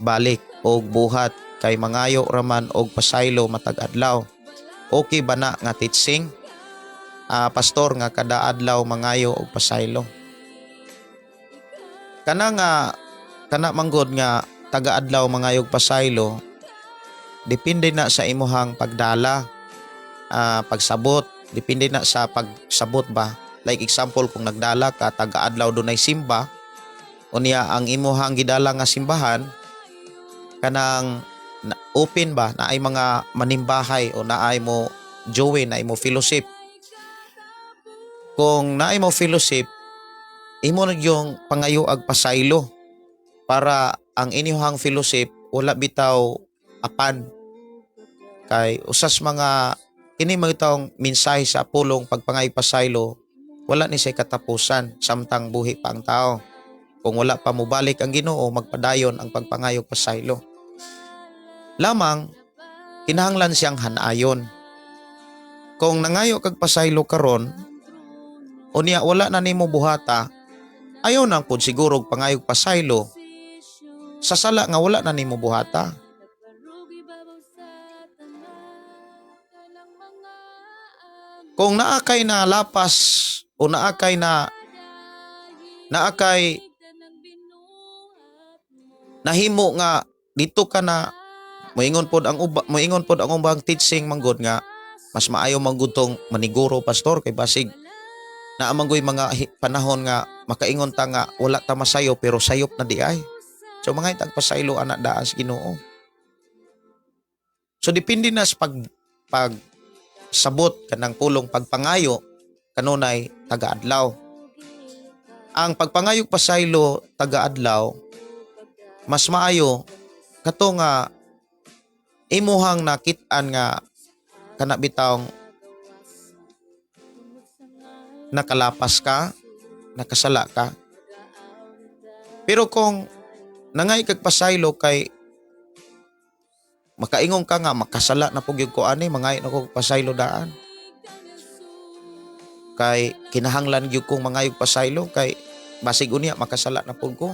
balik og buhat kay mangayo raman og pasaylo matag adlaw. Okay ba na nga teaching, Pastor, nga kada adlaw mangayo og pasaylo? Kana nga kana manggod nga taga adlaw mangayo og pasaylo, depende na sa imuhang pagdala, pagsabot, depende na sa pagsabot ba. Like example, kung nagdala ka taga adlaw dunay simba, unya ang imuhang gidala nga simbahan kanang open ba na ay mga manimbahay o naay mo join, naay mo fellowship. Kung naay mo fellowship, imo na yung pangayo ag pasaylo para ang inyuhang fellowship wala bitaw apan, kay usas mga kini mga taong mensahe sa pulong pagpangay pasaylo, wala ni siya katapusan samtang buhi pa ang tao. Kung wala pa mobalik ang Ginoo, magpadayon ang pagpangayo pasaylo. Lamang kinahanglan siyang hanayon. Kung nangayo kag pasaylo karon, unya wala na nimo buhata, ayaw nang pud siguro og pangayog pasaylo sa sala nga wala na nimo buhata. Kung naa kay na lapas o naa kay nahimo nga dito ka na moingon pod ang ubang teaching manggod nga mas maayo manggod tong maniguro, Pastor, kay basig naa manggoy mga panahon nga makaingon ta nga wala ta masayo pero sayop na di ay. So mga itag pasaylo ana daan sa Ginoo. So depende na sa pag sabot kanang pulong pagpangayo kanunay taga-adlaw. Ang pagpangayo pasaylo taga-adlaw, mas maayo kato nga imuhang nakit-an nga kana bitawng nakalapas ka, nakasala ka. Pero kung nangay kag pasaylo kay makaingon ka nga makasala na pug ko ani, mangay na ko pasaylo daan. Kay kinahanglan gyud kong mangayog pasaylo kay basig unya makasala na pug ko.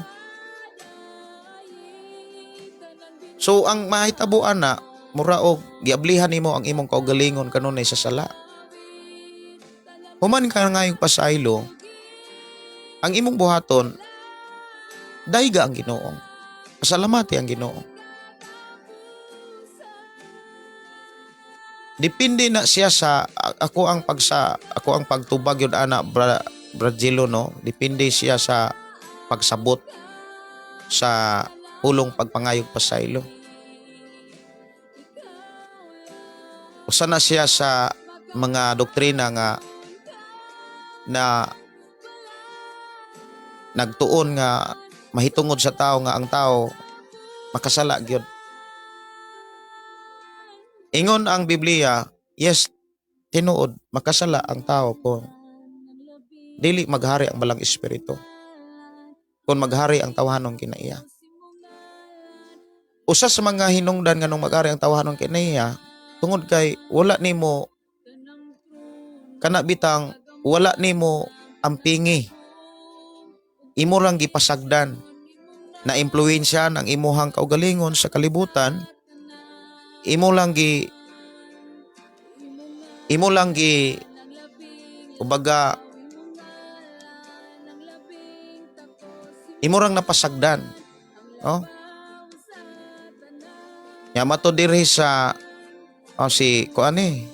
So ang mahitabuan na mura og giablihan nimo ang imong kaugalingon kanunay sa sala. Human ka ngayong pasaylo, ang imong buhaton, dayga ang Ginoo. Pasalamati ang Ginoo. Depende na siya sa ako ang pagtubag yun ana, Brazilo, no. Depende siya sa pagsabot sa pulong pagpangayog pasaylo. Usa na siya sa mga doktrina nga na nagtuon nga mahitungod sa tao nga ang tao makasala gyud. Ingon ang Biblia, yes, tinuod makasala ang tao kung dili maghari ang Balang Espiritu. Kung maghari ang tawhanong kinaiya. Usa sa mga hinungdan nganong maghari ang tawhanong kinaiya, tungod kay wala nimo kana bitang wala nimo ampingi. Imo lang gipasagdan na impluwensya ng imuhang kaugalingon sa kalibutan. Imo lang gi kumbaga imo lang napasagdan, no? Nya mato diri sa, oh, si kuan ni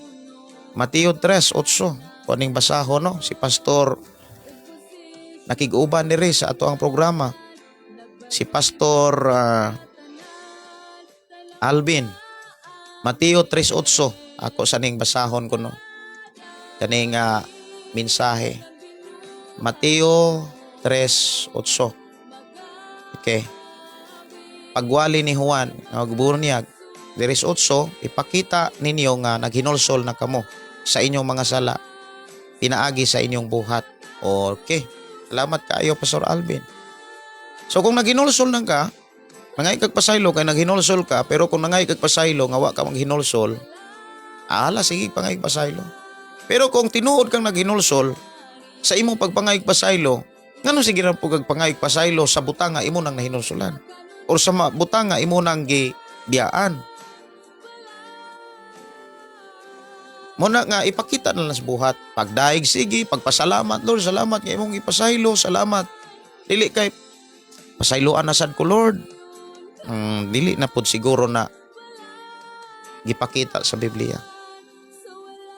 Mateo 3:8, kuaning basahon, no? Si pastor nakig-uban diri sa ato ang programa, si Pastor Alvin. Mateo 3:8, ako sa ning basahon ko, no, kaning mensahe. Mateo 3:8. Okay. Pagwali ni Juan nga magbunyag diri sa 8, ipakita ninyo nga naghinulsol na kamo sa inyong mga sala pinaagi sa inyong buhat. Okay. Salamat kaayo, Pastor Alvin. So kung naghinulsol na ka, nangay kag pasaylo kay naghinulsol ka, pero kung nangay kag pasaylo nga wa ka maghinulsol, ala, sige pangay pasaylo. Pero kung tinuod kang naghinulsol sa imong pagpangayog pasaylo, ngano sige ra po kag pangayog pasaylo sa butang nga imo nang nahinulsulan or sa butang nga imo nang gibiyaan? Muna nga ipakita na lang sa buhat. Pagdaig sige, pagpasalamat, Lord, salamat nga imong ipasaylo, salamat. Dili kay pasayloan na sad ko, Lord. Dili na pud siguro na gipakita sa Biblia.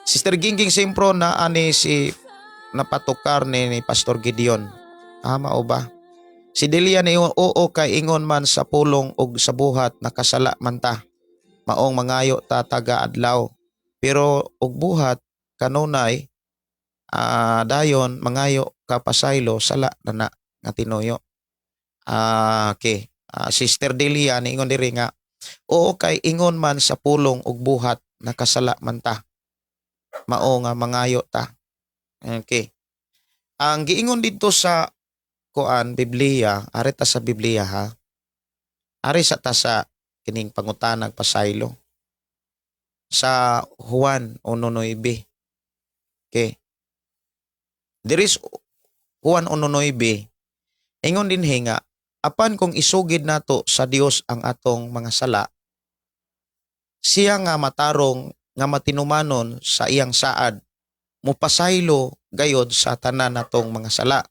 Sister Gingging Simpro na ani si napatukar ni Pastor Gideon. Ah, mao ba? Si Delia ni, oo, kay ingon man sa pulong og sa buhat nakasala man ta. Maong mangayo ta taga adlaw. Pero og buhat kanunay, dayon mangayo ka pasaylo, sala na na nga tinuyo. Ah, okay. Ah, Sister Delia niingon diri nga oo kay ingon man sa pulong ug buhat nakasala man ta. Mao nga mangayo ta. Okay. Ang giingon didto sa kuan Biblia, ari ta sa Biblia ha. Ari sa ta sa kining pangutanag pasaylo sa Juan 1:9. Okay. There is Juan 1:9. Ingon din nga, apan kung isugid nato sa Dios ang atong mga sala, siya nga matarong nga matinumanon sa iyang saad, mupasaylo gayod sa tanan natong mga sala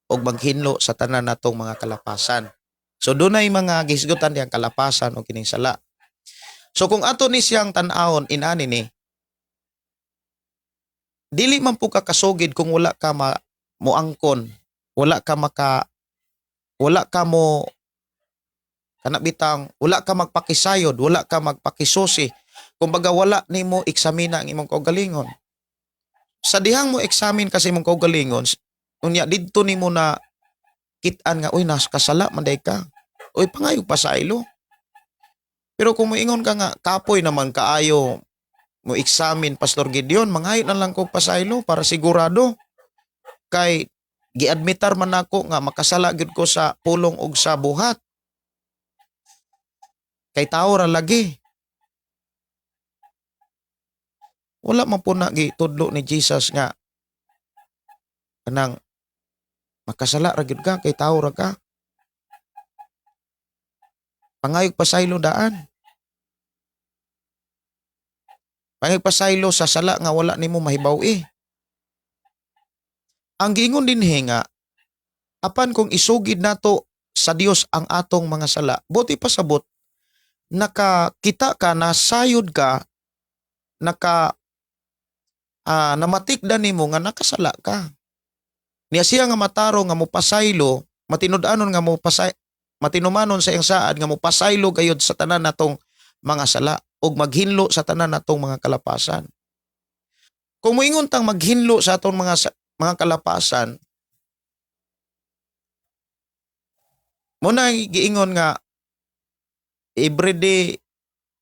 ug maghinlo sa tanan natong mga kalapasan. So dunay mga gisgutan diyang kalapasan o kining sala. So kung ato ni siyang tan-awon inani ni, dili man po ka kasugid kung wala ka moangkon, wala ka mo kana bitang wala ka magpakisayod, wala ka magpakisusi. Kumbaga wala nimo eksamina ang imong kaugalingon. Sa dihang mo examine kasi imong kaugalingon, unya didto nimo na kit-an nga uy, nas kasala man day ka. Uy, pangayo pasaylo. Pero kung moingon ka nga kapoy naman kaayo mo examine, Pastor Gideon, mangayo na lang kog pasaylo para sigurado kay giadmitar man nako nga makasala gyud ko sa pulong ug sa buhat. Kay tao ra lagi. Wala man po na gitudlo ni Jesus nga kanang makasala ra gyud ka kay tao ra ka. Pangayog pasaylo daan. Pangigpasaylo sa sala nga wala nimo mahibaw-i. Ang giingon dinhi nga apan kung isugid nato sa Dios ang atong mga sala, buti pasabot nakakita ka, nasayod ka, naka namatikdan nimo nga nakasala ka. Niya siya nga matarong nga mopasaylo, matinud-anon nga mopasay, matinumanon sa iyang saad nga mopasaylo gayud sa tanan natong mga sala ug maghinlo sa tanan natong mga kalapasan. Kung moingon tang maghinlo sa atong mga kalapasan, muna giingon nga everyday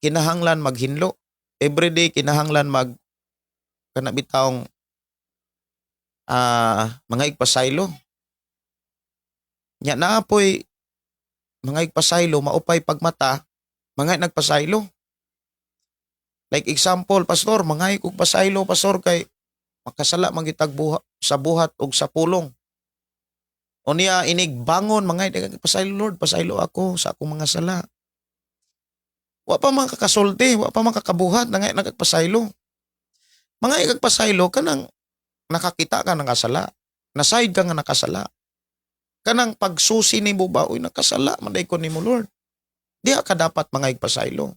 kinahanglan maghinlo. Everyday kinahanglan mag kana bitawng mga igpasaylo. Nya naapoy mga igpasaylo, maupay pagmata, mga nagpasaylo. Like example, "Pastor, mga og pasaylo, pastor, kay makasala man gitag buha, sa buhat og sa pulong." O niya inig bangon, mga pasaylo, "Lord, pasaylo ako sa akong mga sala." Wa pa man kakasulti, wa pa man kakabuhat, nangay nagpasaylo. Mga ikagpasaylo kanang nakakita ka ng kasala, nasayod ka nga nakasala. Kanang pagsusi nimo ba, "Uy, nakasala man ko nimo, Lord." Diha ka dapat mga igpasaylo.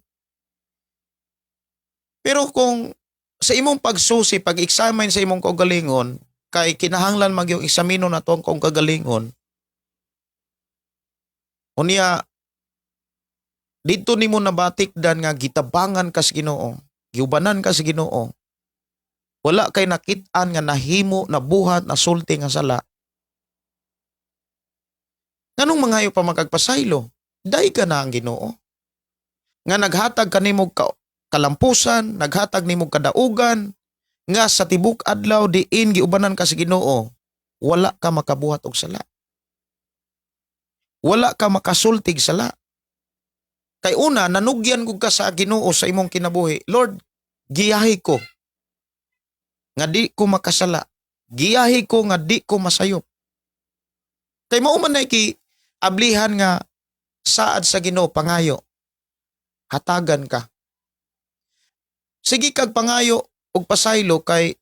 Pero kung sa imong pagsusi, pag-examine sa imong kaugalingon, kay kinahanglan mag yung eksamino na to ang kong kagalingon. Unya, dito nimo nabatik dan nga gitabangan ka sa Ginoo, giubanan ka sa Ginoo. Wala kay nakit-an nga nahimo, nabuhat, nasulti nga sala. Nganong mangayo pa magkagpasaylo? Day ka na ang Ginoo. Nga naghatag kanimo ka kalampusan, naghatag nimo kadaugan, nga sa tibok adlaw diin giubanan ka sa Ginoo, wala ka makabuhat og sala. Wala ka makasultig sala. Kay una, nanugyan gud ka sa Ginoo sa imong kinabuhi. "Lord, giyahi ko nga di ko makasala. Giyahi ko nga di ko masayop." Kay mao man na ki ablihan nga saad sa Ginoo, pangayo. Hatagan ka. Sige kag pangayo og pasaylo kay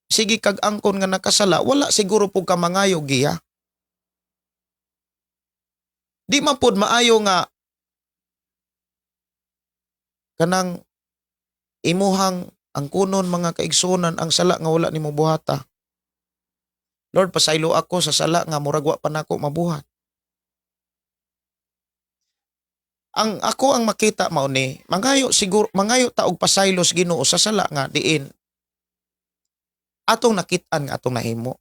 sige kag angkon nga nakasala, wala siguro pud ka mangayo giya. Di man pud maayo nga kanang imuhang angkunon, mga kaigsunan, ang sala nga wala nimo buhata. "Lord, pasaylo ako sa sala nga murag wa pa nako mabuhat." Ang ako ang makita mao ni, mangayo siguro, mangayo ta og pasaylo sa Ginoo sa sala nga diin atong nakit-an nga atong nahimo.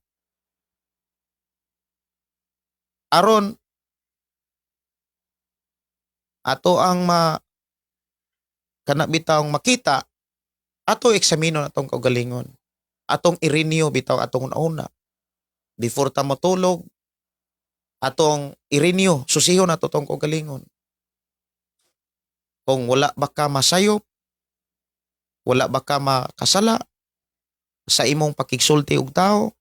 Aron ato ang ma kana bitawng makita, ato eksamino atong kaugalingon. Atong i-renew bitaw atong una. Before ta motulog, atong i-renew, susihon nato tong kaugalingon. Kung wala ba ka masayop, wala ba ka makasala sa imong pakigsulti og tao,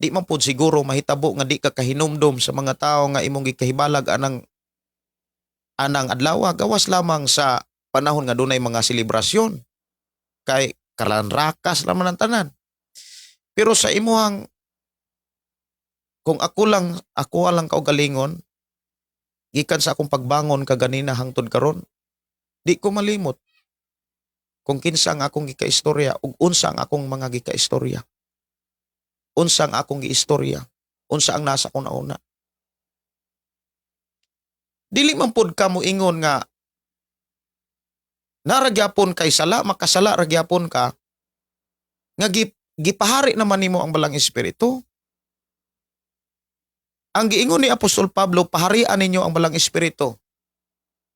di man pud siguro mahitabo nga di ka kahinumdom sa mga tao nga imong gikahibalag anang anang adlaw, gawas lamang sa panahon nga dunay mga selebrasyon kay kalanrakas naman ang tanan. Pero sa imuhang, kung ako lang, ako lang kaugalingon, gikan sa akong pagbangon kaganina hangtod karon, di ko malimot kung kinsa ang akong gikaistorya ug unsa ang akong mga gikaistorya. Unsa ang akong giistorya, unsa ang nasa akong nauna. Dili man pud ka moingon nga naragyapon kay sala, makasala ragyapon ka nga gipahari naman nimo ang Balang Espiritu. Ang giingon ni Apostol Pablo, paharian ninyo ang Balang Espiritu.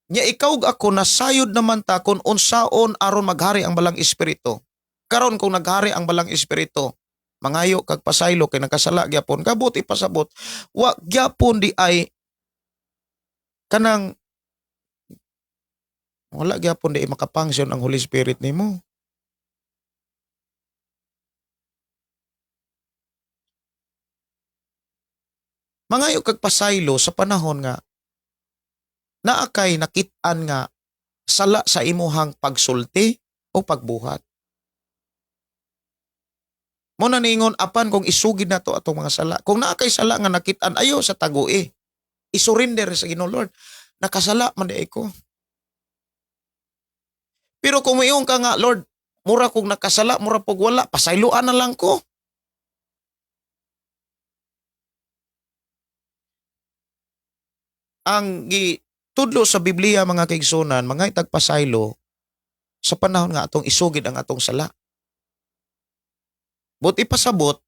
Nya ikaw ug ako nasayod naman ta kung unsaon aron maghari ang Balang Espiritu. Karon kung naghari ang Balang Espiritu, mangayo kag pasaylo kay nakasala gyapon ka, buot ipasabot wa gyapon di ay kanang wala gyapon di ay makapangsyon ang Holy Spirit nimo. Mangayo kag pasaylo sa panahon nga naa kay nakit-an nga sala sa imuhang pagsulti o pagbuhat. Mo na niingon apan kung isugid nato atong mga sala. Kung naa kay sala nga nakit-an, ayo sa tagui. Isurrender sa Ginoo, "Lord, nakasala man di ko." Pero kung moingon ka nga, "Lord, mura kog nakasala, mura pog wala, pasayloan na lang ko." Ang gitudlo sa Biblia, mga kaigsunan, mga itagpasaylo sa panahon nga atong isugid ang atong sala. But ipasabot,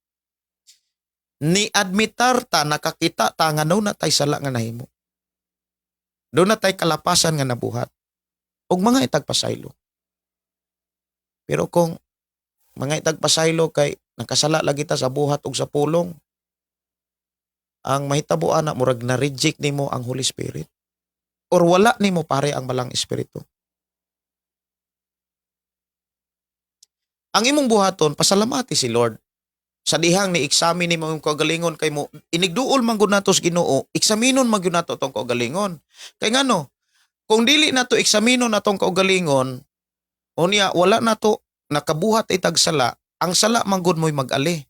ni admitar ta, nakakita ta nga na tay sala nga nahimo. Doon na tay kalapasan nga nabuhat. Og mga itagpasaylo. Pero kung mga itagpasaylo kay nakasala lagi ta sa buhat ug sa pulong, ang mahitabo ana, murag na reject nimo ang Holy Spirit or wala nimo pare ang Malang Espiritu. Ang imong buhaton, pasalamati si Lord. Sa dihang ni examine nimo ang kaugalingon kay mo inigduol man gud nato sa Ginoo, eksaminon man gyud nato tong kaugalingon. Kay ngano? Kung dili nato eksaminon natong kaugalingon, unya wala nato nakabuhat itag sala, ang sala man gud mo'y mag-ali.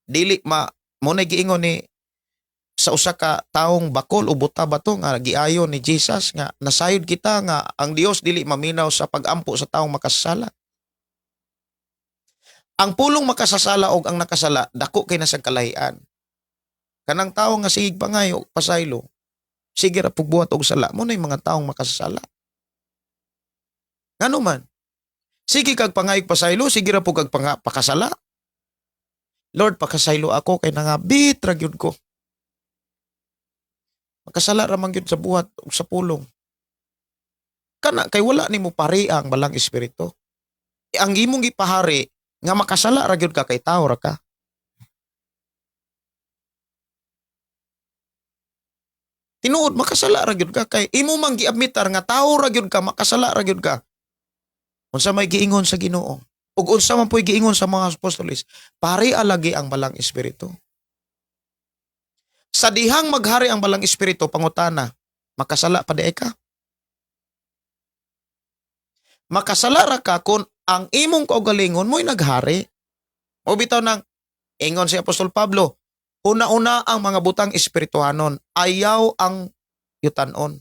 Dili ma mo na giingon ni sa usa ka taong bakol o buta ba to nga giayon ni Jesus nga nasayod kita nga ang Dios dili maminaw sa pagampo sa taong makasasala. Ang pulong makasasala og ang nakasala, dako kay nasag kalahian. Kanang tawo nga sige pangayo pasaylo, sige ra pugbuhat og sala, mo na yung mga taong makasasala. Ngano man? Sige kag pangayog pasaylo, sige ra pug kag pakasala. "Lord, pakasaylo ako kay nangabit ra gyud ko. Makasala ra man gyud sa buhat ug sa pulong." Kana kay wala nimo pari ang Balang Espiritu. Ang imong gipahari nga makasala ra gyud ka kay tao ra ka. Tinuod, makasala ra gyud ka kay imo man giadmitar nga tao ra gyud ka, makasala ra gyud ka. Unsa may giingon sa Ginoo? Ug unsa man po'y giingon sa mga apostoles? Pari alagi ang Balang Espiritu. Sa dihang maghari ang Balang Espiritu, pangutana, makasala pa di ka? Makasala ra ka kung ang imong kaugalingon mo'y naghari. O bitaw nang ingon si Apostol Pablo, una-una ang mga butang espirituhanon, ayaw ang yutanon.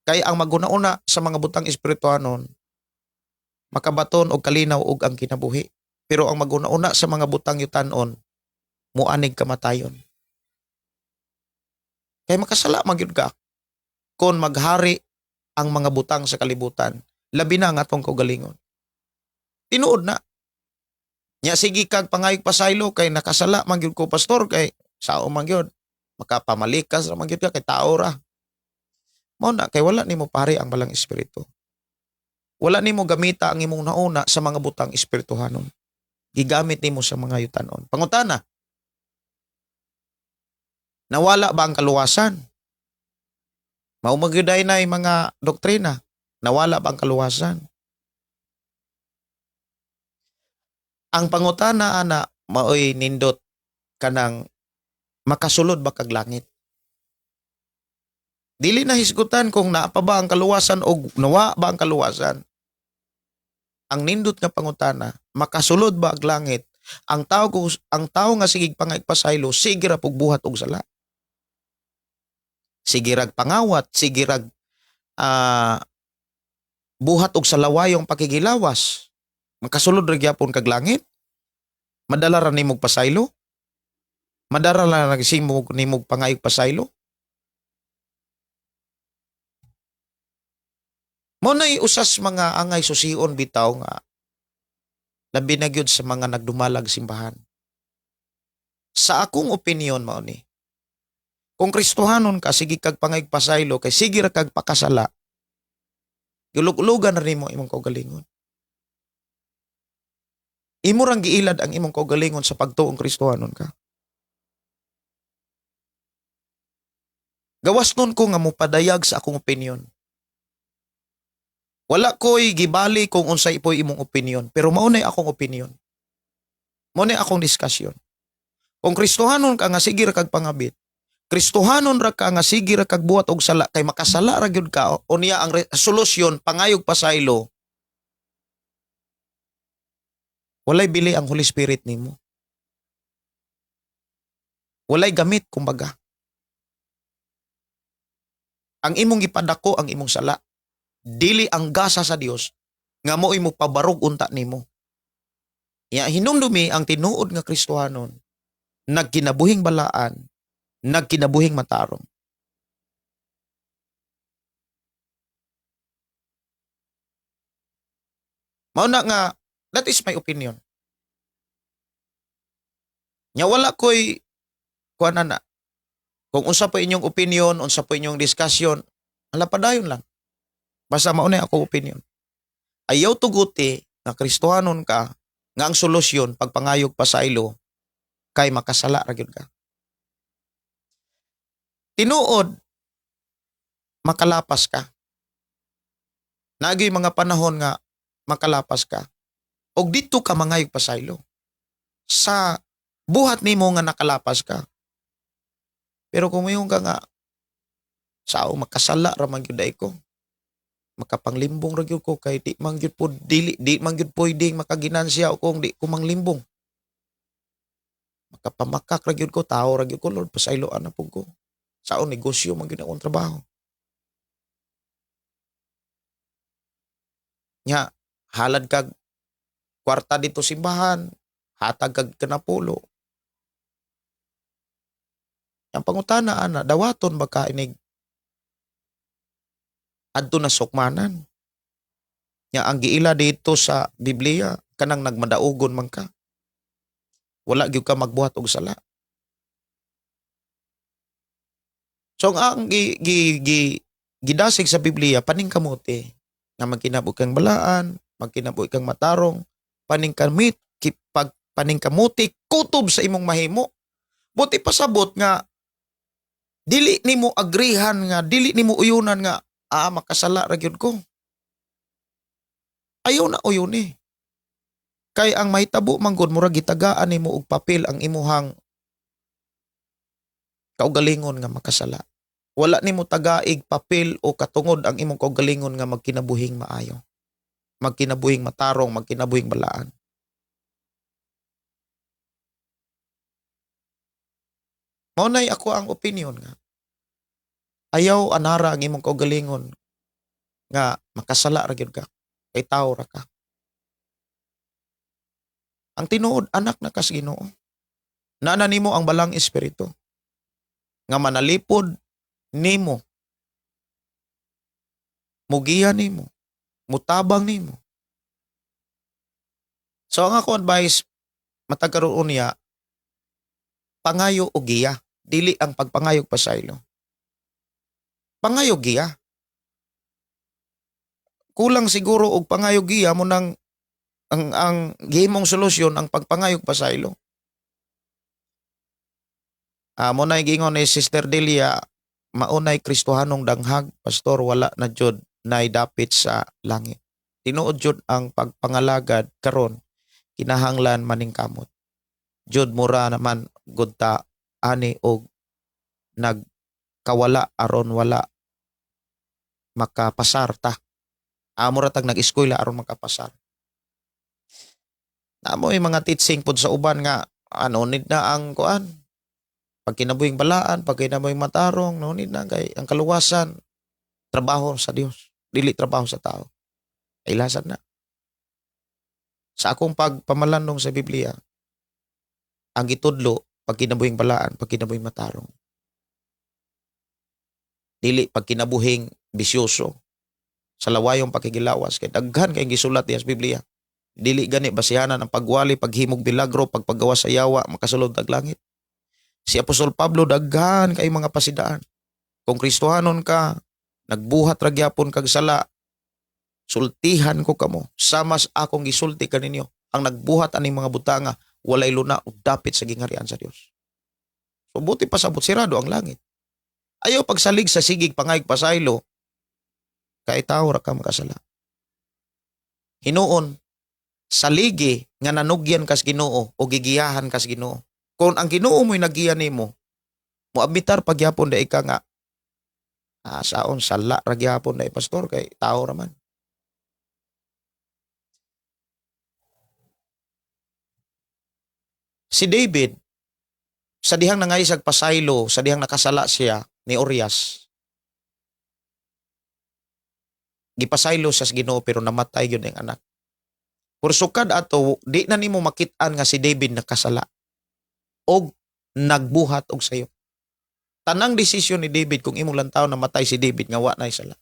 Kay ang maguna-una sa mga butang espirituhanon, makabaton og kalinaw og ang kinabuhi. Pero ang maguna-una sa mga butang yutanon, muanig kamatayon. Kay makasala magyud ka kung maghari ang mga butang sa kalibutan, labi na ang atong kaugalingon. Tinuod na. Nya sige kag pangayog pasaylo kay nakasala man gyud ko, pastor, kay sao man gyud makapamalikas ra man gyud ka kay tao ra. Mao na kay wala nimo pare ang Balang Espiritu. Wala nimo gamita ang imong nauna sa mga butang espirituhanon. Gigamit nimo sa mga yutanon. Pangutana, nawala ba ang kaluwasan? Mao man gyud na mga doktrina. Nawala ba ang kaluwasan? Ang pangutana ana maoy nindot, kanang makasulod ba kag langit? Dili na hisgutan kung naa pa ba ang kaluwasan o nawa ba ang kaluwasan. Ang nindot nga pangutana, makasulod ba ang langit? Ang tao nga sige pangaypasaylo, sige ra pug buhat og sala. Sige rag pangawat, sige rag buhat og salawayong pakigilawas. Makasulod ra gyapon kag langit? Madala ra nimog pasaylo? Madala ra nagsimog nimog pangayog pasaylo? Mo nay usas mga angay susion bitaw nga labi na gyud sa mga nagdumalag simbahan. Sa akong opinion, mao ni. Kung Kristohanon ka, sige kag pangayog pasaylo kay sige ra kag pakasala. Gulug-ulugan na nimo imong kaugalingon. Imo rang giilad ang imong kaugalingon sa pagtuong Kristohanon ka. Gawas nun ko nga mopadayag sa akong opinion. Wala ko'y gibali kung unsay po'y imong opinion, pero mao nay akong opinion. Mao nay akong diskusyon. Kung Kristohanon ka nga sige ra kag pangabit, Kristohanon ra ka nga sige ra kag buhat og sala kay makasala ra gyud ka, unya ang solusyon pangayog pasaylo. Walay bili ang Holy Spirit nimo. Walay gamit kumbaga. Ang imong gipadako ang imong sala. Dili ang gasa sa Dios nga mo imo pabarog unta nimo. Ya hinumdumi ang tinuod nga Kristohanon nagkinabuhing balaan, nagkinabuhing matarong. Mao na nga that is my opinion. Nya wala ko'y kuan na. Kung unsa po inyong opinion, unsa po inyong discussion, ala padayon lang. Basta mao na ako opinion. Ayaw tuguti nga Kristohanon ka nga ang solusyon pagpangayog pasaylo kay makasala ra gyud ka. Tinuod makalapas ka. Nagay mga panahon nga makalapas ka. Og dito ka mangayog pasaylo. Sa buhat nimo nga nakalapas ka. Pero kung mayon ka nga sao makasala ra man gyud ko. Makapanglimbong ra gyud ko kay di man gyud po dili di man gyud pwedeng makaginansya kung di ko manglimbong. Makapamakak ra gyud ko, tao ra gyud ko, Lord, pasayloan na pud ko. Sao negosyo man gyud akong trabaho. Nya halad kag kwarta dito simbahan, hatag kag kanapulo. Ang pangutana ana, dawaton ba ka inig adto na sukmanan? Nya ang giila dito sa Biblia kanang nagmadaugon man ka. Wala gyud ka magbuhat og sala. So ang gi, gi, gi, gidasig sa Biblia paningkamuti nga magkinabuhi kang balaan, magkinabuhi kang matarong, paningkamit pag paningkamuti kutob sa imong mahimo. Buti pasabot nga dili nimo agrihan nga dili nimo uyunan nga makasala ra gyud ko. Ayaw na uyon eh. Kay ang mahitabo man gud murag gitagaan nimo og papel ang imuhang kaugalingon nga makasala. Wala nimo tagaig papel o katungod ang imong kaugalingon nga magkinabuhing maayo. Magkinabuhing matarong, magkinabuhing balaan. Mao nay ako ang opinion nga. Ayaw anara ang imong kaugalingon nga makasala ra gyud ka. Kay tawo ra ka. Ang tinuod anak na kas Ginoo. Naa nimo ang balang espiritu nga manalipod nimo, mugiya nimo, mutabang nimo. So ang ako advice matag karon niya, pangayo og giya, dili ang pagpangayog pasaylo. Pangayo giya. Kulang siguro og pangayo giya mo nang ang gihimong solusyon ang pagpangayog pasaylo. Mo na giingon ni Sister Delia, maunay Kristohanong danghag, pastor, wala na jud nay dapit sa langit. Tinuod jud ang pagpangalagad karon kinahanglan maningkamot. Jud mura naman gud ta ani og nagkawala aron wala makapasar ta. Amo ra tag nag-eskwela aron makapasar. Namo yung mga teaching pod sa uban nga ano need na ang kuan. Pag kinabuhing balaan, pag kinabuhing matarong, no need na kay ang kaluwasan trabaho sa Dios, dili trabaho sa tao. Ilasan na. Sa akong pagpamalandong sa Biblia, ang gitudlo pag kinabuhing balaan, pag kinabuhing matarong. Dili pag kinabuhing bisyoso sa lawayong pakigilawas kay daghan kay gisulat diha sa Biblia. Dili gani basihanan ang pagwali, paghimog milagro, pagpagawa sa yawa, makasulod tag langit. Si Apostol Pablo daghan kay mga pasidaan. Kung Kristohanon ka, nagbuhat ra gyapon kag sala, sultihan ko kamo sama sa akong gisulti kaninyo ang nagbuhat aning mga butanga walay luna ug dapit sa gingharian sa Dios. So buti pa sabot sirado ang langit. Ayaw pagsalig sa sigig pangayog pasaylo kay tawo ra ka makasala. Hinuon saligi nga nanugyan kas Ginoo o gigiyahan kas Ginoo. Kung ang Ginoo mo'y nagiya nimo, moabitar pagyapon dai ka nga saon sala ra gyapon dai pastor kay tao ra man. Si David, sa dihang nangaysag pasaylo, sa dihang nakasala siya ni Urias, gipasaylo siya sa Ginoo pero namatay yun ang anak. Pero sukad ato, di na nimo makit-an nga si David nakasala og nagbuhat og sayo. Tanang desisyon ni David, kung imong lantaw, namatay si David nga wa nay sala.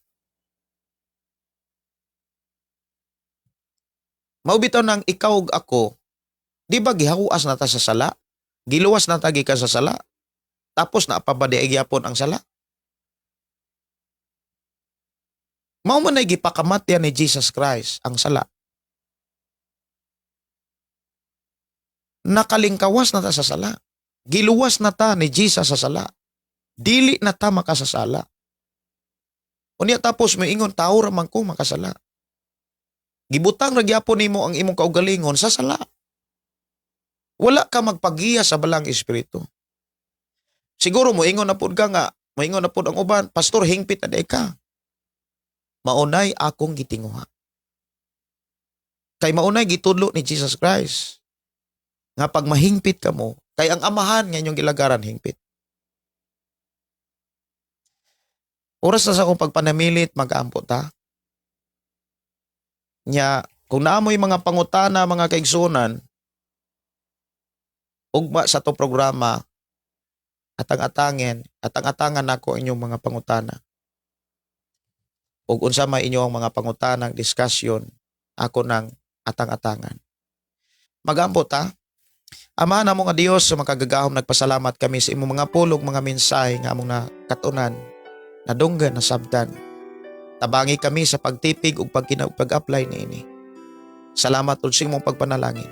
Mao bitaw nang ikaw ug ako, di ba gihawas na ta sa sala? Giluwas na ta gikan sa sala? Tapos naa pa ba di ay gyapon ang sala? Mao man ay gipakamatyan ni Jesus Christ ang sala. Nakalingkawas na ta sa sala. Giluwas na ta ni Jesus sa sala. Dili na ta makasasala. Unya tapos moingon, tao ra man ko makasala. Gibutang ra gyapon nimo ang imong kaugalingon sa sala. Wala ka magpagiya sa Balaang Espiritu. Siguro moingon na pud ka nga, moingon na pud ang uban, "Pastor, hingpit na ka." Maunay akong gitinguha. Kay maunay gitudlo ni Jesus Christ. Nga pag mahingpit ka mo, kay ang Amahan nga inyong gilagaran hingpit. Oras na sa akong pagpanamilit, mag-aampo ta. Nya, kung naamoy mga pangutana, mga kaigsunan, ugma sa to programa, atang-atangin, atang-atangan nako inyong mga pangutana. Ug unsa may inyong mga pangutanang discussion, ako nang atang-atangan. Magampo ta. Ama namo nga Dios sa makagagahom, nagpasalamat kami sa imong mga pulong, mga mensahe nga among nakatunan, nadunggan, nasabtan. Tabangi kami sa pagtipig ug pag-apply niini. Salamat ug sa imong pagpanalangin.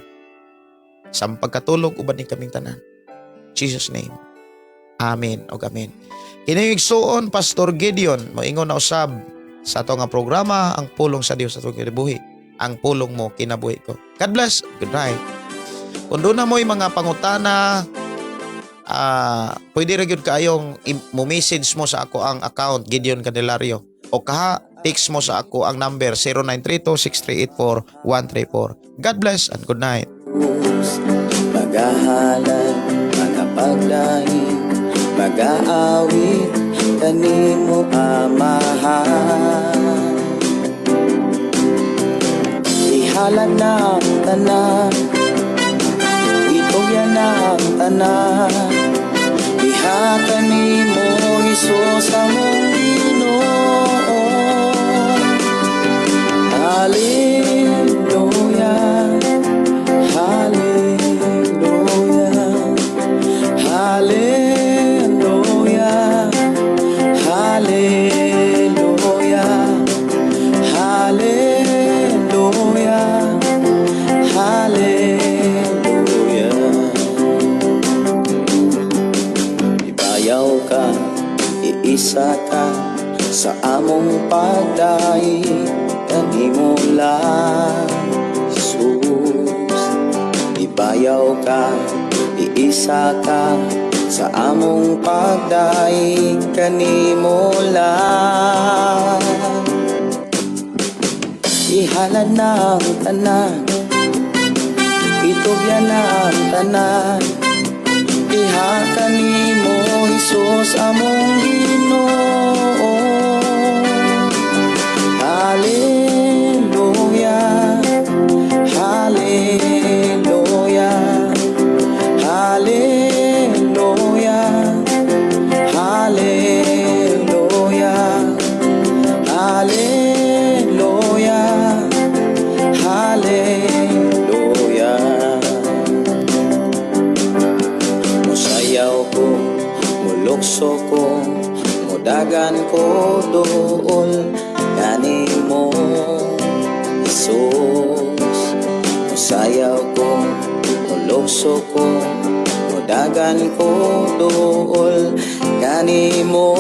Sa pagkatulog uban ni kaming tanan. Jesus' name. Amen ug amen. Kini igsuon Pastor Gideon, moingon na usab sa ato nga programa, Ang Pulong sa Dios sa atong Kinabuhi. Ang pulong mo, kinabuhi ko. God bless. Good night. Kung doon na mo'y mga pangutana, pwede ra gyud kaayong mo message mo sa ako ang account, Gideon Candelario, o kaha text mo sa ako ang number 0932-6384-134. God bless and good night. Magahalad, magapagdaig, magaawit kanimo, Amahan. Ihalad na ang tanan, itugyan na ang tanan, diha kanimo, Hesus, among Ginoo. Hallelujah, Hallelujah, Hallelujah, Hallelujah, Hallelujah, Hallelujah. Ibayaw ka, iisa ka sa among pagdaig kanimo lang, Jesus. Ibayaw ka, iisa ka sa among pagdaig kanimo lang. Ihalad na ang tanan, itugyan na ang tanan, diha kanimo, Hesus, among Ginoo. Hallelujah, Hallelujah, Hallelujah, Hallelujah, Hallelujah, Hallelujah. Musayaw ko, mulukso ko, mudagan ko dool kanimo, Jesus. Musayaw ko, mulukso ko, mudagan ko dool kanimo.